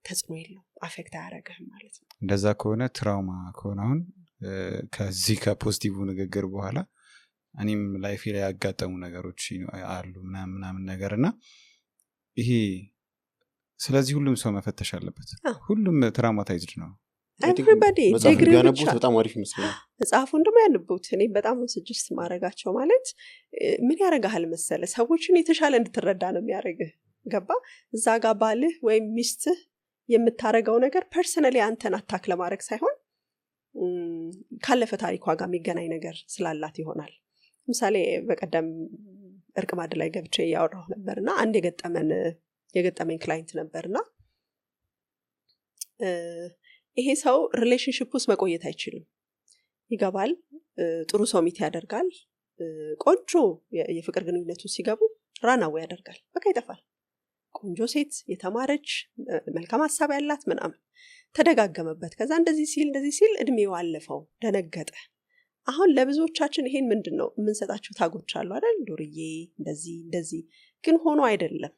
A: ተጽዕኖ የለውም፣ affect አያደርግህም ማለት ነው።
C: እንደዛ ከሆነ፣ trauma ከሆነ፣ አሁን ከዚህ ከ positive ንግግር በኋላ እኔም life ኤ ላይ ያጋጠሙ ነገሮች አሉ ምናምን ምናምን ነገር እና ይሄ ስለዚህ ሁሉም ሰው መፈተሽ አለበት። ሁሉም traumatized ነው።
A: Everybody.
B: መጽሐፉን
A: ዲግሪ
B: ቢያነቡት
A: ብቻ
B: በጣም አሪፍ ይመስለኛል።
A: መጽሐፉን ደግሞ ያንቡት። እኔ በጣም suggest ማድረጋቸው ማለት ምን ያደርግሃል መሰለ፣ ሰዎችን የተሻለ እንድትረዳ ነው የሚያደርግህ። ገባ? እዛ ጋ ባልህ ወይም ሚስትህ የምታደርገው ነገር personally አንተን attack ለማድረግ ሳይሆን ካለፈ ታሪኳ ጋር የሚገናኝ ነገር ስላላት ይሆናል። ለምሳሌ በቀደም እርቅ ማዕድ ላይ ገብቼ እያወራሁ ነበር እና አንድ የገጠመኝ client ነበርና ይሄ ሰው relationship ውስጥ መቆየት አይችልም። ይገባል፣ ጥሩ ሰው meet ያደርጋል፣ ቆንጆ የፍቅር ግንኙነቱ ሲገቡ run away ያደርጋል፣ በቃ ይጠፋል። ቆንጆ ሴት፣ የተማረች፣ መልካም ሀሳብ ያላት ምናምን፣ ተደጋገመበት። ከዛ እንደዚህ ሲል እድሜው አለፈው፣ ደነገጠ። አሁን ለብዙዎቻችን ይሄን ምንድን ነው የምንሰጣቸው tag ኦች አሉ አይደል? ዱርዬ፣ እንደዚህ እንደዚህ፣ ግን ሆኖ አይደለም።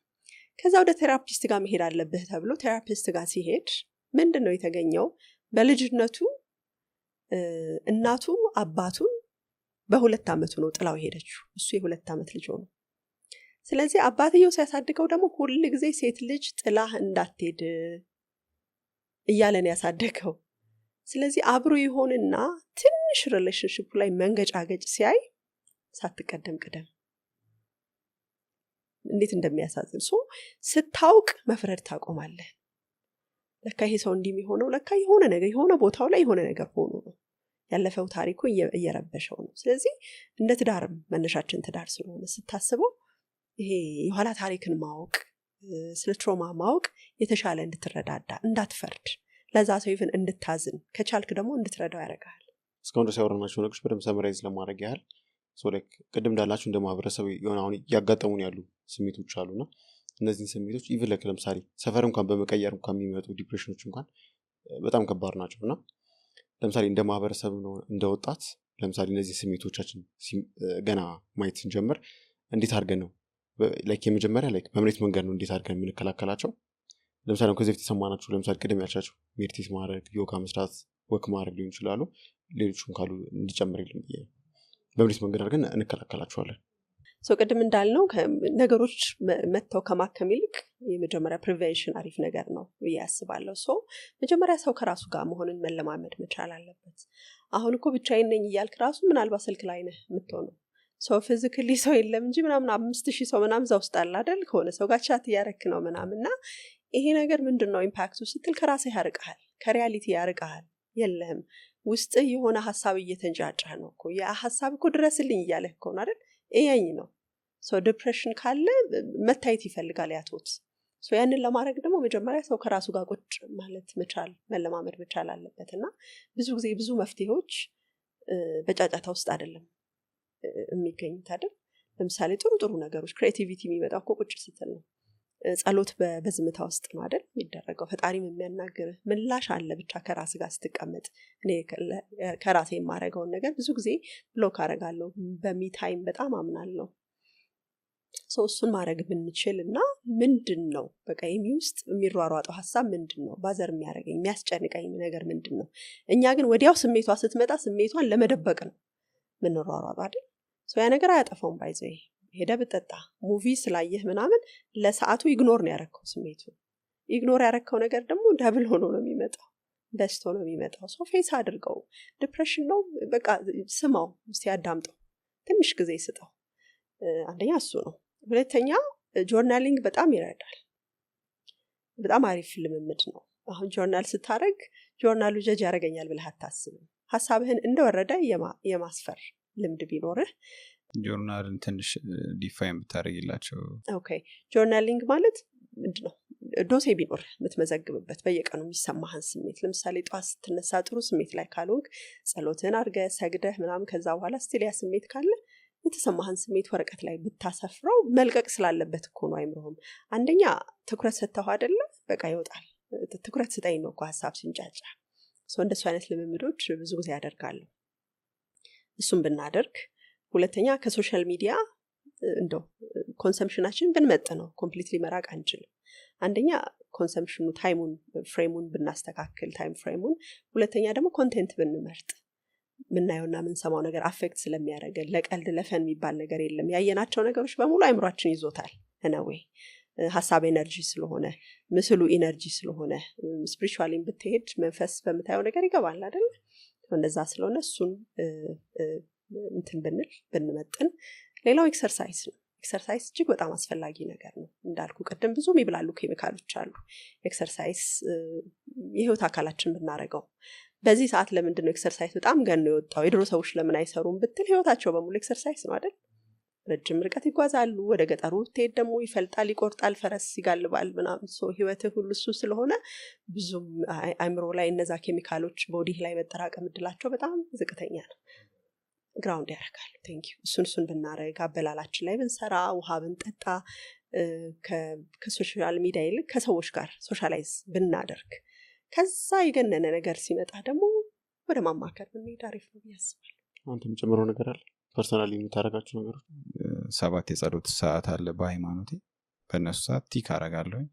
A: ከዛ ወደ therapist ጋር መሄድ አለብህ ተብሎ therapist ጋር ሲሄድ ምንድን ነው የተገኘው? በልጅነቱ እናቱ አባቱን በ2 ዓመቱ ነው ጥላው ሄደችው። እሱ የ2 ዓመት ልጅ ሆኖ። ስለዚህ አባትየው ሲያሳድገው ደግሞ ሁል ጊዜ ሴት ልጅ ጥላህ እንዳትሄድ እያለን ያሳደገው። ስለዚህ አብሮ ይሆንና ትንሽ relationship ላይ መንገጫገጭ ሲያይ ሳትቀደም ቅደም። እንዴት እንደሚያሳዝን! So ስታውቅ መፍረድ ታቆማለህ። ለካ ይሄ ሰው እንዲህ የሚሆነው ለካ የሆነ ነገር የሆነ ቦታው ላይ የሆነ ነገር ሆኖ ነው፣ ያለፈው ታሪኩ እየረበሸው ነው። ስለዚህ እንደ ትዳርም፣ መነሻችን ትዳር ስለሆነ፣ ስታስበው ይሄ የኋላ ታሪክን ማወቅ፣ ስለ trauma ማወቅ የተሻለ እንድትረዳዳ፣ እንዳትፈርድ፣ ለዛ ሰው even እንድታዝን፣ ከቻልክ ደግሞ እንድትረዳው ያደርግሃል።
B: እስካሁን ድረስ ያወራናቸው ነገሮች በደንብ summarize ለማድረግ ያህል፣ so like ቅድም እንዳላችሁ እንደ ማህበረሰብ የሆነ አሁን እያጋጠሙን ያሉ ስሜቶች አሉና እነዚህን ስሜቶች even like ለምሳሌ ሰፈር እንኳን በመቀየር እንኳን የሚመጡ depression ኖች እንኳን በጣም ከባድ ናቸው። እና ለምሳሌ እንደ ማህበረሰብ ነው፣ እንደ ወጣት ለምሳሌ እነዚህ ስሜቶቻችን ገና ማየት ስንጀምር እንዴት አድርገን ነው like የመጀመሪያ like በምኔት መንገድ ነው እንዴት አድርገን የምንከላከላቸው? ለምሳሌ አሁን ከዚህ በፊት የሰማናቸው፣ ለምሳሌ ቅድም ያልሻቸው meditate ማድረግ፣ ዮጋ መስራት፣ walk ማድረግ ሊሆን ይችላሉ። ሌሎቹም ካሉ እንዲጨምር የለም ብዬ ነው። በምኔት መንገድ አድርገን እንከላከላቸዋለን?
A: So ቅድም እንዳልነው ነገሮች መጥተው ከማከም ይልቅ የመጀመሪያ prevention አሪፍ ነገር ነው ብዬ አስባለሁ። So መጀመሪያ ሰው ከራሱ ጋር መሆንን መለማመድ መቻል አለበት። አሁን እኮ ብቻዬን ነኝ እያልክ ራሱ ምናልባት ስልክ ላይ ነህ የምትሆነው። ሰው physically ሰው የለም እንጂ ምናምን 5,000 ሰው ምናምን እዛ ውስጥ አለ አይደል? ከሆነ ሰው ጋር chat እያረክ ነው ምናምን። እና ይሄ ነገር ምንድን ነው impact ኡ ስትል ከራስህ ያርቅሃል፣ ከ reality ያርቅሃል። የለህም፣ ውስጥ የሆነ ሀሳብ እየተንጫጫ ነው እኮ። ያ ሀሳብ እኮ ድረስልኝ እያለህ እኮ ነው አይደል? እያኝ ነው። So depression ካለ መታየት ይፈልጋል ያ thought። So ያንን ለማድረግ ደግሞ መጀመሪያ ሰው ከራሱ ጋር ቁጭ ማለት መቻል፣ መለማመድ መቻል አለበት። እና ብዙ ጊዜ ብዙ መፍትሄዎች በጫጫታ ውስጥ አይደለም የሚገኙት አይደል? ለምሳሌ ጥሩ ጥሩ ነገሮች፣ creativity የሚመጣው እኮ ቁጭ ስትል ነው። ጸሎት በዝምታ ውስጥ ነው አይደል የሚደረገው? ፈጣሪም የሚያናግርህ ምላሽ አለ ብቻ ከራስ ጋር ስትቀመጥ። እኔ ከራሴ የማደርገውን ነገር ብዙ ጊዜ block አደርጋለሁ። በ me time በጣም አምናለሁ። So እሱን ማድረግ ብንችል እና ምንድን ነው በቃ የሚ ውስጥ የሚሯሯጠው ሀሳብ፣ ምንድን ነው bother የሚያደርገኝ፣ የሚያስጨንቀኝ ነገር ምንድን ነው? እኛ ግን ወዲያው ስሜቷ ስትመጣ ስሜቷን ለመደበቅ ነው ምንሯሯጠው አይደል? So ያ ነገር አያጠፋውም። By the way ሄደ ብጠጣ፣ movie ስላየህ ምናምን ለሰዓቱ ignore ነው ያረከው ስሜቱ። Ignore ያረከው ነገር ደግሞ double ሆኖ ነው የሚመጣው፣ በስቶ ነው የሚመጣው። So face አድርገው። Depression ነው በቃ፣ ስማው እስቲ፣ አዳምጠው፣ ትንሽ ጊዜ ስጠው። አንደኛ እሱ ነው። ሁለተኛ journaling በጣም ይረዳል። በጣም አሪፍ ልምምድ ነው። አሁን ጆርናል ስታደረግ ጆርናሉ judge ያደርገኛል ብለህ አታስብም። ሀሳብህን እንደወረደ የማስፈር ልምድ ቢኖርህ።
C: ጆርናልን ትንሽ define ብታደርጊላቸው።
A: Okay፣ journaling ማለት ምንድን ነው? ዶሴ ቢኖር የምትመዘግብበት በየቀኑ የሚሰማህን ስሜት፣ ለምሳሌ ጠዋት ስትነሳ ጥሩ ስሜት ላይ ካልሆንክ ጸሎትህን አድርገህ ሰግደህ ምናምን ከዛ በኋላ still ያ ስሜት ካለ የተሰማህን ስሜት ወረቀት ላይ ብታሰፍረው መልቀቅ ስላለበት እኮ ነው። አይምሮህም አንደኛ ትኩረት ሰጥተው አይደለ በቃ ይወጣል። ትኩረት ስጠኝ ነው እኮ ሀሳብ ሲንጫጫ። እንደሱ አይነት ልምምዶች ብዙ ጊዜ ያደርጋለሁ። እሱም ብናደርግ፣ ሁለተኛ ከ social media እንደው consumption ኣችን ብንመጥነው፣ completely መራቅ አንችልም። አንደኛ consumption ኑ time ኡን frame ኡን ብናስተካክል፣ time frame ኡን፣ ሁለተኛ ደግሞ content ብንመርጥ፣ ምናየውና ምንሰማው ነገር affect ስለሚያደርገን ለቀልድ ለ fun የሚባል ነገር የለም። ያየናቸው ነገሮች በሙሉ አይምሯችን ይዞታል። Anyway ሀሳብ energy ስለሆነ፣ ምስሉ energy ስለሆነ፣ spiritually ም ብትሄድ መንፈስ በምታየው ነገር ይገባል አይደለ? እንደዛ ስለሆነ እሱን እንትን ብንል፣ ብንመጥን። ሌላው exercise ነው። Exercise እጅግ በጣም አስፈላጊ ነገር ነው። እንዳልኩ ቅድም ብዙ የሚብላሉ ኬሚካሎች አሉ። Exercise የህይወት አካላችን ብናደርገው፣ በዚህ ሰዓት ለምንድን ነው exercise በጣም ገኖ የወጣው? የድሮ ሰዎች ለምን አይሰሩም ብትል ህይወታቸው በሙሉ exercise ነው አይደል? ረጅም ርቀት ይጓዛሉ። ወደ ገጠሩ ብትሄድ ደግሞ ይፈልጣል፣ ይቆርጣል፣ ፈረስ ይጋልባል ምናምን። So ህይወትህ ሁሉ እሱ ስለሆነ ብዙም አይምሮ ላይ እነዛ ኬሚካሎች body ህ ላይ መጠራቀም እድላቸው በጣም ዝቅተኛ ነው። Ground ያደርጋሉ። Thank you። እሱን ብናረግ፣ አበላላችን ላይ ብንሰራ፣ ውሃ ብንጠጣ፣ ከ social media ይልቅ ከሰዎች ጋር socialize ብናደርግ፣ ከዛ የገነነ ነገር ሲመጣ ደግሞ ወደ ማማከር ብንሄድ አሪፍ ነው ብዬ አስባለሁ።
B: አንተ የምጨምረው ነገር አለ? Personally የምታደርጋቸው ነገሮች?
C: 7 የጸሎት ሰዓት አለ በሃይማኖቴ። በእነሱ ሰዓት tick አረጋለሁኝ።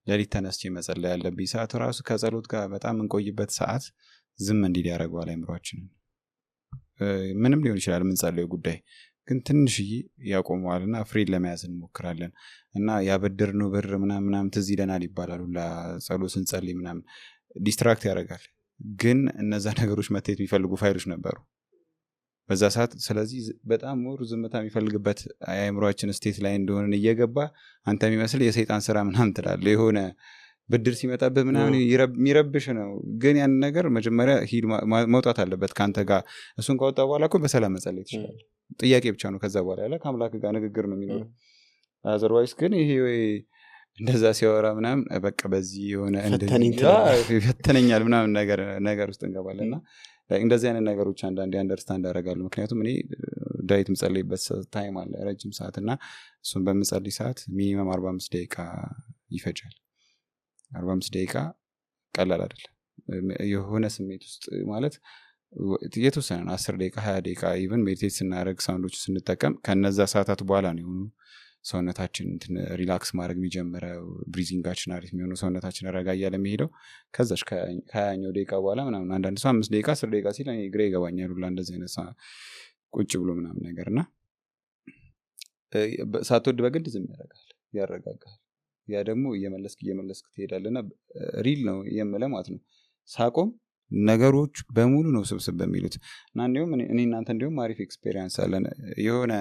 C: ሌሊት ተነስቼ መጸለይ ያለብኝ ሰዓት ራሱ ከጸሎት ጋር በጣም እንቆይበት ሰዓት ዝም እንዲል ያደርገዋል አይምሯችንን። ምንም ሊሆን ይችላል የምንጸለየው ጉዳይ፣ ግን ትንሽዬ ያቆመዋል እና ፍሬን ለመያዝ እንሞክራለን እና ያበደርነው ብር ምናምን ምናምን ትዝ ይለናል ይባላል ሁላ። ጸሎት ስንጸልይ ምናምን distract ያደርጋል፣ ግን እነዛ ነገሮች መታየት የሚፈልጉ ፋይሎች ነበሩ በዛ ሰዓት። ስለዚህ በጣም more ዝምታ የሚፈልግበት የአእምሯችን state ላይ እንደሆነ እየገባ አንተ የሚመስል የሰይጣን ስራ ምናምን ትላለህ። የሆነ ብድር ሲመጣብህ ምናምን የሚረብሽ ነው፣ ግን ያን ነገር መጀመሪያ ሂድ መውጣት አለበት ከአንተ ጋር። እሱን ካወጣ በኋላ እኮ በሰላም መጸለይ ትችላለህ። ጥያቄ ብቻ ነው ከዛ በኋላ ያለ፣ ከአምላክ ጋር ንግግር ነው የሚኖረው። Otherwise ግን ይሄ ወይ እንደዛ ሲያወራ ምናምን በቃ በዚህ የሆነ
B: ፈተነኝ
C: ፈተነኛል ምናምን ነገር ውስጥ እንገባለን። እና እንደዚህ አይነት ነገሮች አንዳንዴ understand አደርጋለሁ። ምክንያቱም እኔ ዳዊት ምጸልይበት time አለ፣ ረጅም ሰዓት፣ እና እሱን በምጸልይ ሰዓት minimum 45 ደቂቃ ይፈጃል። 45 ደቂቃ ቀላል አይደለም። የሆነ ስሜት ውስጥ ማለት የተወሰነ ነው፣ 10 ደቂቃ፣ 20 ደቂቃ፣ even meditate ስናደርግ sound ኦች ስንጠቀም ከነዛ ሰዓታት በኋላ ነው የሆኑ ሰውነታችን እንትን relax ማድረግ የሚጀምረው፣ breathing ኣችን አሪፍ የሚሆነው፣ ሰውነታችን ረጋ እያለ የሚሄደው ከዛች ከ20ኛው ደቂቃ በኋላ ምናምን። አንዳንድ ሰው 5 ደቂቃ፣ 10 ደቂቃ ሲል እኔ ግራ ይገባኛል ሁላ እንደዚህ አይነት ቁጭ ብሎ ምናምን ነገር። እና ሳትወድ በግድ ዝም ያደርጋል፣ ያረጋጋል። ያ ደግሞ እየመለስክ እየመለስክ ትሄዳለህ። እና real ነው የምልህ ማለት ነው፣ ሳቆም ነገሮች በሙሉ ነው ስብስብ በሚሉት። እና እንዲሁም እኔ እናንተ እንዲሁም አሪፍ experience አለን። የሆነ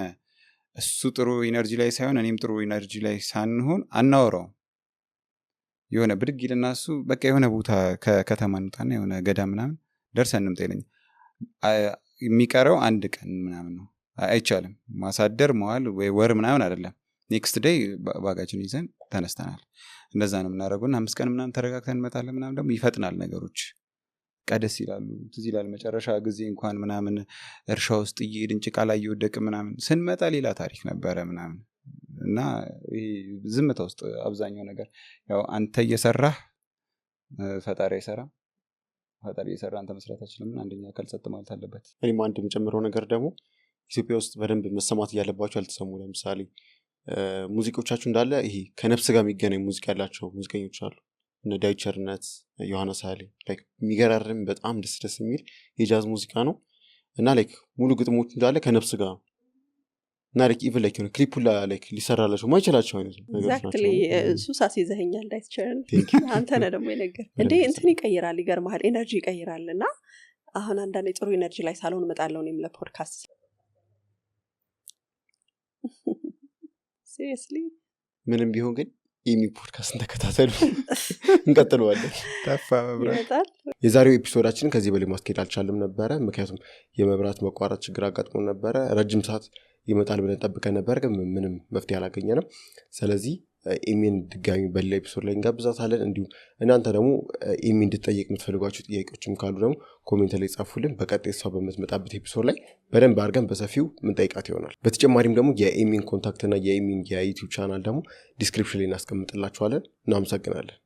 C: እሱ ጥሩ energy ላይ ሳይሆን እኔም ጥሩ energy ላይ ሳንሆን አናወራውም። የሆነ ብድግ ይልና እሱ በቃ የሆነ ቦታ ከከተማ እንውጣና የሆነ ገዳም ምናምን ደርሰን እንምጣ ይለኛል። የሚቀረው አንድ ቀን ምናምን ነው። አይቻልም ማሳደር መዋል ወይ ወር ምናምን አይደለም። Next day bag ኣችን ይዘን ተነስተናል። እንደዛ ነው የምናደርገው። እና 5 ቀን ምናምን ተረጋግተን እንመጣለን ምናምን። ደግሞ ይፈጥናል ነገሮች ቀደስ ይላሉ። ትዝ ይላል መጨረሻ ጊዜ እንኳን ምናምን እርሻ ውስጥ እየሄድን ጭቃ ላይ እየወደቅን ምናምን ስንመጣ ሌላ ታሪክ ነበረ ምናምን። እና ይሄ ዝምታ ውስጥ አብዛኛው ነገር ያው አንተ እየሰራህ ፈጣሪ አይሰራም፣ ፈጣሪ እየሰራ አንተ መስራት አትችልም። እና አንደኛ አካል ጸጥ ማለት አለበት።
B: እኔም አንድ የምጨምረው ነገር ደግሞ ኢትዮጵያ ውስጥ በደንብ መሰማት እያለባቸው ያልተሰሙ፣ ለምሳሌ ሙዚቆቻቸው እንዳለ ይሄ ከነፍስ ጋር የሚገናኝ ሙዚቃ ያላቸው ሙዚቀኞች አሉ። እነ ዳዊት ቸርነት፣ ዮሐንስ ኃይሌ፣ like የሚገራርም በጣም ደስ ደስ የሚል የጃዝ ሙዚቃ ነው። እና like ሙሉ ግጥሞቹ እንዳለ ከነፍስ ጋር ነው። እና like even like የሆነ ክሊፕ ሁላ like ሊሰራላቸው ማይችላቸው አይነት ነገሮች ናቸው።
A: Exactly፣ ሱስ አስይዘኸኛል ዳዊት ቸርነት።
B: Thank you.
A: አንተ ነህ ደግሞ የነገር እንዴ።
B: በደንብ።
A: እንትን ይቀይራል፣ ይገርመሃል፣ energy ይቀይራል። እና አሁን አንዳንዴ ጥሩ energy ላይ ሳልሆን እመጣለሁ እኔም ለ podcast seriously።
B: ምንም ቢሆን ግን ኤሚ ፖድካስትን ተከታተሉ። እንቀጥለዋለን።
C: ጠፋ መብራት።
A: ይመጣል።
B: የዛሬው episode ኣችንን ከዚህ በላይ ማስኬድ አልቻልም ነበረ፣ ምክንያቱም የመብራት መቋረጥ ችግር አጋጥሞ ነበረ። ረጅም ሰዓት ይመጣል ብለን ጠብቀን ነበር፣ ግን ምንም መፍትሄ አላገኘንም። ስለዚህ
D: ኤሚን ድጋሚ በሌላ episode ላይ እንጋብዛታለን። እንዲሁም እናንተ ደግሞ ኤሚ እንድጠየቅ የምትፈልጓቸው ጥያቄዎችም ካሉ ደግሞ comment ላይ ጻፉልን። በቀጣይ እሷ በምትመጣበት episode ላይ በደንብ አድርገን በሰፊው ምንጠይቃት ይሆናል። በተጨማሪም ደግሞ የኤሚን contact እና የኤሚን የ YouTube channel ደግሞ description ላይ እናስቀምጥላችኋለን። እናመሰግናለን።